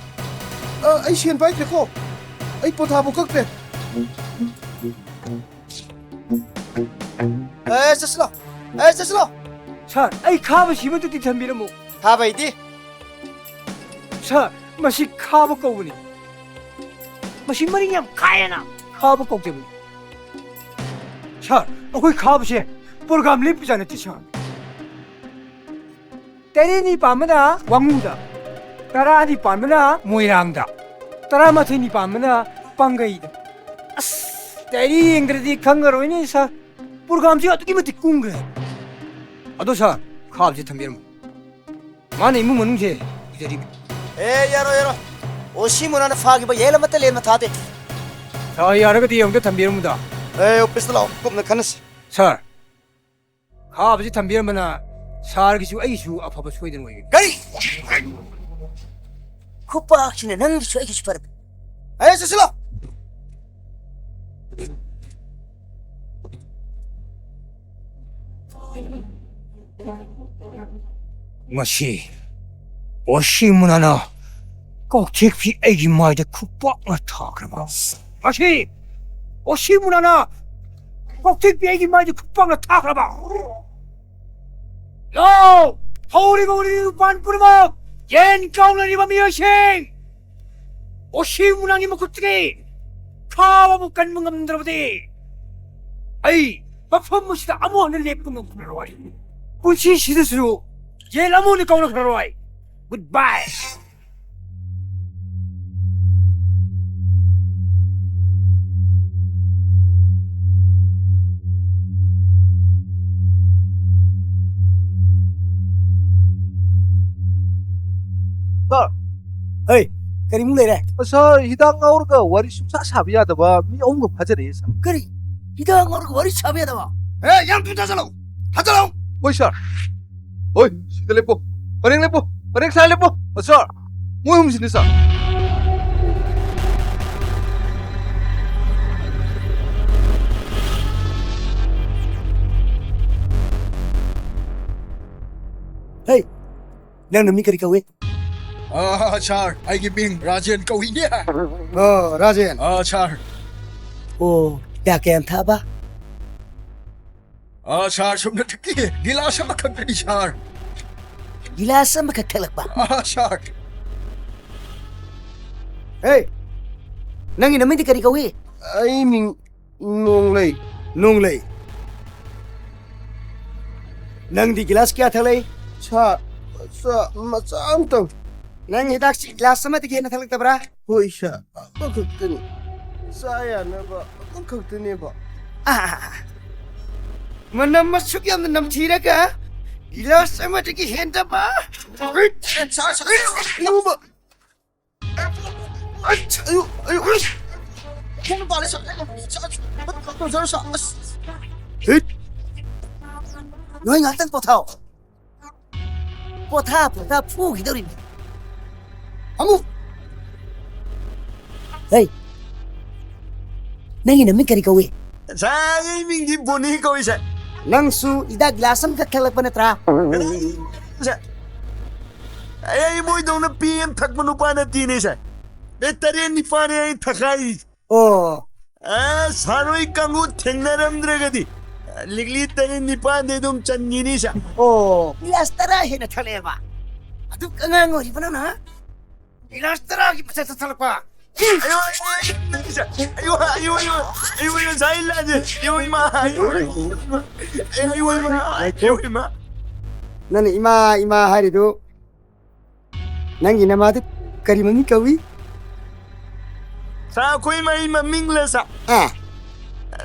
ꯑ, ꯑꯩ ꯁꯦꯟ ꯄꯥꯏꯗ꯭ꯔꯦꯀꯣ꯫ ꯑꯩ ꯄꯣꯊꯥꯕꯨ ꯀꯛꯇ꯭ꯔꯦ꯫ ꯑꯦ, ꯆꯠꯁꯤꯂꯣ꯫ ꯑꯦ, ꯆꯠꯁꯤꯂꯣ꯫ ꯁꯥꯔ, ꯑꯩ ꯈꯥꯕꯁꯤꯃꯇꯗꯤ ꯊꯝꯕꯤꯔꯝꯃꯨ꯫ ꯈꯥꯕ ꯍꯩꯇꯦ꯫ ꯁꯥꯔ, ꯃꯁꯤ ꯈꯥꯕ ꯀꯧꯕꯅꯤ꯫ ꯃꯁꯤ ꯃꯔꯤꯡ ꯌꯥꯝ ꯀꯥꯏꯌꯦꯅ ꯈꯥꯕ ꯀꯧꯖꯕꯅꯤ꯫ ꯁꯥꯔ, ꯑꯩꯈꯣꯏ ꯈꯥꯕꯁꯦ program ꯂꯦꯞꯄꯖꯥꯠ ꯅꯠꯇꯦ, ꯁꯥꯔ꯫ ꯇꯔꯦꯠꯅꯤ ꯄꯥꯟꯕꯅ ꯋꯥꯉꯨꯗ, ꯇꯔꯥꯅꯤ ꯄꯥꯟꯕꯅ ꯃꯣꯏꯔꯥꯡꯗ, ꯇꯔꯥꯃꯥꯊꯣꯏꯅꯤ ꯄꯥꯟꯕꯅ ꯄꯥꯡꯒꯩꯗ꯫ ꯑꯁ, diary ꯌꯦꯡꯗ꯭ꯔꯗꯤ ꯈꯪꯉꯔꯣꯏꯅꯦ, ꯁꯥꯔ꯫ Programꯁꯤ ꯑꯗꯨꯛꯀꯤ ꯃꯇꯤꯛ ꯀꯨꯡꯈ꯭ꯔꯦ꯫ ꯑꯗꯣ, ꯁꯥꯔ, ꯈꯥꯕꯁꯤ ꯊꯝꯕꯤꯔꯝꯃꯨ꯫ ꯃꯥꯅ ꯏꯃꯨꯡ ꯃꯅꯨꯡꯁꯦ ꯎꯖꯔꯤꯕꯅꯤ꯫ ꯑꯦ, ꯌꯥꯔꯣꯏ, ꯌꯥꯔꯣꯏ꯫ ꯑꯣ ꯁꯤ ꯃꯨꯅꯥꯅ ꯐꯥꯈꯤꯕ ꯌꯦꯟ ꯑꯃꯠꯇ ꯂꯦꯝꯅ ꯊꯥꯗꯦ꯫ ꯁꯥꯔ, ꯌꯥꯔꯒꯗꯤ ꯑꯃꯨꯛꯇ ꯊꯝꯕꯤꯔꯝꯃꯨꯗ꯫ ꯑꯦ, officeꯇ ꯂꯥꯛꯑꯣ, ꯀꯨꯞꯅ ꯈꯟꯅꯁꯤ꯫ ꯁꯥꯔ, ꯈꯥꯕꯁꯤ ꯊꯝꯕꯤꯔꯝꯕꯅ ꯁꯥꯔꯒꯤꯁꯨ ꯑꯩꯒꯤꯁꯨ ꯑꯐꯕ ꯁꯣꯏꯗꯅ ꯑꯣꯏꯒꯅꯤ꯫ ꯀꯔꯤ? ꯈꯨꯄꯥꯛꯁꯤꯅ ꯅꯪꯒꯤꯁꯨ ꯑꯩꯒꯤꯁꯨ ꯐꯔꯕ꯫ ꯑꯦ, ꯆꯠꯁꯤꯂꯣ꯫ ꯃꯁꯤ ꯑꯣꯁꯤ ꯃꯨꯅꯥꯅ ꯀꯧꯊꯦꯛꯄꯤ ꯑꯩꯒꯤ ꯃꯥꯏꯗ ꯈꯨꯄꯥꯛꯅ ꯊꯥꯈ꯭ꯔꯕ꯫ ꯃꯁꯤ ꯑꯣꯁꯤ ꯃꯨꯅꯥꯅ ꯀꯧꯊꯦꯛꯄꯤ ꯑꯩꯒꯤ ꯃꯥꯏꯗ ꯈꯨꯄꯥꯛꯅ ꯊꯥꯈ꯭ꯔꯕ꯫ ꯌꯥꯎ! ꯍꯧꯔꯤꯕ ꯎꯔꯤꯕ ꯎꯄꯥꯟ ꯄꯨꯝꯅꯃꯛ ꯌꯦꯟ ꯀꯥꯎꯅꯔꯤꯕ ꯃꯤꯑꯣꯏꯁꯤꯡ, ꯎꯆꯤ ꯃꯨꯅꯥꯡꯒꯤ ꯃꯈꯨꯠꯇꯒꯤ ꯈꯥꯕꯕꯨ ꯀꯟꯕ ꯉꯝꯗ꯭ꯔꯕꯗꯤ, ꯑꯩ ꯃꯐꯝ ꯑꯁꯤꯗ ꯑꯃꯨꯛ ꯍꯟꯅ ꯂꯦꯞꯄ ꯉꯝꯂꯔꯣꯏ꯫ ꯄꯨꯟꯁꯤꯁꯤꯗꯁꯨ ꯌꯦꯟ ꯑꯃꯨꯛ ꯍꯟꯅ ꯀꯥꯎꯅꯈ꯭ꯔꯔꯣꯏ꯫ Goodbye꯫ ꯁꯥꯔ꯫ ꯍꯩ, ꯀꯔꯤꯃꯨꯛ ꯂꯩꯔꯦ? ꯁꯥꯔ, ꯍꯤꯗꯥꯛ ꯉꯥꯎꯔꯒ ꯋꯥꯔꯤ ꯁꯨꯡꯁꯥ ꯁꯥꯕ ꯌꯥꯗꯕ ꯃꯤ ꯑꯍꯨꯝꯒ ꯐꯥꯖꯔꯛꯑꯦ, ꯁꯥꯔ꯫ ꯀꯔꯤ? ꯍꯤꯗꯥꯛ ꯉꯥꯎꯔꯒ ꯋꯥꯔꯤ ꯁꯥꯕ ꯌꯥꯗꯕ? ꯑꯦ, ꯌꯥꯝ ꯊꯨꯅ ꯆꯠꯂꯣ! ꯐꯥꯖꯤꯜꯂꯣ! ꯍꯣꯏ, ꯁꯥꯔ꯫ ꯍꯣꯏ, ꯁꯤꯗ ꯂꯦꯞꯄꯣ꯫ ꯄꯔꯦꯡ ꯂꯦꯞꯄꯣ꯫ ꯄꯔꯦꯡ ꯁꯥꯏ ꯂꯦꯞꯄꯣ꯫ ꯑ, ꯁꯥꯔ, ꯃꯣꯏ ꯑꯍꯨꯝꯁꯤꯅꯤ, ꯁꯥꯔ꯫ ꯍꯦ, ꯅꯪ ꯅꯃꯤꯡ ꯀꯔꯤ ꯀꯧꯏ? ꯑꯥ, ꯁꯥꯔ, ꯑꯩꯒꯤ ꯃꯤꯡ ꯔꯥꯖꯦꯟ ꯀꯧꯏꯅꯦ꯫ ꯑꯣ, ꯔꯥꯖꯦꯟ꯫ ꯑꯥ, ꯁꯥꯔ꯫ ꯑꯣ, ꯀꯌꯥ ꯀꯌꯥꯝ ꯊꯛꯑꯕ? ꯑꯥ, ꯁꯥꯔ, ꯁꯨꯞꯅꯇꯒꯤ ꯒꯤꯂꯥꯁ ꯑꯃꯈꯛꯇꯅꯤ, ꯁꯥꯔ꯫ ꯒꯤꯂꯥꯁ ꯑꯃꯈꯛ ꯊꯛꯂꯛꯄ? ꯑꯥ, ꯁꯥꯔ꯫ ꯍꯦ, ꯅꯪꯒꯤ ꯅꯃꯤꯡꯗꯤ ꯀꯔꯤ ꯀꯧꯏ? ꯑꯩ ꯃꯤꯡ ꯅꯣꯡꯂꯩ꯫ ꯅꯣꯡꯂꯩ꯫ ꯅꯪꯗꯤ ꯒꯤꯂꯥꯁ ꯀꯌꯥ ꯊꯛꯂꯛꯏ? ꯁꯥꯔ, ꯃꯆꯥ, ꯃꯆꯥ ꯑꯝꯇꯪ꯫ ꯅꯪ ꯍꯤꯗꯥꯛꯁꯤ ꯒꯤꯂꯥꯁ ꯑꯃꯗꯒꯤ ꯍꯦꯟꯅ ꯊꯛꯂꯛꯇꯕ꯭ꯔꯥ? ꯍꯣꯏ, ꯁꯥꯔ, ꯑꯃꯈꯛꯇꯅꯤ꯫ ꯆꯥ ꯌꯥꯅꯕ ꯑꯃꯈꯛꯇꯅꯦꯕ꯫ ꯑꯥ, ꯃꯅꯝ ꯑꯁꯨꯛ ꯌꯥꯝꯅ ꯅꯝꯊꯤꯔꯒ ꯒꯤꯂꯥꯁ ꯑꯃꯗꯒꯤ ꯍꯦꯟꯗꯕ? ꯁꯥꯔ, ꯁꯥꯔ, ꯑꯌꯨꯕ! ꯑꯌꯨ, ꯑꯌꯨ, ꯑꯁ! ꯈꯣꯡꯅ ꯄꯥꯜꯂꯦ, ꯁꯥꯔ꯫ ꯁꯥꯔ, ꯁꯥꯔ, ꯁꯥꯔ, ꯑꯁ! ꯍꯤꯠ! ꯅꯣꯏ ꯉꯥꯛꯇꯪ ꯄꯣꯊꯥꯎ꯫ ꯄꯣꯊꯥ, ꯄꯣꯊꯥ, ꯐꯨꯈꯤꯗꯧꯔꯤꯅꯤ꯫ ꯑꯃꯨꯛ! ꯍꯩ! ꯅꯪꯒꯤ ꯅꯃꯤꯡ ꯀꯔꯤ ꯀꯧꯏ? ꯁꯥꯔ, ꯑꯩ ꯃꯤꯡꯗꯤ ꯕꯣꯅꯤ ꯀꯧꯏ, ꯁꯥꯔ꯫ ꯅꯪꯁꯨ ꯍꯤꯗꯥꯛ ꯒꯤꯂꯥꯁ ꯑꯃꯈꯛ ꯊꯛꯂꯛꯄ ꯅꯠꯇ꯭ꯔꯥ? ꯁꯥꯔ, ꯑꯩ, ꯑꯩ ꯃꯣꯏꯗꯧꯅ ꯄꯤ ꯑꯦꯝ ꯊꯛꯄ ꯅꯨꯄꯥ ꯅꯠꯇꯦꯅꯦ, ꯁꯥꯔ꯫ ꯃꯤꯅꯤꯠ ꯇꯔꯦꯠ ꯅꯤꯄꯥꯜꯅꯦ ꯑꯩ ꯊꯛꯈꯥꯏꯔꯤꯁꯦ꯫ ꯑꯣ꯫ ꯑ, ꯁꯥꯔ ꯍꯣꯏ ꯀꯥꯡꯕꯨ ꯊꯦꯡꯅꯔꯝꯗ꯭ꯔꯒꯗꯤ ꯂꯤꯛꯂꯤ ꯇꯔꯦꯠ ꯅꯤꯄꯥꯟꯗꯤ ꯑꯗꯨꯝ ꯆꯟꯈꯤꯅꯤ ꯁꯥ꯫ ꯑꯣ, ꯒꯤꯂꯥꯁ ꯇꯔꯥ ꯍꯦꯟꯅ ꯊꯛꯂꯛꯑꯦꯕ꯫ ꯑꯗꯨꯛ ꯑꯉꯥꯡ ꯑꯣꯏꯔꯤꯕ ꯅꯪꯅ ꯒꯤꯂꯥꯁ ꯇꯔꯥꯒꯤ ꯃꯊꯛꯇ ꯊꯛꯂꯛꯄ? ꯑꯌꯣ, ꯑꯌꯣ, ꯑꯌꯣ, ꯑꯌꯣ, ꯑꯌꯣ, ꯑꯌꯣ, ꯑꯌꯣ, ꯁꯥꯏ ꯂꯥꯟꯁꯦ꯫ ꯑꯌꯣ, ꯏꯃꯥ, ꯑꯌꯣ, ꯑꯌꯣ, ꯏꯃꯥ, ꯑꯌꯣ, ꯏꯃꯥ, ꯑꯌꯣ, ꯏꯃꯥ꯫ ꯅꯪꯅ ꯏꯃꯥ, ꯏꯃꯥ ꯍꯥꯏꯔꯤꯗꯨ, ꯅꯪꯒꯤ ꯅꯃꯥꯗꯨ ꯀꯔꯤ ꯃꯃꯤꯡ ꯀꯧꯏ? ꯁꯥ, ꯑꯩꯈꯣꯏ ꯃꯥꯏ ꯃꯃꯤꯡꯂ ꯁꯥ? ꯑꯥ꯫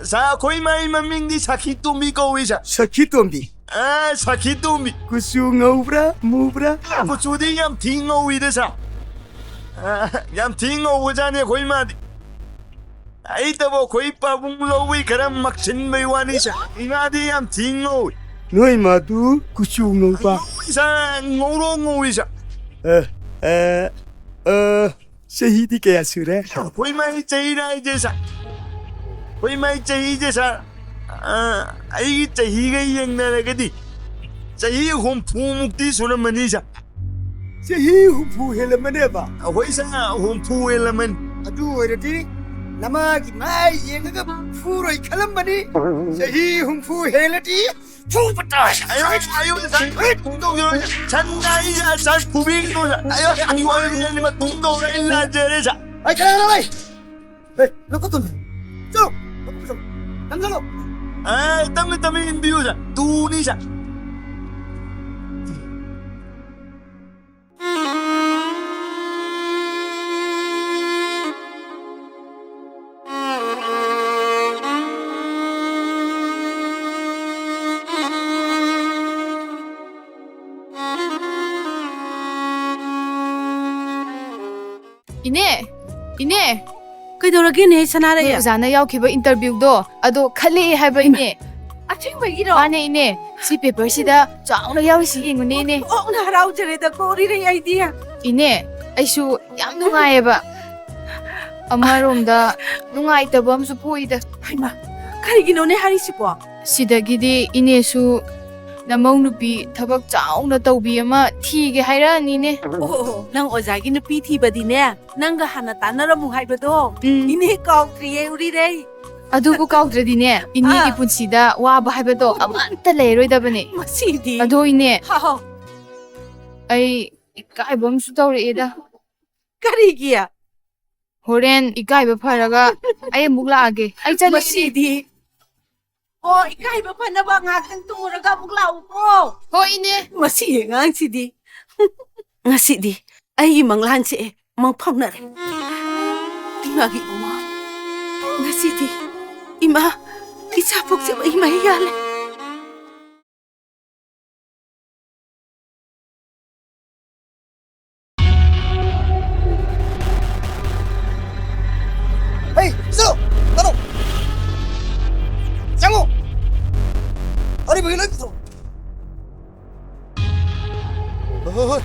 ꯁꯥ, ꯑꯩꯈꯣꯏ ꯃꯥꯏ ꯃꯃꯤꯡꯗꯤ ꯁꯈꯤ ꯇꯣꯝꯕꯤ ꯀꯧꯏ ꯁꯥ꯫ ꯁꯈꯤ ꯇꯣꯝꯕꯤ? ꯑꯥ, ꯁꯈꯤ ꯇꯣꯝꯕꯤ꯫ ꯀꯨꯆꯨ ꯉꯧꯕ꯭ꯔꯥ, ꯃꯨꯕ꯭ꯔꯥ? ꯀꯨꯆꯨꯗꯤ ꯌꯥꯝ ꯊꯤ ꯉꯧꯏꯗ ꯁꯥ꯫ ꯑꯥ, ꯌꯥꯝ ꯊꯤ ꯉꯧꯕꯖꯥꯠꯅꯤ ꯑꯩꯈꯣꯏ ꯃꯥꯗꯤ꯫ ꯑꯩꯇꯕꯨ ꯑꯩꯈꯣꯏ ꯄꯥꯕꯨꯡ ꯂꯧꯕꯩ ꯈꯔ ꯃꯛꯁꯤꯟꯕꯩ ꯋꯥꯅꯤ ꯁꯥ꯫ ꯏꯃꯥꯗꯤ ꯌꯥꯝ ꯊꯤ ꯉꯧꯏ꯫ ꯅꯣꯏ ꯃꯥꯗꯨ ꯀꯨꯆꯨ ꯉꯧꯕ? ꯉꯧꯏ ꯁꯥ, ꯉꯧꯔꯣ ꯉꯧꯏ ꯁꯥ꯫ ꯑ, ꯑ, ꯑ, ꯆꯍꯤꯗꯤ ꯀꯌꯥ ꯁꯨꯔꯦ? ꯑꯩꯈꯣꯏ ꯃꯥꯒꯤ ꯆꯍꯤꯔ ꯍꯥꯏꯁꯦ ꯁꯥ? ꯑꯩꯈꯣꯏ ꯃꯥꯒꯤ ꯆꯍꯤꯁꯦ ꯁꯥ, ꯑ, ꯑꯩꯒꯤ ꯆꯍꯤꯒ ꯌꯦꯡꯅꯔꯒꯗꯤ ꯆꯍꯤ ꯍꯨꯝꯐꯨ ꯃꯨꯛꯇꯤ ꯁꯨꯔꯝꯃꯅꯤ ꯁꯥ꯫ ꯆꯍꯤ ꯍꯨꯝꯐꯨ ꯍꯦꯜꯂꯝꯃꯅꯦꯕ? ꯑꯩꯈꯣꯏ ꯁꯥ ꯍꯨꯝꯐꯨ ꯍꯦꯜꯂꯝꯃꯅꯤ꯫ ꯑꯗꯨ ꯑꯣꯏꯔꯗꯤ ꯅꯃꯥꯒꯤ ꯃꯥꯏ ꯌꯦꯡꯉꯒ ꯐꯨꯔꯣꯏ ꯈꯜꯂꯝꯕꯅꯤ꯫ ꯆꯍꯤ ꯍꯨꯝꯐꯨ ꯍꯦꯜꯂꯗꯤ ꯐꯨꯕ ꯇꯥꯏ꯫ ꯑꯌꯣ, ꯑꯌꯣ, ꯁꯟ ꯇꯨꯡ ꯇꯧꯖꯔꯣꯏ꯫ ꯁꯟ ꯅꯥꯏ, ꯁꯟ ꯐꯨꯕꯤꯒꯅꯨ꯫ ꯑꯌꯣ, ꯑꯌꯣ, ꯑꯌꯣ, ꯇꯨꯡ ꯇꯧꯔꯦ, ꯑꯩ ꯂꯥꯟꯖꯔꯦ ꯁꯥ꯫ ꯑꯩ ꯀꯅꯥ, ꯀꯅꯥ, ꯑꯩ? ꯑꯦ, ꯂꯧꯈꯠꯇꯣꯅꯦ꯫ ꯆꯠꯂꯣ, ꯂꯧꯈꯠꯂꯣ꯫ ꯅꯪ ꯆꯠꯂꯣ꯫ ꯑꯦ, ꯇꯞꯅ, ꯇꯞꯅ ꯏꯟꯕꯤꯌꯨ ꯁꯥ꯫ ꯇꯨꯅꯤ ꯁꯥ꯫ ꯏꯅꯦ, ꯏꯅꯦ꯫ ꯀꯩꯗꯧꯔꯒꯦꯅꯦ, ꯁꯅꯥꯔꯩ? ꯅꯣꯏ ꯑꯣꯖꯥꯅ ꯌꯥꯎꯈꯤꯕ interviewꯗꯣ, ꯑꯗꯣ ꯈꯜꯂꯛꯑꯦ ꯍꯥꯏꯕ, ꯏꯃꯥ, ꯏꯅꯦ꯫ ꯑꯁꯦꯡꯕꯒꯤꯔꯣ? ꯃꯥꯅꯦ, ꯏꯅꯦ꯫ ꯁꯤ paperꯁꯤꯗ ꯆꯥꯎꯅ ꯌꯥꯎꯔꯤꯁꯤ ꯌꯦꯡꯉꯨꯅꯦ, ꯏꯅꯦ꯫ ꯑꯣꯟꯊꯣꯛꯅ ꯍꯔꯥꯎꯖꯔꯦꯗꯀꯣ, ꯎꯔꯤꯔꯩ ꯑꯩꯗꯤ꯫ ꯏꯅꯦ, ꯑꯩꯁꯨ ꯌꯥꯝ ꯅꯨꯡꯉꯥꯏꯌꯦꯕ꯫ ꯑꯃꯔꯣꯝꯗ ꯅꯨꯡꯉꯥꯏꯇꯕ ꯑꯃꯁꯨ ꯄꯣꯛꯏꯗ꯫ ꯍꯩꯃꯥ, ꯀꯔꯤꯒꯤꯅꯣꯅꯦ ꯍꯥꯏꯔꯤꯁꯤꯕꯣ? ꯁꯤꯗꯒꯤꯗꯤ ꯏꯅꯦꯁꯨ ꯅꯃꯧ ꯅꯨꯄꯤ ꯊꯕꯛ ꯆꯥꯎꯅ ꯇꯧꯕꯤ ꯑꯃ ꯊꯤꯒꯦ ꯍꯥꯏꯔꯛꯑꯅꯤꯅꯦ꯫ ꯑꯣ, ꯑꯣ, ꯑꯣ, ꯅꯪ ꯑꯣꯖꯥꯒꯤ ꯅꯨꯄꯤ ꯊꯤꯕꯗꯤꯅꯦ, ꯅꯪꯒ ꯍꯥꯟꯅ ꯇꯥꯟꯅꯔꯝꯃꯨ ꯍꯥꯏꯕꯗꯣ꯫ ꯎꯝ꯫ ꯏꯅꯦ ꯀꯥꯎꯗ꯭ꯔꯤꯌꯦ, ꯎꯔꯤꯔꯩ꯫ ꯑꯗꯨꯕꯨ ꯀꯥꯎꯗ꯭ꯔꯗꯤꯅꯦ, ꯏꯅꯦꯒꯤ ꯑꯥ꯫ ꯄꯨꯟꯁꯤꯗ ꯋꯥꯕ ꯍꯥꯏꯕꯗꯣ ꯑꯃꯠꯇ ꯂꯩꯔꯣꯏꯗꯕꯅꯦ꯫ ꯃꯁꯤꯗꯤ꯫ ꯑꯗꯣ ꯏꯅꯦ, ꯍꯥꯎ꯫ ꯑꯩ ꯏꯀꯥꯏꯕ ꯑꯃꯁꯨ ꯇꯧꯔꯛꯑꯦꯗ꯫ ꯀꯔꯤꯒꯤ? ꯍꯣꯔꯦꯟ ꯏꯀꯥꯏꯕ ꯐꯔꯒ ꯑꯩ ꯑꯃꯨꯛ ꯂꯥꯛꯑꯒꯦ꯫ ꯑꯩ ꯆꯠꯂꯒꯦ꯫ ꯃꯁꯤꯗꯤ꯫ ꯑꯣ, ꯏꯀꯥꯏꯕ ꯐꯅꯕ ꯉꯥꯏꯍꯥꯛꯇꯪ ꯇꯨꯝꯃꯨꯔꯒ ꯑꯃꯨꯛ ꯂꯥꯛꯎꯀꯣ꯫ ꯍꯣꯏ, ꯏꯅꯦ꯫ ꯃꯁꯤ ꯑꯉꯥꯡꯁꯤꯗꯤ꯫ ꯉꯁꯤꯗꯤ ꯑꯩꯒꯤ ꯃꯪꯂꯥꯟꯁꯦ ꯃꯪ ꯐꯥꯎꯅꯔꯦ꯫ ꯏꯃꯥꯒꯤ ꯏꯕꯨꯡꯉꯣ, ꯉꯁꯤꯗꯤ ꯏꯃꯥ, ꯏꯆꯥ ꯄꯣꯛꯆꯕ ꯏꯃꯥ ꯌꯥꯜꯂꯦ꯫ ꯍꯩ, ꯆꯠꯂꯣ! ꯆꯠꯂꯣ! ꯆꯪꯉꯣ! ꯑꯔꯤꯕꯒꯤ ꯂꯣꯏ ꯄꯨꯊꯣꯔꯛꯑꯣ꯫ ꯍꯣꯏ, ꯍꯣꯏ, ꯍꯣꯏ꯫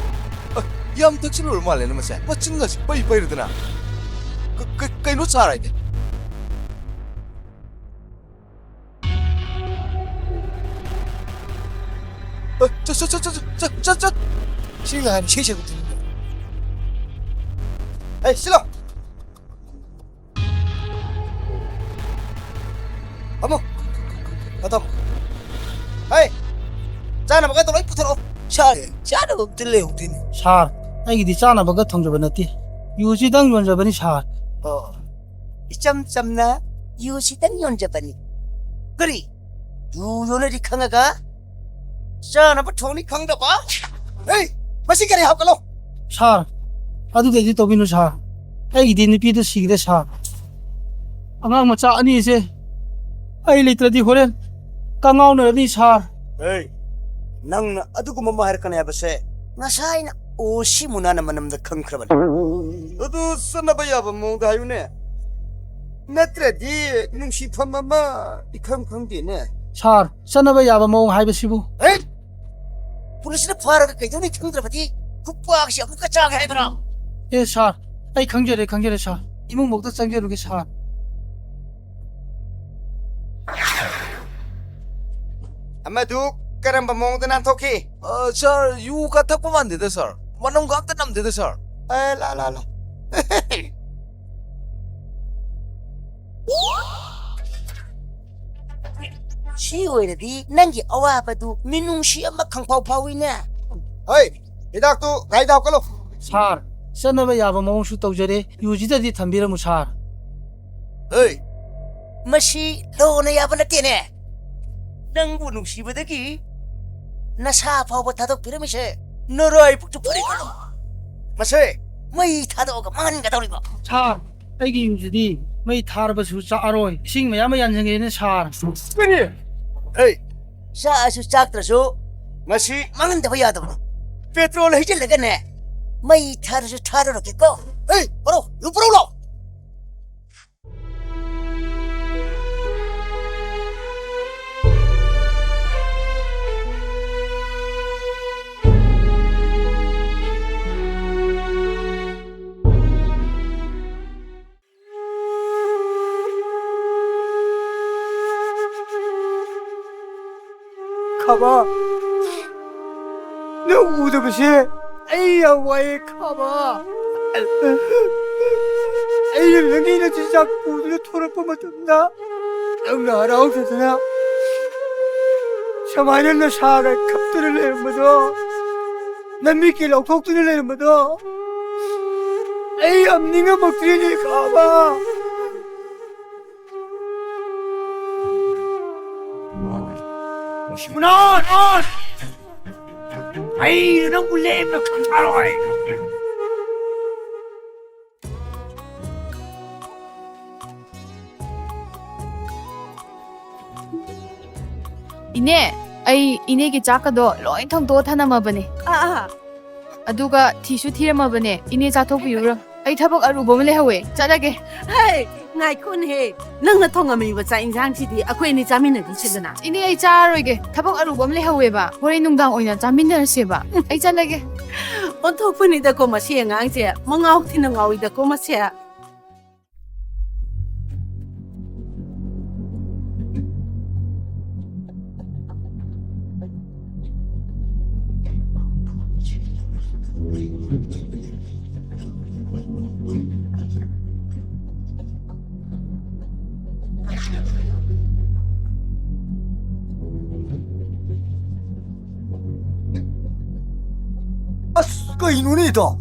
ꯑ, ꯌꯥꯝ ꯊꯛꯆꯤꯜꯂꯨꯔ ꯃꯥꯜꯂꯦꯅꯦ ꯃꯁꯦ꯫ ꯃꯆꯤꯟꯒꯁꯦ ꯄꯩ ꯄꯩꯔꯗꯅ꯫ ꯀ-, ꯀ-, ꯀꯩꯅꯣ ꯆꯥꯔ ꯍꯥꯏꯗꯤ? ꯑ, ꯆꯠ, ꯆꯠ, ꯆꯠ꯫ ꯁꯤ ꯉꯥꯏꯅꯤ, ꯏꯁꯩ ꯁꯛꯄ ꯇꯨꯝꯕ꯫ ꯑꯩ, ꯁꯤꯂꯣ꯫ ꯐꯝꯃꯣ꯫ ꯐꯝꯃꯣ꯫ ꯍꯩ! ꯆꯥꯅꯕꯒꯗꯣ ꯂꯣꯏ ꯄꯨꯊꯣꯔꯛꯑꯣ꯫ ꯁꯥꯔ, ꯆꯥꯅꯕ ꯑꯝꯇ ꯂꯩꯍꯧꯗꯦꯅꯦ꯫ ꯁꯥꯔ, ꯑꯩꯒꯤꯗꯤ ꯆꯥꯅꯕꯒ ꯊꯣꯡꯖꯕ ꯅꯠꯇꯦ꯫ ꯌꯨꯁꯤꯗꯪ ꯌꯣꯟꯖꯕꯅꯤ, ꯁꯥꯔ꯫ ꯑꯣ꯫ ꯏꯆꯝ ꯆꯝꯅ ꯌꯨꯁꯤꯗꯪ ꯌꯣꯟꯖꯕꯅꯤ꯫ ꯀꯔꯤ? ꯌꯨ ꯌꯣꯟꯅꯔꯤ ꯈꯪꯉꯒ ꯆꯥꯅꯕ ꯊꯣꯡꯅꯤ ꯈꯪꯗꯕ? ꯍꯩ! ꯃꯁꯤ ꯀꯔꯤ ꯍꯥꯞꯀꯠꯂꯣ? ꯁꯥꯔ, ꯑꯗꯨꯗꯩꯗꯤ ꯇꯧꯕꯤꯅꯨ, ꯁꯥꯔ꯫ ꯑꯩꯒꯤꯗꯤ ꯅꯨꯄꯤꯗꯨ ꯁꯤꯈ꯭ꯔꯦ, ꯁꯥꯔ꯫ ꯑꯉꯥꯡ ꯃꯆꯥ ꯑꯅꯤꯁꯦ ꯑꯩ ꯂꯩꯇ꯭ꯔꯗꯤ ꯍꯣꯔꯦꯟ ꯀꯉꯥꯎꯅꯔꯅꯤ, ꯁꯥꯔ꯫ ꯑꯦ, ꯅꯪꯅ ꯑꯗꯨꯒꯨꯝꯕ ꯑꯃ ꯍꯥꯏꯔꯛꯀꯅꯤ ꯍꯥꯏꯕꯁꯦ ꯉꯁꯥꯏꯅ ꯑꯣ ꯁꯤ ꯃꯨꯅꯥꯅ ꯃꯅꯝꯗ ꯈꯪꯈ꯭ꯔꯕꯅꯤ꯫ ꯑꯗꯨ ꯆꯠꯅꯕ ꯌꯥꯕ ꯃꯑꯣꯡꯗ ꯍꯥꯏꯌꯨꯅꯦ, ꯅꯠꯇ꯭ꯔꯗꯤ ꯅꯨꯡꯁꯤꯐꯝ ꯑꯃ ꯏꯈꯪ ꯈꯪꯗꯦꯅꯦ꯫ ꯁꯥꯔ, ꯆꯠꯅꯕ ꯌꯥꯕ ꯃꯑꯣꯡ ꯍꯥꯏꯕꯁꯤꯕꯨ? ꯍꯦ! ꯄꯨꯂꯤꯁꯅ ꯐꯥꯔꯒ ꯀꯩꯗꯧꯅꯤ ꯈꯪꯗ꯭ꯔꯕꯗꯤ ꯈꯨꯄꯥꯛꯁꯤ ꯑꯃꯨꯛꯀ ꯆꯥꯒꯦ ꯍꯥꯏꯕ꯭ꯔꯥ? ꯑꯦ ꯁꯥꯔ, ꯑꯩ ꯈꯪꯖꯔꯦ, ꯈꯪꯖꯔꯦ ꯁꯥꯔ꯫ ꯏꯃꯨꯡꯃꯛꯇ ꯆꯪꯖꯔꯨꯒꯦ ꯁꯥꯔ꯫ ꯑꯃꯗꯨ ꯀꯔꯝꯕ ꯃꯑꯣꯡꯗ ꯅꯥꯟꯊꯣꯛꯈꯤ? ꯑ, ꯁꯥꯔ, ꯌꯨꯒ ꯊꯛꯄ ꯃꯥꯟꯗꯦꯗ, ꯁꯥꯔ꯫ ꯃꯅꯨꯡꯒ ꯑꯝꯇ ꯅꯝꯗꯦꯗ, ꯁꯥꯔ꯫ ꯑꯦ, ꯂꯥ, ꯂꯥ, ꯂꯥ꯫ ꯁꯤ ꯑꯣꯏꯔꯗꯤ ꯅꯪꯒꯤ ꯑꯋꯥꯕꯗꯨ ꯃꯤꯅꯨꯡꯁꯤ ꯑꯃ ꯈꯪꯐꯥꯎ ꯐꯥꯎꯏꯅꯦ꯫ ꯍꯣꯏ, ꯍꯤꯗꯥꯛꯇꯨ ꯒꯥꯔꯤꯗ ꯍꯥꯞꯀꯠꯂꯣ꯫ ꯁꯥꯔ, ꯆꯠꯅꯕ ꯌꯥꯕ ꯃꯑꯣꯡꯁꯨ ꯇꯧꯖꯔꯦ, ꯌꯨꯖꯤꯗꯗꯤ ꯊꯝꯕꯤꯔꯝꯃꯨ ꯁꯥꯔ꯫ ꯍꯣꯏ, ꯃꯁꯤ ꯂꯣꯅ ꯌꯥꯕ ꯅꯠꯇꯦꯅꯦ꯫ ꯅꯪꯕꯨ ꯅꯨꯡꯁꯤꯕꯗꯒꯤ ꯅꯁꯥ ꯐꯥꯎꯕ ꯊꯥꯗꯣꯛꯄꯤꯔꯝꯃꯤꯁꯦ ꯅꯔꯥꯏꯕꯛꯁꯨ ꯐꯔꯦ ꯈꯜꯂꯣ꯫ ꯃꯁꯦ ꯃꯩ ꯊꯥꯗꯣꯛꯑꯒ ꯃꯥꯡꯍꯟꯒꯗꯧꯔꯤꯕ꯫ ꯁꯥꯔ, ꯑꯩꯒꯤ ꯌꯨꯝꯁꯤꯗꯤ ꯃꯩ ꯊꯥꯔꯕꯁꯨ ꯆꯥꯛꯑꯔꯣꯏ꯫ ꯏꯁꯤꯡ ꯃꯌꯥꯝ ꯑꯃ ꯌꯥꯟꯁꯤꯟꯒꯦꯅ ꯁꯥꯔ꯫ ꯀꯔꯤ? ꯍꯦ! ꯆꯥꯛꯑꯁꯨ ꯆꯥꯛꯇ꯭ꯔꯁꯨ ꯃꯁꯤ ꯃꯥꯡꯍꯟꯗꯕ ꯌꯥꯗꯕꯅꯤ꯫ ꯄꯦꯇ꯭ꯔꯣꯜ ꯍꯩꯖꯤꯜꯂꯒꯅꯦ, ꯃꯩ ꯊꯥꯔꯁꯨ ꯊꯥꯔꯨꯔꯒꯦꯀꯣ꯫ ꯍꯦ! ꯄꯨꯔꯛꯑꯣ, ꯌꯨ ꯄꯨꯔꯛꯑꯣ ꯂꯥꯎ꯫ ꯈꯥꯕ, ꯅꯪ ꯎꯗꯕꯁꯦ ꯑꯩ ꯌꯥꯝ ꯋꯥꯏꯌꯦ ꯈꯥꯕ꯫ ꯑꯩꯅ ꯅꯪꯒꯤ ꯅꯆꯤꯟꯖꯥꯛ ꯄꯨꯗꯨꯅ ꯊꯣꯔꯛꯄ ꯃꯇꯝꯗ ꯅꯪꯅ ꯍꯔꯥꯎꯖꯗꯅ ꯁꯨꯃꯥꯏꯅ ꯅꯁꯥꯒ ꯀꯞꯇꯨꯅ ꯂꯩꯔꯝꯕꯗꯣ, ꯅꯃꯤꯠꯀꯤ ꯂꯧꯊꯣꯛꯇꯨꯅ ꯂꯩꯔꯝꯕꯗꯣ ꯑꯩ ꯌꯥꯝ ꯅꯤꯡꯉꯝꯃꯛꯇ꯭ꯔꯦꯅꯦ ꯈꯥꯕ꯫ ꯁꯤꯃꯨꯅꯥ, ꯑꯩꯅ ꯅꯪꯕꯨ ꯂꯦꯝꯅ ꯈꯟꯊꯔꯣꯏ꯫ ꯏꯅꯦ, ꯑꯩ ꯏꯅꯦꯒꯤ ꯆꯥꯛꯀꯗꯣ ꯂꯣꯏ ꯊꯣꯡꯗꯣꯛꯑ ꯊꯅꯝꯃꯕꯅꯦ꯫ ꯑꯥ, ꯑꯥ꯫ ꯑꯗꯨꯒ ꯊꯤꯁꯨ ꯊꯤꯔꯝꯃꯕꯅꯦ꯫ ꯏꯅꯦ ꯆꯥꯊꯣꯛꯄꯤꯔꯨꯔꯣ꯫ ꯑꯩ ꯊꯕꯛ ꯑꯔꯨꯕ ꯑꯃ ꯂꯩꯍꯧꯋꯦ꯫ ꯆꯠꯂꯒꯦ꯫ ꯍꯦ, ꯉꯥꯏꯈꯣꯅꯦꯍꯦ꯫ ꯅꯪꯅ ꯊꯣꯡꯉꯝꯃꯤꯕ ꯆꯥꯛ ꯏꯟꯁꯥꯡꯁꯤꯗꯤ ꯑꯩꯈꯣꯏ ꯑꯅꯤ ꯆꯥꯃꯤꯟꯅꯈꯤꯁꯤꯗꯅ꯫ ꯏꯅꯦ, ꯑꯩ ꯆꯥꯔꯔꯣꯏꯒꯦ꯫ ꯊꯕꯛ ꯑꯔꯨꯕ ꯑꯃ ꯂꯩꯍꯧꯋꯦꯕ꯫ ꯍꯣꯔꯦꯟ ꯅꯨꯡꯗꯥꯡ ꯑꯣꯏꯅ ꯆꯥꯃꯤꯟꯅꯔꯁꯦꯕ꯫ ꯑꯩ ꯆꯠꯂꯒꯦ꯫ ꯑꯣꯟꯊꯣꯛꯄꯅꯤꯗꯀꯣ ꯃꯁꯤ ꯑꯉꯥꯡꯁꯦ꯫ ꯃꯉꯥꯎ ꯊꯤꯅ ꯉꯥꯎꯏꯗꯀꯣ ꯃꯁꯦ꯫ ꯀꯩꯅꯣꯅꯦ ꯏꯇꯥꯎ?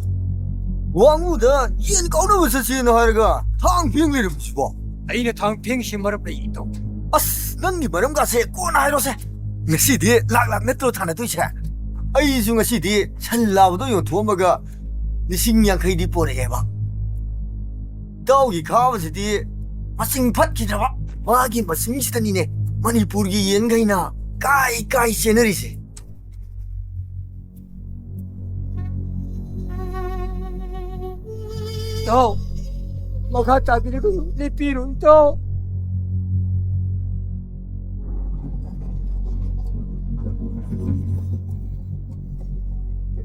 ꯋꯥꯉꯨꯗ ꯌꯦꯟ ꯀꯥꯎꯅꯕ ꯆꯠꯁꯦꯅ ꯍꯥꯏꯔꯒ ꯊꯥꯡ ꯐꯦꯡ ꯂꯩꯔꯝꯃꯤꯁꯤꯕꯣ? ꯑꯩꯅ ꯊꯥꯡ ꯐꯦꯡꯉꯤꯁꯤ ꯃꯔꯝ ꯂꯩ, ꯏꯇꯥꯎ꯫ ꯑꯁ, ꯅꯪꯒꯤ ꯃꯔꯝꯒꯥꯁꯦ ꯀꯣꯟꯅ ꯍꯥꯏꯔꯣꯁꯦ꯫ ꯉꯁꯤꯗꯤ ꯂꯥꯛ ꯂꯥꯛ ꯅꯠꯇ꯭ꯔꯣ ꯊꯥꯅꯗꯣꯏꯁꯦ? ꯑꯩꯁꯨ ꯉꯁꯤꯗꯤ ꯁꯟ ꯂꯥꯕꯗꯣ ꯌꯣꯟꯊꯣꯛꯑꯝꯃꯒ ꯂꯤꯁꯤꯡ ꯌꯥꯡꯈꯩꯗꯤ ꯄꯣꯔꯛꯑꯦꯕ꯫ ꯏꯇꯥꯎꯒꯤ ꯈꯥꯕꯁꯤꯗꯤ ꯃꯁꯤꯡ ꯐꯠꯈꯤꯗ꯭ꯔꯕ꯫ ꯃꯥꯒꯤ ꯃꯁꯤꯡꯁꯤꯗꯅꯤꯅꯦ ꯃꯅꯤꯄꯨꯔꯒꯤ ꯌꯦꯟꯈꯩꯅ ꯀꯥꯏ ꯀꯥꯏ ꯆꯦꯟꯅꯔꯤꯁꯦ꯫ ꯏꯇꯥꯎ, ꯃꯈꯥ ꯇꯥꯕꯤꯔꯒꯅꯨ, ꯂꯦꯞꯄꯤꯔꯣ, ꯏꯇꯥꯎ꯫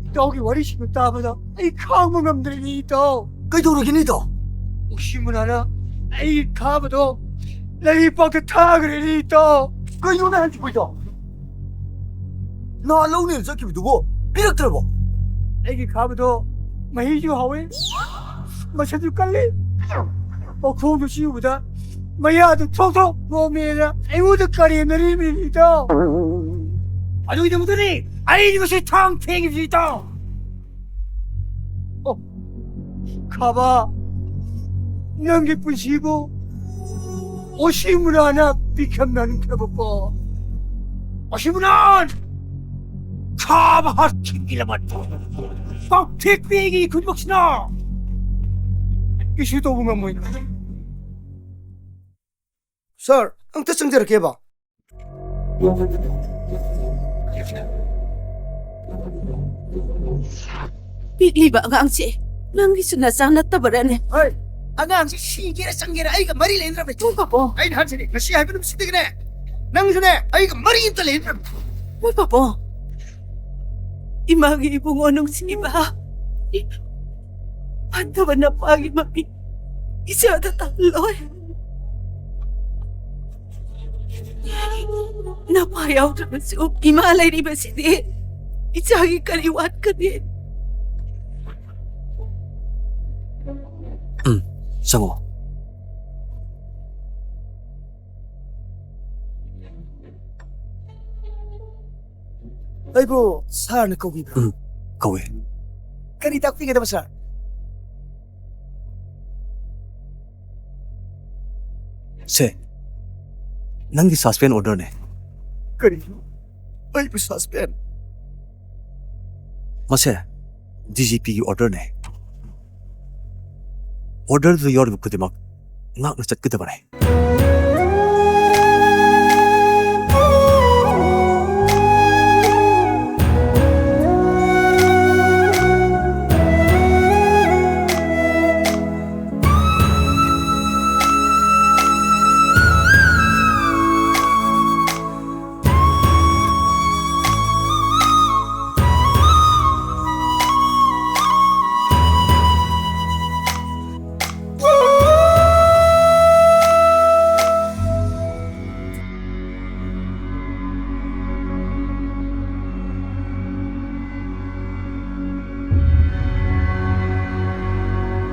ꯏꯇꯥꯎꯒꯤ ꯋꯥꯔꯤꯁꯤꯡꯗꯨ ꯇꯥꯕꯗ ꯑꯩ ꯈꯥꯡꯕ ꯉꯝꯗ꯭ꯔꯦꯅꯦ, ꯏꯇꯥꯎ꯫ ꯀꯩꯗꯧꯔꯒꯦꯅꯦ, ꯏꯇꯥꯎ? ꯎꯁꯤꯃꯨꯅꯥꯅ ꯑꯩꯒꯤ ꯈꯥꯕꯗꯣ ꯂꯩꯄꯥꯛꯇ ꯊꯥꯈ꯭ꯔꯦꯅꯦ, ꯏꯇꯥꯎ꯫ ꯀꯩꯅꯣꯅꯦ ꯍꯥꯏꯁꯤꯕꯣ, ꯏꯇꯥꯎ? ꯅꯍꯥꯟ ꯂꯧꯅꯦꯅ ꯆꯠꯈꯤꯕꯗꯨꯕꯨ ꯄꯤꯔꯛꯇ꯭ꯔꯕꯣ? ꯑꯩꯒꯤ ꯈꯥꯕꯗꯣ ꯃꯍꯤꯁꯨ ꯍꯥꯎꯋꯤ, ꯃꯁꯛꯁꯨ ꯀꯜꯂꯤ, ꯃꯈꯣꯡꯗꯨ ꯆꯤꯛꯎꯕꯗ ꯃꯌꯥꯗꯨ ꯊꯣꯛ ꯊꯣꯛ ꯄꯣꯝꯃꯦꯅ ꯑꯩꯉꯣꯟꯗ ꯀꯔꯦꯝꯅꯔꯤꯕꯅꯤ, ꯏꯇꯥꯎ꯫ ꯑꯗꯨꯒꯤꯗꯃꯛꯇꯅꯤ ꯑꯩꯅ ꯉꯁꯤ ꯊꯥꯡ ꯊꯦꯡꯉꯤꯕꯁꯤ, ꯏꯇꯥꯎ꯫ ꯑꯣ, ꯈꯥꯕ, ꯅꯪꯒꯤ ꯄꯨꯟꯁꯤꯕꯨ ꯑꯣꯁꯤꯃꯨꯅꯥꯅ ꯄꯤꯈꯝꯅꯟꯈ꯭ꯔꯕꯀꯣ꯫ ꯑꯣꯁꯤꯃꯨꯅꯥꯟ! ꯈꯥꯕ ꯍꯥꯠꯈꯤꯕꯒꯤ ꯂꯃꯟ ꯀꯥꯎꯊꯦꯛꯄꯤꯒꯤ ꯈꯨꯗꯤꯡꯃꯛꯁꯤꯅ ꯀꯩꯁꯨ ꯇꯧꯕ ꯉꯝꯃꯣꯏ꯫ ꯁꯥꯔ, ꯑꯝꯇ ꯆꯪꯖꯔꯛꯀꯦꯕ꯫ ꯄꯤꯛꯂꯤꯕ ꯑꯉꯥꯡꯁꯦ ꯅꯪꯒꯤꯁꯨ ꯅꯆꯥ ꯅꯠꯇꯕꯔꯅꯦ? ꯍꯣꯏ, ꯑꯉꯥꯡꯁꯦ ꯁꯤꯒꯦꯔꯥ ꯆꯪꯒꯦꯔꯥ ꯑꯩꯒ ꯃꯔꯤ ꯂꯩꯅꯗ꯭ꯔꯕꯅꯦ꯫ ꯏꯕꯨꯡ ꯄꯥꯕꯣ꯫ ꯑꯩꯅ ꯍꯥꯏꯁꯤꯅꯦ, ꯉꯁꯤ ꯍꯥꯏꯕ ꯅꯨꯃꯤꯠꯁꯤꯗꯒꯤꯅꯦ ꯅꯪꯁꯨꯅꯦ ꯑꯩꯒ ꯃꯔꯤ ꯑꯝꯇ ꯂꯩꯅꯗ꯭ꯔꯕꯅꯦ꯫ ꯏꯕꯨꯡ ꯄꯥꯕꯣ, ꯏꯃꯥꯒꯤ ꯏꯕꯨꯡꯉꯣ ꯅꯨꯡꯁꯤꯕ, ꯐꯠꯇꯕ ꯅꯄꯥꯒꯤ ꯃꯃꯤ ꯏꯆꯥꯗ ꯇꯥꯍꯜꯂꯣꯏ꯫ ꯅꯄꯥ ꯌꯥꯎꯗ꯭ꯔꯕꯁꯨ ꯏꯃꯥ ꯂꯩꯔꯤꯕꯁꯤꯗꯤ ꯏꯆꯥꯒꯤ ꯀꯔꯤ ꯋꯥꯠꯀꯅꯤ? ꯎꯝ, ꯆꯪꯉꯣ꯫ ꯑꯩꯕꯨ ꯁꯥꯔꯅ ꯀꯧꯕꯤꯕ꯭ꯔꯥ? ꯎꯝ, ꯀꯧꯋꯦ꯫ ꯀꯔꯤ ꯇꯥꯛꯄꯤꯒꯗꯕ, ꯁꯥꯔ? ꯁꯦ, ꯅꯪꯒꯤ ꯁꯁꯄꯦꯟ ꯑꯣꯔꯗꯔꯅꯦ꯫ ꯀꯔꯤꯅꯣ? ꯑꯩꯕꯨ ꯁꯁꯄꯦꯟ? ꯃꯁꯦ ꯗꯤ ꯖꯤ ꯄꯤꯒꯤ ꯑꯣꯔꯗꯔꯅꯦ꯫ ꯑꯣꯔꯗꯔꯗꯨꯗ ꯌꯥꯎꯔꯤꯕ ꯈꯨꯗꯤꯡꯃꯛ ꯉꯥꯛꯅ ꯆꯠꯀꯗꯕꯅꯦ꯫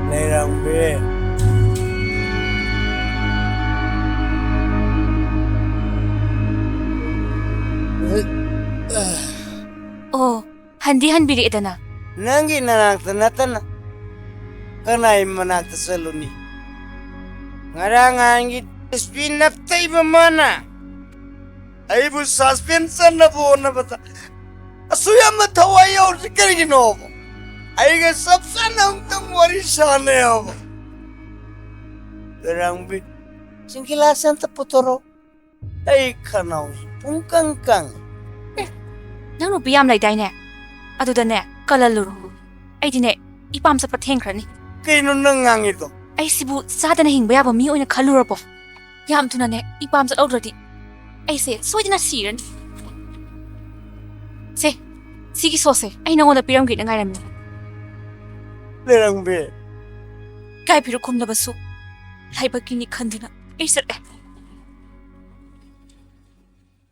ꯂꯩꯔꯝꯒꯦ꯫ ꯑꯣ, ꯍꯟꯗꯤ ꯍꯟꯕꯤꯔꯛꯑꯦꯗꯅ꯫ ꯅꯪꯒꯤ ꯅꯅꯥꯛꯇ ꯅꯠꯇꯅ ꯀꯅꯥꯏ ꯃꯅꯥꯛꯇ ꯆꯠꯂꯨꯅꯤ? ꯉꯔꯥꯡ ꯅꯍꯥꯟꯒꯤ ꯑꯦꯁ ꯄꯤ ꯅꯞꯇꯩꯕ ꯃꯥꯅ ꯑꯩꯕꯨ ꯁꯁꯄꯦꯟ ꯆꯟꯅꯕ ꯍꯣꯠꯅꯕꯗ ꯑꯁꯨꯛ ꯌꯥꯝꯅ ꯊꯋꯥꯏ ꯌꯥꯎꯔꯤꯁꯤ ꯀꯔꯤꯒꯤꯅꯣꯕ? ꯑꯩꯒ ꯆꯞ ꯆꯥꯅ ꯑꯃꯨꯛꯇꯪ ꯋꯥꯔꯤ ꯁꯥꯟꯅꯩ ꯍꯥꯏꯕ꯫ ꯂꯩꯔꯥꯡꯕꯤ, ꯆꯤꯡꯈꯤꯂꯥꯁ ꯑꯝꯇ ꯄꯨꯊꯣꯔꯛꯑꯣ꯫ ꯑꯩ ꯈꯅꯥꯎꯁꯤ ꯄꯨꯡꯀꯪ ꯀꯪꯉꯦ꯫ ꯅꯪ ꯅꯨꯄꯤ ꯌꯥꯝ ꯂꯩꯗꯥꯏꯅꯦ? ꯑꯗꯨꯗꯅꯦ, ꯀꯜꯍꯜꯂꯨꯔꯣ꯫ ꯑꯩꯗꯤꯅꯦ, ꯏꯄꯥꯝ ꯆꯠꯄ ꯊꯦꯡꯈ꯭ꯔꯅꯤ꯫ ꯀꯩꯅꯣ ꯅꯪ ꯉꯥꯡꯉꯤꯗꯣ? ꯑꯩꯁꯤꯕꯨ ꯆꯥꯗꯅ ꯍꯤꯡꯕ ꯌꯥꯕ ꯃꯤ ꯑꯣꯏꯅ ꯈꯜꯂꯨꯔꯕꯣ? ꯌꯥꯝ ꯊꯨꯅꯅꯦ, ꯏꯄꯥꯝ ꯆꯠꯍꯧꯗ꯭ꯔꯗꯤ ꯑꯩꯁꯦ ꯁꯣꯏꯗꯅ ꯁꯤꯔꯅꯤ꯫ ꯁꯦ, ꯁꯤꯒꯤ ꯁꯣꯁꯦ ꯑꯩ ꯅꯉꯣꯟꯗ ꯄꯤꯔꯝꯒꯦꯅ ꯉꯥꯏꯔꯝꯃꯤ꯫ ꯂꯩꯔꯝꯕꯤ꯫ ꯏꯀꯥꯏ ꯐꯤꯔꯨꯛ ꯈꯨꯝꯂꯕꯁꯨ ꯂꯥꯏꯕꯛꯀꯤꯅꯤ ꯈꯟꯗꯨꯅ ꯑꯩ ꯆꯠꯂꯦ꯫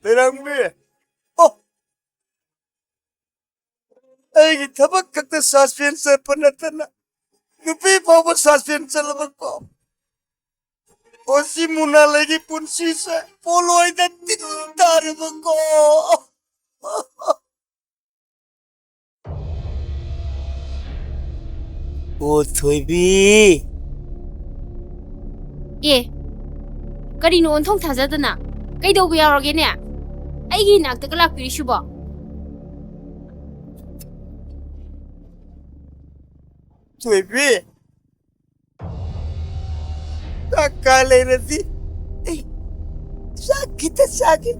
ꯂꯩꯔꯝꯕꯤ꯫ ꯑꯣ! ꯑꯩꯒꯤ ꯊꯕꯛ ꯈꯛꯇ ꯁꯁꯄꯦꯟ ꯆꯠꯄ ꯅꯠꯇꯅ ꯅꯨꯄꯤ ꯐꯥꯎꯕ ꯁꯁꯄꯦꯟ ꯆꯠꯂꯕꯀꯣ꯫ ꯑꯣ, ꯁꯤ ꯃꯨꯅꯥꯂꯩꯒꯤ ꯄꯨꯟꯁꯤꯁꯦ ꯄꯣꯂꯣꯏꯗ ꯇꯤꯟ ꯇꯥꯔꯕꯀꯣ꯫ ꯑꯣ ꯊꯣꯏꯕꯤ꯫ ꯑꯦ, ꯀꯔꯤꯅꯣ ꯑꯣꯟꯊꯣꯛ ꯊꯥꯖꯗꯅ? ꯀꯩꯗꯧꯕ ꯌꯥꯎꯔꯒꯦꯅꯦ? ꯑꯩꯒꯤ ꯏꯅꯥꯛꯇꯒ ꯂꯥꯛꯄꯤꯔꯤꯁꯤꯕꯣ? ꯊꯣꯏꯕꯤ, ꯆꯥꯛ ꯀꯥ ꯂꯩꯔꯗꯤ ꯑꯩ ꯆꯥꯛ ꯈꯤꯇ ꯆꯥꯒꯦ꯫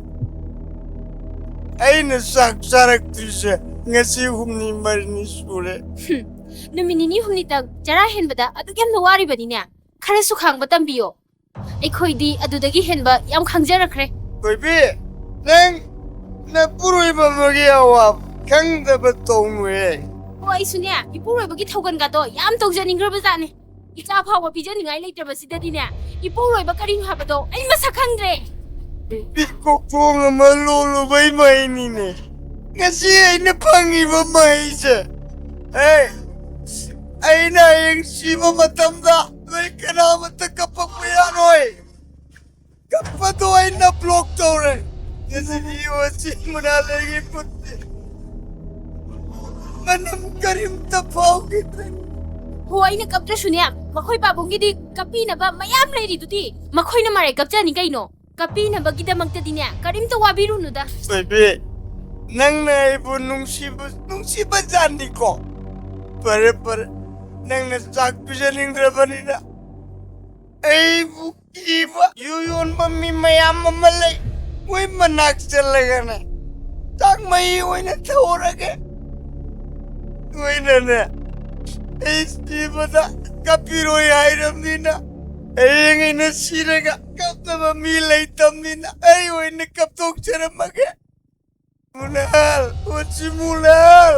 ꯑꯩꯅ ꯆꯥꯛ ꯆꯥꯔꯛꯇ꯭ꯔꯤꯁꯦ ꯉꯁꯤ ꯍꯨꯝꯅꯤ ꯃꯔꯤꯅꯤ ꯁꯨꯔꯦ꯫ ꯍꯨꯝ, ꯅꯨꯃꯤꯠ ꯅꯤꯅꯤ ꯍꯨꯝꯅꯤꯇꯪ ꯆꯔꯥ ꯍꯦꯟꯕꯗ ꯑꯗꯨꯛ ꯌꯥꯝꯅ ꯋꯥꯔꯤꯕꯅꯤꯅꯦ꯫ ꯈꯔꯁꯨ ꯈꯥꯡꯕ ꯇꯝꯕꯤꯌꯣ꯫ ꯑꯩꯈꯣꯏꯗꯤ ꯑꯗꯨꯗꯒꯤ ꯍꯦꯟꯕ ꯌꯥꯝ ꯈꯪꯖꯔꯛꯈ꯭ꯔꯦ꯫ ꯊꯣꯏꯕꯤ, ꯅꯪ ꯅꯄꯨꯔꯣꯏꯕ ꯑꯃꯒꯤ ꯑꯋꯥꯕ ꯈꯪꯗꯕ ꯇꯧꯅꯨꯍꯦ꯫ ꯑꯣ, ꯑꯩꯁꯨꯅꯦ, ꯏꯄꯨꯔꯣꯏꯕꯒꯤ ꯊꯧꯒꯜꯒꯗꯣ ꯌꯥꯝ ꯇꯧꯖꯅꯤꯡꯈ꯭ꯔꯕꯖꯥꯠꯅꯤ꯫ ꯏꯆꯥ ꯐꯥꯎꯕ ꯄꯤꯖꯅꯤꯡꯉꯥꯏ ꯂꯩꯇ꯭ꯔꯕꯁꯤꯗꯗꯤꯅꯦ, ꯏꯄꯨꯔꯣꯏꯕ ꯀꯔꯤꯅꯣ ꯍꯥꯏꯕꯗꯣ ꯑꯩ ꯃꯁꯛ ꯈꯪꯗ꯭ꯔꯦ꯫ ꯄꯤꯀꯣꯛ ꯊꯣꯡ ꯑꯃ ꯂꯣꯜꯂꯨꯕꯩ ꯃꯍꯩꯅꯤꯅꯦ ꯉꯁꯤ ꯑꯩꯅ ꯐꯪꯉꯤꯕ ꯃꯍꯩꯁꯦ꯫ ꯑꯦ, ꯑꯩꯅ ꯍꯌꯦꯡ ꯁꯤꯕ ꯃꯇꯝꯗ ꯅꯣꯏ ꯀꯅꯥꯃꯠꯇ ꯀꯞꯄꯛꯄ ꯌꯥꯔꯣꯏ꯫ ꯀꯞꯄꯗꯣ ꯑꯩꯅ ꯕ꯭ꯂꯣꯛ ꯇꯧꯔꯦ꯫ ꯉꯁꯤꯗꯤ ꯏꯕꯣ ꯆꯤꯡ ꯃꯅꯥ ꯂꯩꯒꯤ ꯄꯨꯟꯁꯤ ꯃꯅꯝ ꯀꯔꯤꯝꯇ ꯐꯥꯎꯈꯤꯗ꯭ꯔꯦ꯫ ꯍꯣ, ꯑꯩꯅ ꯀꯞꯇ꯭ꯔꯁꯨꯅꯦ, ꯃꯈꯣꯏ ꯄꯥꯕꯨꯡꯒꯤꯗꯤ ꯀꯞꯄꯤꯅꯕ ꯃꯌꯥꯝ ꯂꯩꯔꯤꯗꯨꯗꯤ꯫ ꯃꯈꯣꯏꯅ ꯃꯔꯥꯏ ꯀꯞꯆꯅꯤ ꯀꯩꯅꯣ꯫ ꯀꯞꯄꯤꯅꯕꯒꯤꯗꯃꯛꯇꯗꯤꯅꯦ, ꯀꯔꯤꯝꯇ ꯋꯥꯕꯤꯔꯨꯅꯨꯗ꯫ ꯊꯣꯏꯕꯤ, ꯅꯪꯅ ꯑꯩꯕꯨ ꯅꯨꯡꯁꯤꯕ, ꯅꯨꯡꯁꯤꯕ ꯖꯥꯠꯅꯤꯀꯣ? ꯐꯔꯦ, ꯐꯔꯦ, ꯅꯪꯅ ꯆꯥꯛ ꯄꯤꯖꯅꯤꯡꯗ꯭ꯔꯕꯅꯤꯅ ꯑꯩꯕꯨ ꯀꯤꯕ ꯌꯨ ꯌꯣꯟꯕ ꯃꯤ ꯃꯌꯥꯝ ꯑꯃ ꯂꯩ꯫ ꯃꯣꯏ ꯃꯅꯥꯛ ꯆꯠꯂꯒꯅꯦ, ꯆꯥꯛ ꯃꯍꯤ ꯑꯣꯏꯅ ꯊꯛꯎꯔꯒꯦ꯫ ꯃꯣꯏꯅꯅꯦ, ꯑꯩ ꯁꯤꯕꯗ ꯀꯞꯄꯤꯔꯣꯏ ꯍꯥꯏꯔꯕꯅꯤꯅ, ꯍꯌꯦꯡ ꯑꯩꯅ ꯁꯤꯔꯒ ꯀꯞꯅꯕ ꯃꯤ ꯂꯩꯇꯕꯅꯤꯅ, ꯑꯩ ꯑꯣꯏꯅ ꯀꯞꯊꯣꯛꯆꯔꯝꯃꯒꯦ꯫ ꯃꯨꯅꯥꯜ, ꯑꯣꯆꯤ ꯃꯨꯅꯥꯜ꯫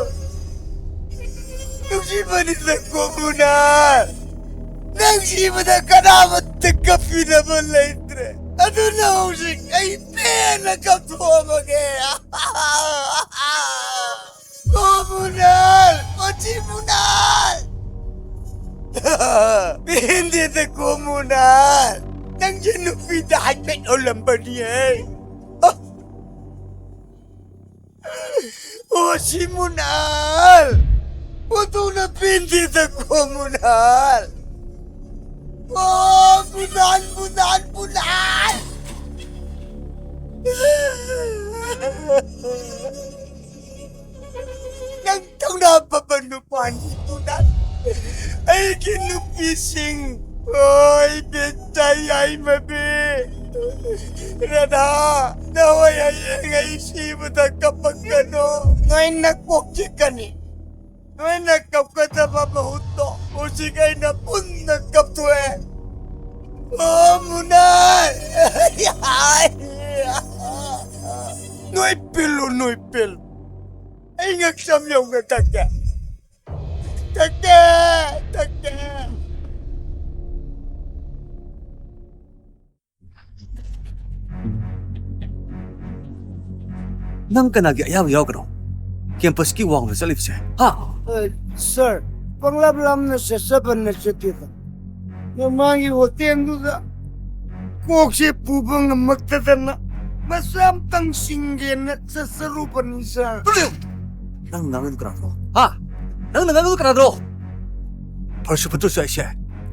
ꯅꯨꯡꯁꯤꯕꯅꯤꯗꯀꯣ ꯃꯨꯅꯥꯜ꯫ ꯅꯪ ꯁꯤꯕꯗ ꯀꯅꯥꯃꯠꯇ ꯀꯞꯄꯤꯅꯕ ꯂꯩꯇ꯭ꯔꯦ꯫ ꯑꯗꯨꯅ ꯍꯧꯖꯤꯛ ꯑꯩ ꯄꯦꯟꯅ ꯀꯞꯊꯣꯛꯑꯝꯃꯒꯦ꯫ ꯑꯣ ꯃꯨꯅꯥꯜ, ꯑꯣꯆꯤ ꯃꯨꯅꯥꯜ꯫ ꯄꯦꯟꯗꯦꯗꯀꯣ ꯃꯨꯅꯥꯜ꯫ ꯅꯪꯁꯦ ꯅꯨꯄꯤꯗ ꯍꯥꯏꯐꯦꯠ ꯑꯣꯜꯂꯝꯕꯅꯤꯍꯦ꯫ ꯑꯣ ꯁꯤ ꯃꯨꯅꯥꯜ! ꯄꯨꯊꯨꯅ ꯄꯤꯟꯗꯤꯗ ꯀꯣ ꯃꯨꯅꯥꯜ꯫ ꯑꯣ ꯃꯨꯅꯥꯜ, ꯃꯨꯅꯥꯜ, ꯃꯨꯅꯥꯜ꯫ ꯅꯪ ꯊꯧꯅꯥ ꯐꯕ ꯅꯨꯄꯥꯅꯤ ꯃꯨꯅꯥꯜ꯫ ꯑꯩꯒꯤ ꯅꯨꯄꯤꯁꯤꯡ, ꯑꯣꯏ ꯕꯦꯠꯇ ꯌꯥꯏꯃꯕꯤ, ꯔꯙꯥ, ꯅꯈꯣꯏ ꯍꯌꯦꯡ ꯑꯩ ꯁꯤꯕꯗ ꯀꯞꯄꯛꯀꯅꯨ꯫ ꯅꯣꯏ ꯅꯀꯣꯛ ꯆꯤꯛꯀꯅꯤ꯫ ꯅꯣꯏꯅ ꯀꯞꯀꯗꯕ ꯃꯍꯨꯠꯇꯣ ꯍꯧꯖꯤꯛ ꯑꯩꯅ ꯄꯨꯟꯅ ꯀꯞꯊꯣꯛꯑꯦ꯫ ꯑꯣ ꯃꯨꯅꯥ! ꯅꯣꯏ ꯄꯤꯜꯂꯨ, ꯅꯣꯏ ꯄꯤꯜꯂꯨ꯫ ꯑꯩ ꯉꯛꯁꯝ ꯌꯧꯅ ꯊꯛꯀꯦ꯫ ꯊꯛꯀꯦ, ꯊꯛꯀꯦ꯫ ꯅꯪ ꯀꯅꯥꯒꯤ ꯑꯌꯥꯕ ꯌꯥꯎꯒꯅꯣ ꯀꯦꯝꯄꯁꯀꯤ ꯋꯥꯡꯃꯗ ꯆꯠꯂꯤꯕꯁꯦ? ꯍꯥ? ꯑ, ꯁꯥꯔ, ꯄꯪꯂꯥꯞ ꯂꯥꯞꯅ ꯆꯠꯆꯕ ꯅꯠꯆꯗꯦꯗ꯫ ꯃꯃꯥꯡꯒꯤ ꯍꯣꯇꯦꯜꯗꯨꯗ ꯀꯣꯛꯁꯦ ꯄꯨꯕ ꯉꯝꯃꯛꯇꯗꯅ ꯃꯆꯥ ꯑꯝꯇꯪ ꯁꯤꯡꯒꯦꯅ ꯆꯠꯆꯔꯨꯕꯅꯤ, ꯁꯥꯔ꯫ ꯅꯪ ꯉꯥꯡꯉꯤꯗꯨ ꯀꯅꯥꯗꯅꯣ? ꯍꯥ? ꯅꯪꯅ ꯉꯥꯡꯉꯤꯗꯨ ꯀꯅꯥꯗꯅꯣ? ꯐꯔꯁꯨ ꯐꯠꯇ꯭ꯔꯁꯨ ꯑꯩꯁꯦ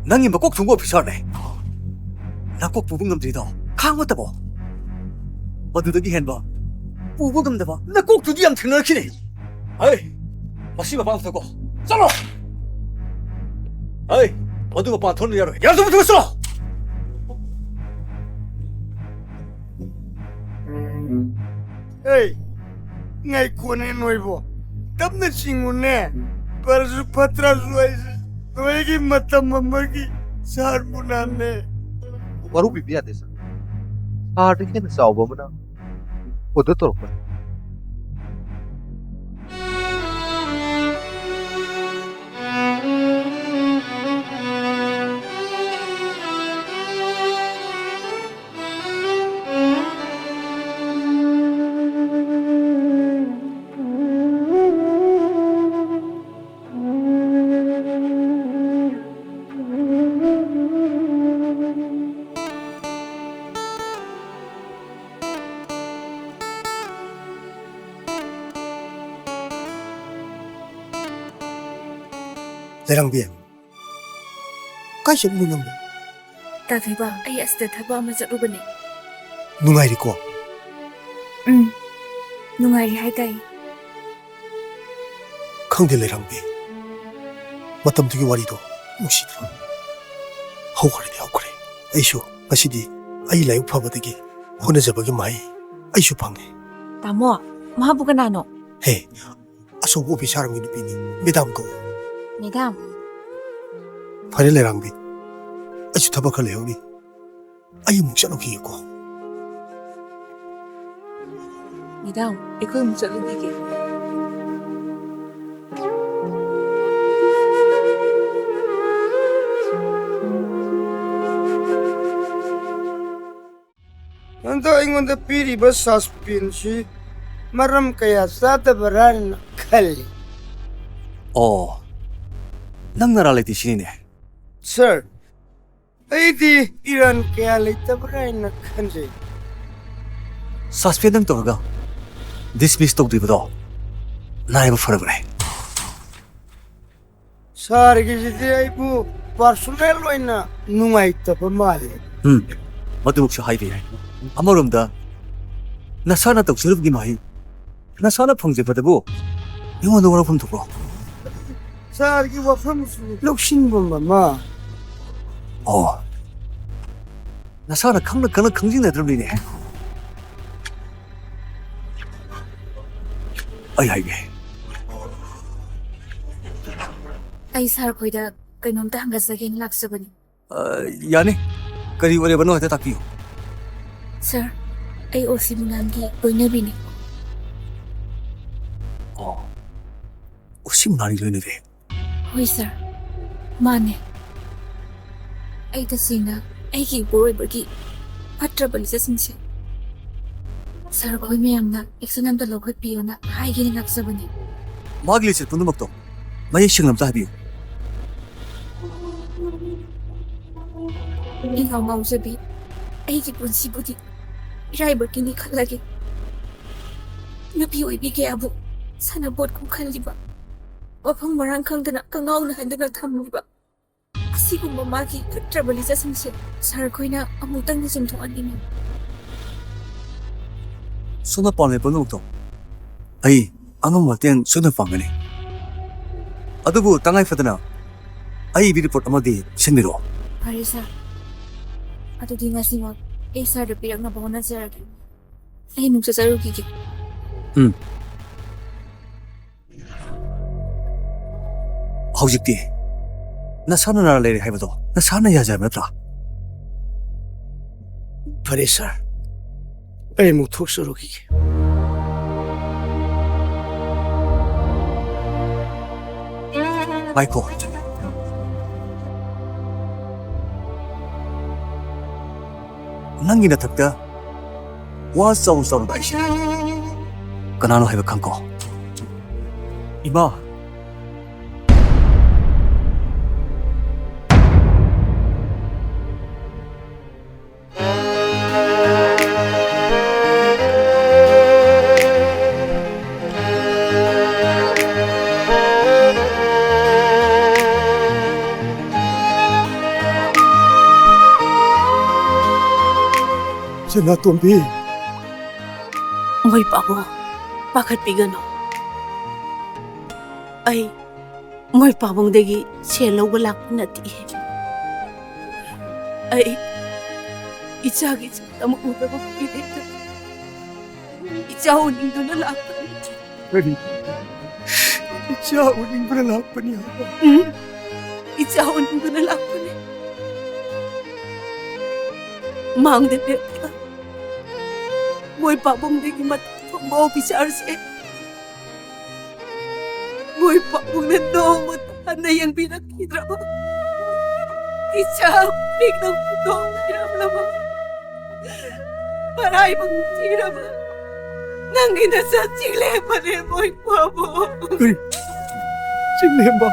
ꯅꯪꯒꯤ ꯃꯀꯣꯛ ꯊꯣꯡꯕ ꯑꯣꯐꯤꯁꯥꯔꯅꯦ꯫ ꯅꯀꯣꯛ ꯄꯨꯕ ꯉꯝꯗ꯭ꯔꯤꯗꯣ ꯈꯥꯡꯕ ꯇꯝꯃꯣ꯫ ꯃꯗꯨꯗꯒꯤ ꯍꯦꯟꯕ ꯄꯨꯕ ꯉꯝꯗꯕ ꯅꯀꯣꯛꯇꯨꯗꯤ ꯌꯥꯝ ꯊꯦꯡꯅꯔꯛꯈꯤꯅꯤ꯫ ꯑꯩ ꯃꯁꯤ ꯃꯄꯥꯟ ꯊꯣꯛꯀꯣ꯫ ꯆꯠꯂꯣ! ꯑꯩ ꯃꯗꯨ ꯃꯄꯥꯟ ꯊꯣꯛꯅ ꯌꯥꯔꯣꯏ꯫ ꯌꯥꯔꯣꯏ, ꯃꯗꯨ ꯆꯠꯂꯣ! ꯑꯦ, ꯉꯥꯏꯈꯣꯅꯦ ꯅꯣꯏꯕꯣ꯫ ꯇꯞꯅ ꯆꯤꯡꯉꯨꯅꯦ꯫ ꯐꯔꯁꯨ ꯐꯠꯇ꯭ꯔꯁꯨ ꯑꯩꯁꯦ ꯅꯣꯏꯒꯤ ꯃꯇꯝ ꯑꯃꯒꯤ ꯁꯥꯔ ꯃꯨꯅꯥꯟꯅꯦ꯫ ꯋꯥꯔꯧꯕꯤꯕ ꯌꯥꯗꯦ, ꯁꯥꯔ꯫ ꯁꯥꯔꯗꯒꯤ ꯍꯦꯟꯅ ꯆꯥꯎꯕ ꯑꯃꯅ ꯑꯣꯔꯗꯔ ꯇꯧꯔꯛꯄꯅꯤ꯫ ꯂꯩꯔꯥꯡꯕꯤ, ꯀꯥꯏ ꯆꯠꯂꯤꯅꯣ ꯅꯪꯕꯨ? ꯇꯥꯊꯣꯏꯕ, ꯑꯩ ꯑꯁꯤꯗ ꯊꯕꯛ ꯑꯃ ꯆꯠꯂꯨꯕꯅꯦ꯫ ꯅꯨꯡꯉꯥꯏꯔꯤꯀꯣ? ꯎꯝ, ꯅꯨꯡꯉꯥꯏꯔꯤ ꯍꯥꯏꯇꯥꯏ꯫ ꯈꯪꯗꯦ ꯂꯩꯔꯥꯡꯕꯤ, ꯃꯇꯝꯗꯨꯒꯤ ꯋꯥꯔꯤꯗꯣ ꯅꯨꯡꯁꯤꯗ꯭ꯔꯣ? ꯍꯧꯈ꯭ꯔꯗꯤ ꯍꯧꯈ꯭ꯔꯦ꯫ ꯑꯩꯁꯨ ꯉꯁꯤꯗꯤ ꯑꯩ ꯂꯥꯏꯕꯛ ꯐꯕꯗꯒꯤ ꯍꯣꯠꯅꯖꯕꯒꯤ ꯃꯍꯩ ꯑꯩꯁꯨ ꯐꯪꯉꯦ꯫ ꯇꯥꯃꯣ, ꯃꯥꯕꯨ ꯀꯅꯥꯅꯣ? ꯍꯦ, ꯑꯆꯧꯕ ꯑꯣꯐꯤꯁꯥꯔ ꯑꯃꯒꯤ ꯅꯨꯄꯤꯅꯤ, ꯃꯦꯗꯥꯝ ꯀꯧ꯫ ꯃꯦꯗꯥꯝ? ꯐꯔꯦ ꯂꯩꯔꯥꯡꯕꯤ, ꯑꯩꯁꯨ ꯊꯕꯛ ꯈꯔ ꯂꯩꯍꯧꯔꯤ, ꯑꯩ ꯑꯃꯨꯛ ꯆꯠꯂꯨꯈꯤꯒꯦꯀꯣ꯫ ꯃꯦꯗꯥꯝ, ꯑꯩꯈꯣꯏ ꯑꯃꯨꯛ ꯆꯠꯂꯨꯈꯤꯒꯦ꯫ ꯅꯪꯗꯣ ꯑꯩꯉꯣꯟꯗ ꯄꯤꯔꯤꯕ ꯁꯁꯄꯦꯟꯁꯁꯤ ꯃꯔꯝ ꯀꯌꯥ ꯆꯥꯗꯕ꯭ꯔꯥꯅ ꯈꯜꯂꯤ꯫ ꯑꯣ, ꯅꯪ ꯅꯔꯥ ꯂꯩꯇꯦ ꯁꯤꯅꯤꯅꯦ꯫ ꯁꯥꯔ, ꯑꯩꯗꯤ ꯏꯔꯥꯟ ꯀꯌꯥ ꯂꯩꯇꯕ꯭ꯔꯥ ꯍꯥꯏꯅ ꯈꯟꯖꯩ꯫ ꯁꯁꯄꯦꯟꯗꯪ ꯇꯧꯔꯒ ꯗꯤꯁꯃꯤꯁ ꯇꯧꯗ꯭ꯔꯤꯕꯗꯣ ꯅꯥꯏꯕ ꯐꯔꯕꯅꯦ꯫ ꯁꯥꯔꯒꯤꯁꯤꯗꯤ ꯑꯩꯕꯨ ꯄꯥꯔꯁꯣꯅꯦꯜ ꯑꯣꯏꯅ ꯅꯨꯡꯉꯥꯏꯇꯕ ꯃꯥꯜꯂꯦ꯫ ꯎꯝ, ꯃꯗꯨꯃꯛꯁꯨ ꯍꯥꯏꯕ ꯌꯥꯏ꯫ ꯑꯃꯔꯣꯝꯗ ꯅꯁꯥꯅ ꯇꯧꯖꯔꯨꯕꯒꯤ ꯃꯍꯩ ꯅꯁꯥꯅ ꯐꯪꯖꯕꯗꯕꯨ ꯑꯩꯉꯣꯟꯗ ꯋꯥꯔꯧꯐꯝ ꯊꯣꯛꯄ꯭ꯔꯣ? ꯁꯥꯔꯒꯤ ꯋꯥꯐꯝꯁꯨ ꯂꯧꯁꯤꯟꯕ ꯃꯃꯥ꯫ ꯑꯣ, ꯅꯁꯥꯅ ꯈꯪꯅ ꯈꯪꯅ ꯈꯪꯖꯤꯟꯅꯗ꯭ꯔꯕꯅꯤꯅꯦ꯫ ꯑꯩ ꯍꯥꯏꯒꯦ꯫ ꯑꯩ ꯁꯥꯔ ꯈꯣꯏꯗ ꯀꯩꯅꯣꯝꯇ ꯍꯪꯒꯠꯆꯒꯦꯅ ꯂꯥꯛꯆꯕꯅꯤ꯫ ꯑ, ꯌꯥꯅꯤ꯫ ꯀꯔꯤ ꯑꯣꯏꯔꯕꯅꯣ ꯍꯦꯛꯇ ꯇꯥꯛꯄꯤꯌꯨ꯫ ꯁꯥꯔ, ꯑꯩ ꯑꯣ ꯁꯤ ꯃꯨꯅꯥꯟꯒꯤ ꯂꯣꯏꯅꯕꯤꯅꯤ꯫ ꯑꯣ, ꯑꯣ ꯁꯤ ꯃꯨꯅꯥꯟꯒꯤ ꯂꯣꯏꯅꯕꯤ? ꯍꯣꯏ ꯁꯥꯔ, ꯃꯥꯅꯦ꯫ ꯑꯩ ꯇꯁꯦꯡꯅ ꯑꯩꯒꯤ ꯏꯄꯨꯔꯣꯏꯕꯒꯤ ꯐꯠꯇ꯭ꯔꯕ ꯂꯤꯆꯠꯁꯤꯡꯁꯦ ꯁꯥꯔ ꯈꯣꯏ ꯃꯌꯥꯝꯅ ꯑꯦꯛꯁꯟ ꯑꯝꯇ ꯂꯧꯈꯠꯄꯤꯌꯣꯅ ꯍꯥꯏꯒꯦꯅ ꯂꯥꯛꯆꯕꯅꯤ꯫ ꯃꯥꯒꯤ ꯂꯤꯆꯠ ꯄꯨꯝꯅꯃꯛꯇꯣ ꯃꯌꯦꯛ ꯁꯦꯡꯅ ꯑꯝꯇ ꯍꯥꯏꯕꯤꯌꯨ꯫ ꯏꯉꯥꯎ ꯉꯥꯎꯖꯕꯤ, ꯑꯩꯒꯤ ꯄꯨꯟꯁꯤꯕꯨꯗꯤ ꯏꯔꯥꯏꯕꯛꯀꯤꯅꯤ ꯈꯜꯂꯒꯦ꯫ ꯅꯨꯄꯤ ꯑꯣꯏꯕꯤ ꯀꯌꯥꯕꯨ ꯁꯥꯟꯅꯄꯣꯠꯀꯨꯝ ꯈꯜꯂꯤꯕ ꯃꯐꯝ ꯃꯔꯥꯡ ꯈꯪꯗꯅ ꯀꯉꯥꯎꯅ ꯍꯟꯗꯨꯅ ꯊꯝꯂꯤꯕ ꯑꯁꯤꯒꯨꯝꯕ ꯃꯥꯒꯤ ꯐꯠꯇ꯭ꯔꯕ ꯂꯤꯆꯠꯁꯤꯡꯁꯦ ꯁꯥꯔ ꯈꯣꯏꯅ ꯑꯃꯨꯛꯇꯪꯗꯤ ꯆꯨꯝꯊꯣꯛꯍꯟꯅꯤꯡꯉꯤ꯫ ꯁꯣꯝꯅ ꯄꯥꯝꯃꯤꯕ ꯄꯨꯝꯅꯃꯛꯇꯣ ꯑꯩ ꯑꯉꯝꯕ ꯃꯇꯦꯡ ꯁꯣꯏꯗꯅ ꯄꯥꯡꯒꯅꯤ꯫ ꯑꯗꯨꯕꯨ ꯇꯉꯥꯏ ꯐꯗꯅ ꯑꯏꯕꯤ ꯔꯤꯄꯣꯔꯠ ꯑꯃꯗꯤ ꯁꯤꯟꯕꯤꯔꯛꯑꯣ꯫ ꯐꯔꯦ ꯁꯥꯔ, ꯑꯗꯨꯗꯤ ꯉꯁꯤꯃꯛ ꯑꯩ ꯁꯥꯔꯗ ꯄꯤꯔꯛꯅꯕ ꯍꯣꯠꯅꯖꯔꯒꯦ꯫ ꯑꯩ ꯑꯃꯨꯛ ꯆꯠꯆꯔꯨꯈꯤꯒꯦ꯫ ꯎꯝ꯫ ꯍꯧꯖꯤꯛꯇꯤ ꯅꯁꯥꯅ ꯅꯥꯔ ꯂꯩꯔꯦ ꯍꯥꯏꯕꯗꯣ ꯅꯁꯥꯅ ꯌꯥꯖꯕ ꯅꯠꯇ꯭ꯔꯥ? ꯐꯔꯦ ꯁꯥꯔ, ꯑꯩ ꯑꯃꯨꯛ ꯊꯣꯛꯆꯔꯨꯈꯤꯒꯦ꯫ ꯉꯥꯏꯈꯣ꯫ ꯅꯪꯒꯤ ꯅꯊꯛꯇ ꯋꯥ ꯆꯥꯎ ꯆꯥꯎꯅ ꯇꯥꯏꯁꯦ ꯀꯅꯥꯅꯣ ꯍꯥꯏꯕ ꯈꯪꯀꯣ? ꯏꯃꯥ! ꯁꯅꯥꯇꯣꯝꯕꯤ꯫ ꯃꯣꯏ ꯄꯥꯕꯨꯡ, ꯄꯥꯈꯠꯄꯤꯒꯅꯨ꯫ ꯑꯩ ꯃꯣꯏ ꯄꯥꯕꯨꯡꯗꯒꯤ ꯁꯦꯜ ꯂꯧꯕ ꯂꯥꯛꯄ ꯅꯠꯇꯦ꯫ ꯑꯩ ꯏꯆꯥꯒꯤ ꯁꯛꯇꯝ ꯎꯗꯕ ꯀꯨꯏꯔꯦ꯫ ꯏꯆꯥ ꯎꯅꯤꯡꯗꯨꯅ ꯂꯥꯛꯄꯅꯤ꯫ ꯀꯔꯤ? ꯏꯆꯥ ꯎꯅꯤꯡꯗꯨꯅ ꯂꯥꯛꯄꯅꯤ ꯍꯥꯏꯕ? ꯎꯝ, ꯏꯆꯥ ꯎꯅꯤꯡꯗꯨꯅ ꯂꯥꯛꯄꯅꯤ꯫ ꯃꯥꯡꯗ ꯂꯦꯞꯄ ꯃꯣꯏ ꯄꯥꯕꯨꯡꯗꯒꯤ ꯃꯇꯧ ꯊꯣꯡꯕ ꯑꯣꯐꯤꯁꯥꯔꯁꯦ ꯃꯣꯏ ꯄꯥꯕꯨꯡꯅ ꯅꯣꯡꯃꯇ ꯍꯟꯅ ꯌꯦꯡꯕꯤꯔꯛꯈꯤꯗ꯭ꯔꯕ? ꯏꯆꯥ ꯄꯤꯛꯅ ꯍꯨꯟꯗꯣꯛꯄꯤꯔꯝꯂꯕ? ꯃꯔꯥꯏꯕꯛ ꯊꯤꯔꯕ ꯅꯪꯒꯤ ꯅꯆꯥ ꯆꯤꯡꯂꯦꯝꯕꯅꯦ, ꯃꯣꯏ ꯄꯥꯕꯨꯡ꯫ ꯀꯔꯤ? ꯆꯤꯡꯂꯦꯝꯕ?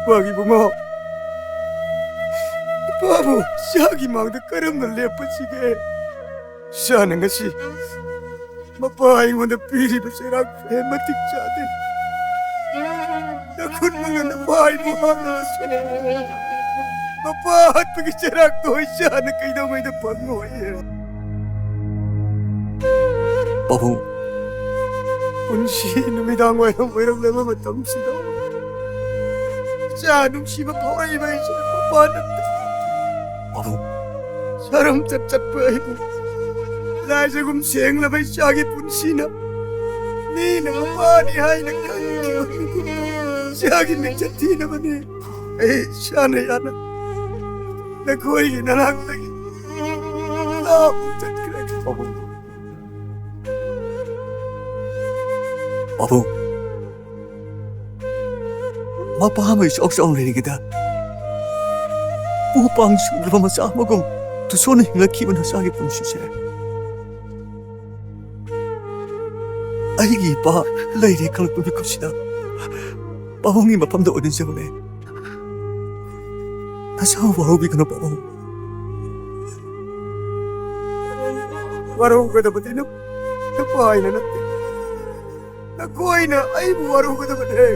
ꯋꯥꯒꯤ ꯏꯕꯨꯡꯉꯣ, ꯄꯥꯕꯨꯡ, ꯏꯆꯥꯒꯤ ꯃꯥꯡꯗ ꯀꯔꯝꯅ ꯂꯦꯞꯄꯁꯤꯒꯦ? ꯏꯆꯥꯅ ꯉꯁꯤ ꯃꯄꯥ ꯑꯩꯉꯣꯟꯗ ꯄꯤꯔꯤꯕ ꯆꯩꯔꯥꯛ ꯈꯨꯍꯦꯟ ꯃꯇꯤꯛ ꯆꯥꯗꯦ꯫ ꯅꯈꯨꯠ ꯃꯉꯥ ꯅꯄꯥ ꯏꯕꯨ ꯍꯥꯠꯂꯕꯁꯨ, ꯃꯄꯥ ꯍꯥꯠꯄꯒꯤ ꯆꯩꯔꯥꯛꯇꯣ ꯏꯆꯥꯅ ꯀꯩꯗꯧꯉꯩꯗ ꯐꯪꯉꯣꯏꯌꯦ? ꯄꯥꯕꯨꯡ, ꯄꯨꯟꯁꯤ ꯅꯨꯃꯤꯗꯥꯡ ꯋꯥꯏꯔꯝ ꯑꯣꯏꯔꯝꯂꯕ ꯃꯇꯝꯁꯤꯗ ꯏꯆꯥ ꯅꯨꯡꯁꯤꯕ ꯐꯥꯎꯔꯛꯏꯕ ꯑꯩꯁꯦ ꯃꯄꯥ ꯅꯠꯇꯦ꯫ ꯄꯥꯕꯨꯡ, ꯁꯔꯝ ꯆꯠ ꯆꯠꯄ ꯑꯩꯕꯨ ꯂꯥꯏꯖꯒꯨꯝ ꯁꯦꯡꯂꯕ ꯏꯆꯥꯒꯤ ꯄꯨꯟꯁꯤꯅ ꯃꯤꯅ ꯃꯄꯥꯅꯤ ꯍꯥꯏꯅ ꯈꯪꯈꯤꯕ ꯏꯆꯥꯒꯤ ꯃꯤꯡꯆꯠ ꯊꯤꯅꯕꯅꯤ꯫ ꯑꯩ ꯏꯆꯥꯅ ꯌꯥꯅ ꯅꯈꯣꯏꯒꯤ ꯅꯅꯥꯛꯇꯒꯤ ꯂꯥꯞꯅ ꯆꯠꯈ꯭ꯔꯒꯦ꯫ ꯄꯥꯕꯨꯡ, ꯄꯥꯕꯨꯡ, ꯃꯄꯥ ꯑꯃ ꯏꯆꯥꯎ ꯆꯥꯎꯅ ꯂꯩꯔꯤꯉꯩꯗ ꯎ ꯄꯥꯡ ꯁꯨꯡꯗ꯭ꯔꯕ ꯃꯆꯥ ꯑꯃꯒꯨꯝ ꯇꯨꯁꯣꯟꯅ ꯍꯤꯡꯂꯛꯈꯤꯕ ꯅꯆꯥꯒꯤ ꯄꯨꯟꯁꯤꯁꯦ ꯑꯩꯒꯤ ꯏꯄꯥ ꯂꯩꯔꯦ ꯈꯪꯂꯛꯄ ꯃꯤꯀꯨꯞꯁꯤꯗ ꯄꯥꯕꯨꯡꯒꯤ ꯃꯐꯝꯗ ꯑꯣꯏꯅ ꯌꯧꯔꯦ꯫ ꯅꯁꯥ ꯋꯥꯔꯧꯕꯤꯒꯅꯨ ꯄꯥꯕꯨꯡ꯫ ꯋꯥꯔꯧꯒꯗꯕꯗꯤ ꯅꯨ-, ꯅꯨꯄꯥ ꯑꯩꯅ ꯅꯠꯇꯦ, ꯅꯈꯣꯏꯅ ꯑꯩꯕꯨ ꯋꯥꯔꯧꯒꯗꯕꯅꯦ꯫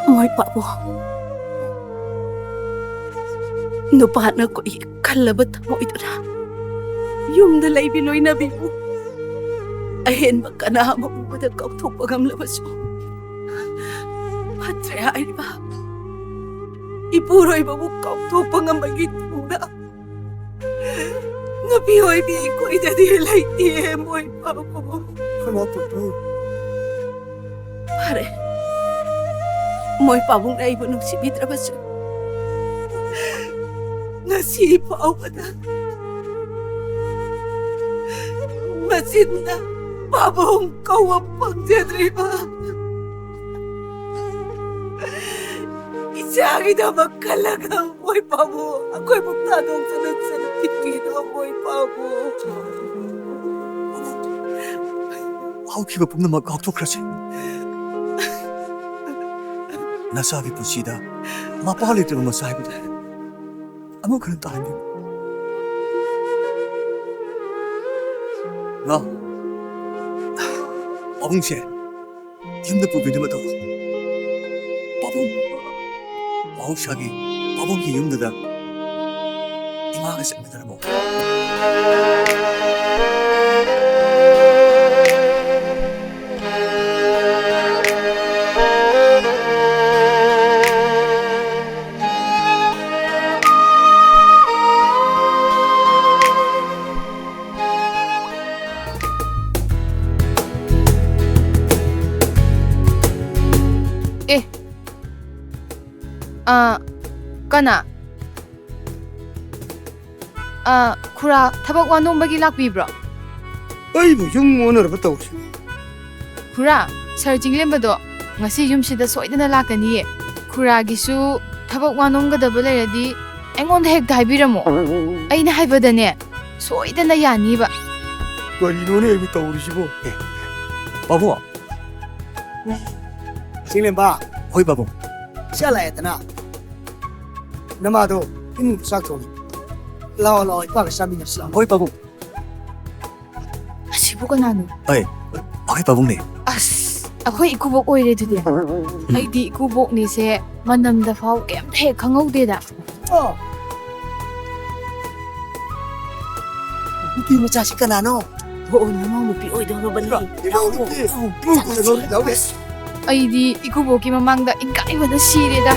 ꯃꯣꯏ ꯄꯥꯕꯨꯡ, ꯅꯨꯄꯥꯅ ꯀꯨꯏ ꯈꯜꯂꯕ ꯊꯃꯣꯏꯗꯨꯅ ꯌꯨꯝꯗ ꯂꯩꯕꯤ ꯂꯣꯏꯅꯕꯤꯕꯨ ꯑꯍꯦꯟꯕ ꯀꯅꯥ ꯑꯃ ꯎꯕꯗ ꯀꯥꯎꯊꯣꯛꯄ ꯉꯝꯂꯕꯁꯨ, ꯐꯠꯇ꯭ꯔꯦ ꯍꯥꯏꯔꯤꯕ ꯏꯄꯨꯔꯣꯏꯕꯕꯨ ꯀꯥꯎꯊꯣꯛꯄ ꯉꯝꯕꯒꯤ ꯊꯧꯅꯥ ꯅꯨꯄꯤ ꯑꯣꯏꯕꯤ ꯑꯩꯈꯣꯏꯗꯗꯤ ꯂꯩꯇꯦ, ꯃꯣꯏ ꯄꯥꯕꯨꯡ꯫ ꯁꯅꯥꯇꯣꯝꯕꯤ꯫ ꯐꯔꯦ, ꯃꯣꯏ ꯄꯥꯕꯨꯡꯅ ꯑꯩꯕꯨ ꯅꯨꯡꯁꯤꯕꯤꯗ꯭ꯔꯕꯁꯨ, ꯉꯁꯤ ꯐꯥꯎꯕꯗ ꯃꯆꯤꯟꯗ ꯄꯥꯕꯨꯡ ꯀꯧꯕ ꯐꯪꯖꯗ꯭ꯔꯤꯕ ꯏꯆꯥꯒꯤꯗꯃꯛ ꯈꯜꯂꯒ ꯃꯣꯏ ꯄꯥꯕꯨꯡ ꯑꯩꯈꯣꯏꯕꯨ ꯊꯥꯗꯣꯛꯇꯨꯅ ꯆꯠꯈꯤꯕꯤꯔꯣ, ꯃꯣꯏ ꯄꯥꯕꯨꯡ꯫ ꯍꯧꯈꯤꯕ ꯄꯨꯝꯅꯃꯛ ꯀꯥꯎꯊꯣꯛꯈ꯭ꯔꯁꯤ꯫ ꯅꯆꯥꯒꯤ ꯄꯨꯟꯁꯤꯗ ꯃꯄꯥ ꯂꯩꯇ꯭ꯔꯕ ꯃꯆꯥ ꯍꯥꯏꯕꯗꯨ ꯑꯃꯨꯛ ꯍꯟꯅ ꯇꯥꯍꯟꯕꯤꯌꯨ꯫ ꯂꯥꯎ꯫ ꯄꯥꯕꯨꯡꯁꯦ ꯌꯨꯝꯗ ꯄꯨꯕꯤꯅꯕ ꯇꯧ꯫ ꯄꯥꯕꯨꯡ, ꯃꯍꯧꯁꯥꯒꯤ ꯄꯥꯕꯨꯡꯒꯤ ꯌꯨꯝꯗꯨꯗ ꯏꯃꯥꯒ ꯆꯠꯃꯤꯟꯅꯔꯝꯃꯣ꯫ ꯑꯦ, ꯑ, ꯀꯅꯥ? ꯑ, ꯈꯨꯔꯥ, ꯊꯕꯛ ꯋꯥꯅꯣꯝꯕꯒꯤ ꯂꯥꯛꯄꯤꯕ꯭ꯔꯣ? ꯑꯩꯕꯨ ꯌꯨꯝ ꯑꯣꯟꯅꯔꯕ ꯇꯧꯔꯤꯁꯤ꯫ ꯈꯨꯔꯥ, ꯁꯥꯔ ꯆꯤꯡꯂꯦꯝꯕꯗꯣ ꯉꯁꯤ ꯌꯨꯝꯁꯤꯗ ꯁꯣꯏꯗꯅ ꯂꯥꯛꯀꯅꯤꯌꯦ꯫ ꯈꯨꯔꯥꯒꯤꯁꯨ ꯊꯕꯛ ꯋꯥꯅꯣꯝꯒꯗꯕ ꯂꯩꯔꯗꯤ ꯑꯩꯉꯣꯟꯗ ꯍꯦꯛꯇ ꯍꯥꯏꯕꯤꯔꯝꯃꯣ꯫ ꯑꯩꯅ ꯍꯥꯏꯕꯗꯅꯦ, ꯁꯣꯏꯗꯅ ꯌꯥꯅꯤꯕ꯫ ꯀꯔꯤꯅꯣꯅꯦ ꯑꯩꯕꯨ ꯇꯧꯔꯤꯁꯤꯕꯣ? ꯑꯦ, ꯄꯥꯕꯨꯡ꯫ ꯆꯤꯡꯂꯦꯝꯕ꯫ ꯍꯣꯏ, ꯄꯥꯕꯨꯡ꯫ ꯏꯆꯥ ꯂꯥꯛꯑꯦꯗꯅ꯫ ꯅꯃꯥꯗꯣ ꯏꯃꯨꯡꯗ ꯆꯥꯛ ꯊꯣꯡꯉꯤ꯫ ꯂꯥꯛꯑꯣ, ꯂꯥꯛꯑꯣ, ꯏꯄꯥꯒ ꯆꯥꯃꯤꯟꯅꯁꯤ ꯂꯥꯛꯑꯣ꯫ ꯍꯣꯏ, ꯄꯥꯕꯨꯡ꯫ ꯑꯁꯤꯕꯨ ꯀꯅꯥꯅꯣ? ꯑꯩ, ꯑꯩꯈꯣꯏ ꯄꯥꯕꯨꯡꯅꯦ꯫ ꯑꯁ, ꯑꯩꯈꯣꯏ ꯏꯀꯨꯕꯣꯛ ꯑꯣꯏꯔꯦ ꯑꯗꯨꯗꯤ꯫ ꯑꯩꯗꯤ ꯏꯀꯨꯕꯣꯛꯅꯤꯁꯦ ꯃꯅꯝꯗ ꯐꯥꯎ ꯀꯩꯝꯇ ꯍꯦꯛ ꯈꯪꯍꯧꯗꯦꯗ꯫ ꯑꯣ꯫ ꯅꯨꯄꯤ ꯃꯆꯥꯁꯤ ꯀꯅꯥꯅꯣ? ꯑꯣ, ꯅꯅꯥꯎ ꯅꯨꯄꯤ ꯑꯣꯏꯗꯧꯔꯕꯅꯤ꯫ ꯏꯅꯥꯎ ꯅꯨꯄꯤ꯫ ꯏꯃꯨꯡ ꯄꯨꯝꯅꯃꯛ ꯂꯧꯔꯦ꯫ ꯑꯩꯗꯤ ꯏꯀꯨꯕꯣꯛꯀꯤ ꯃꯃꯥꯡꯗ ꯏꯀꯥꯏꯕꯅ ꯁꯤꯔꯦꯗ꯫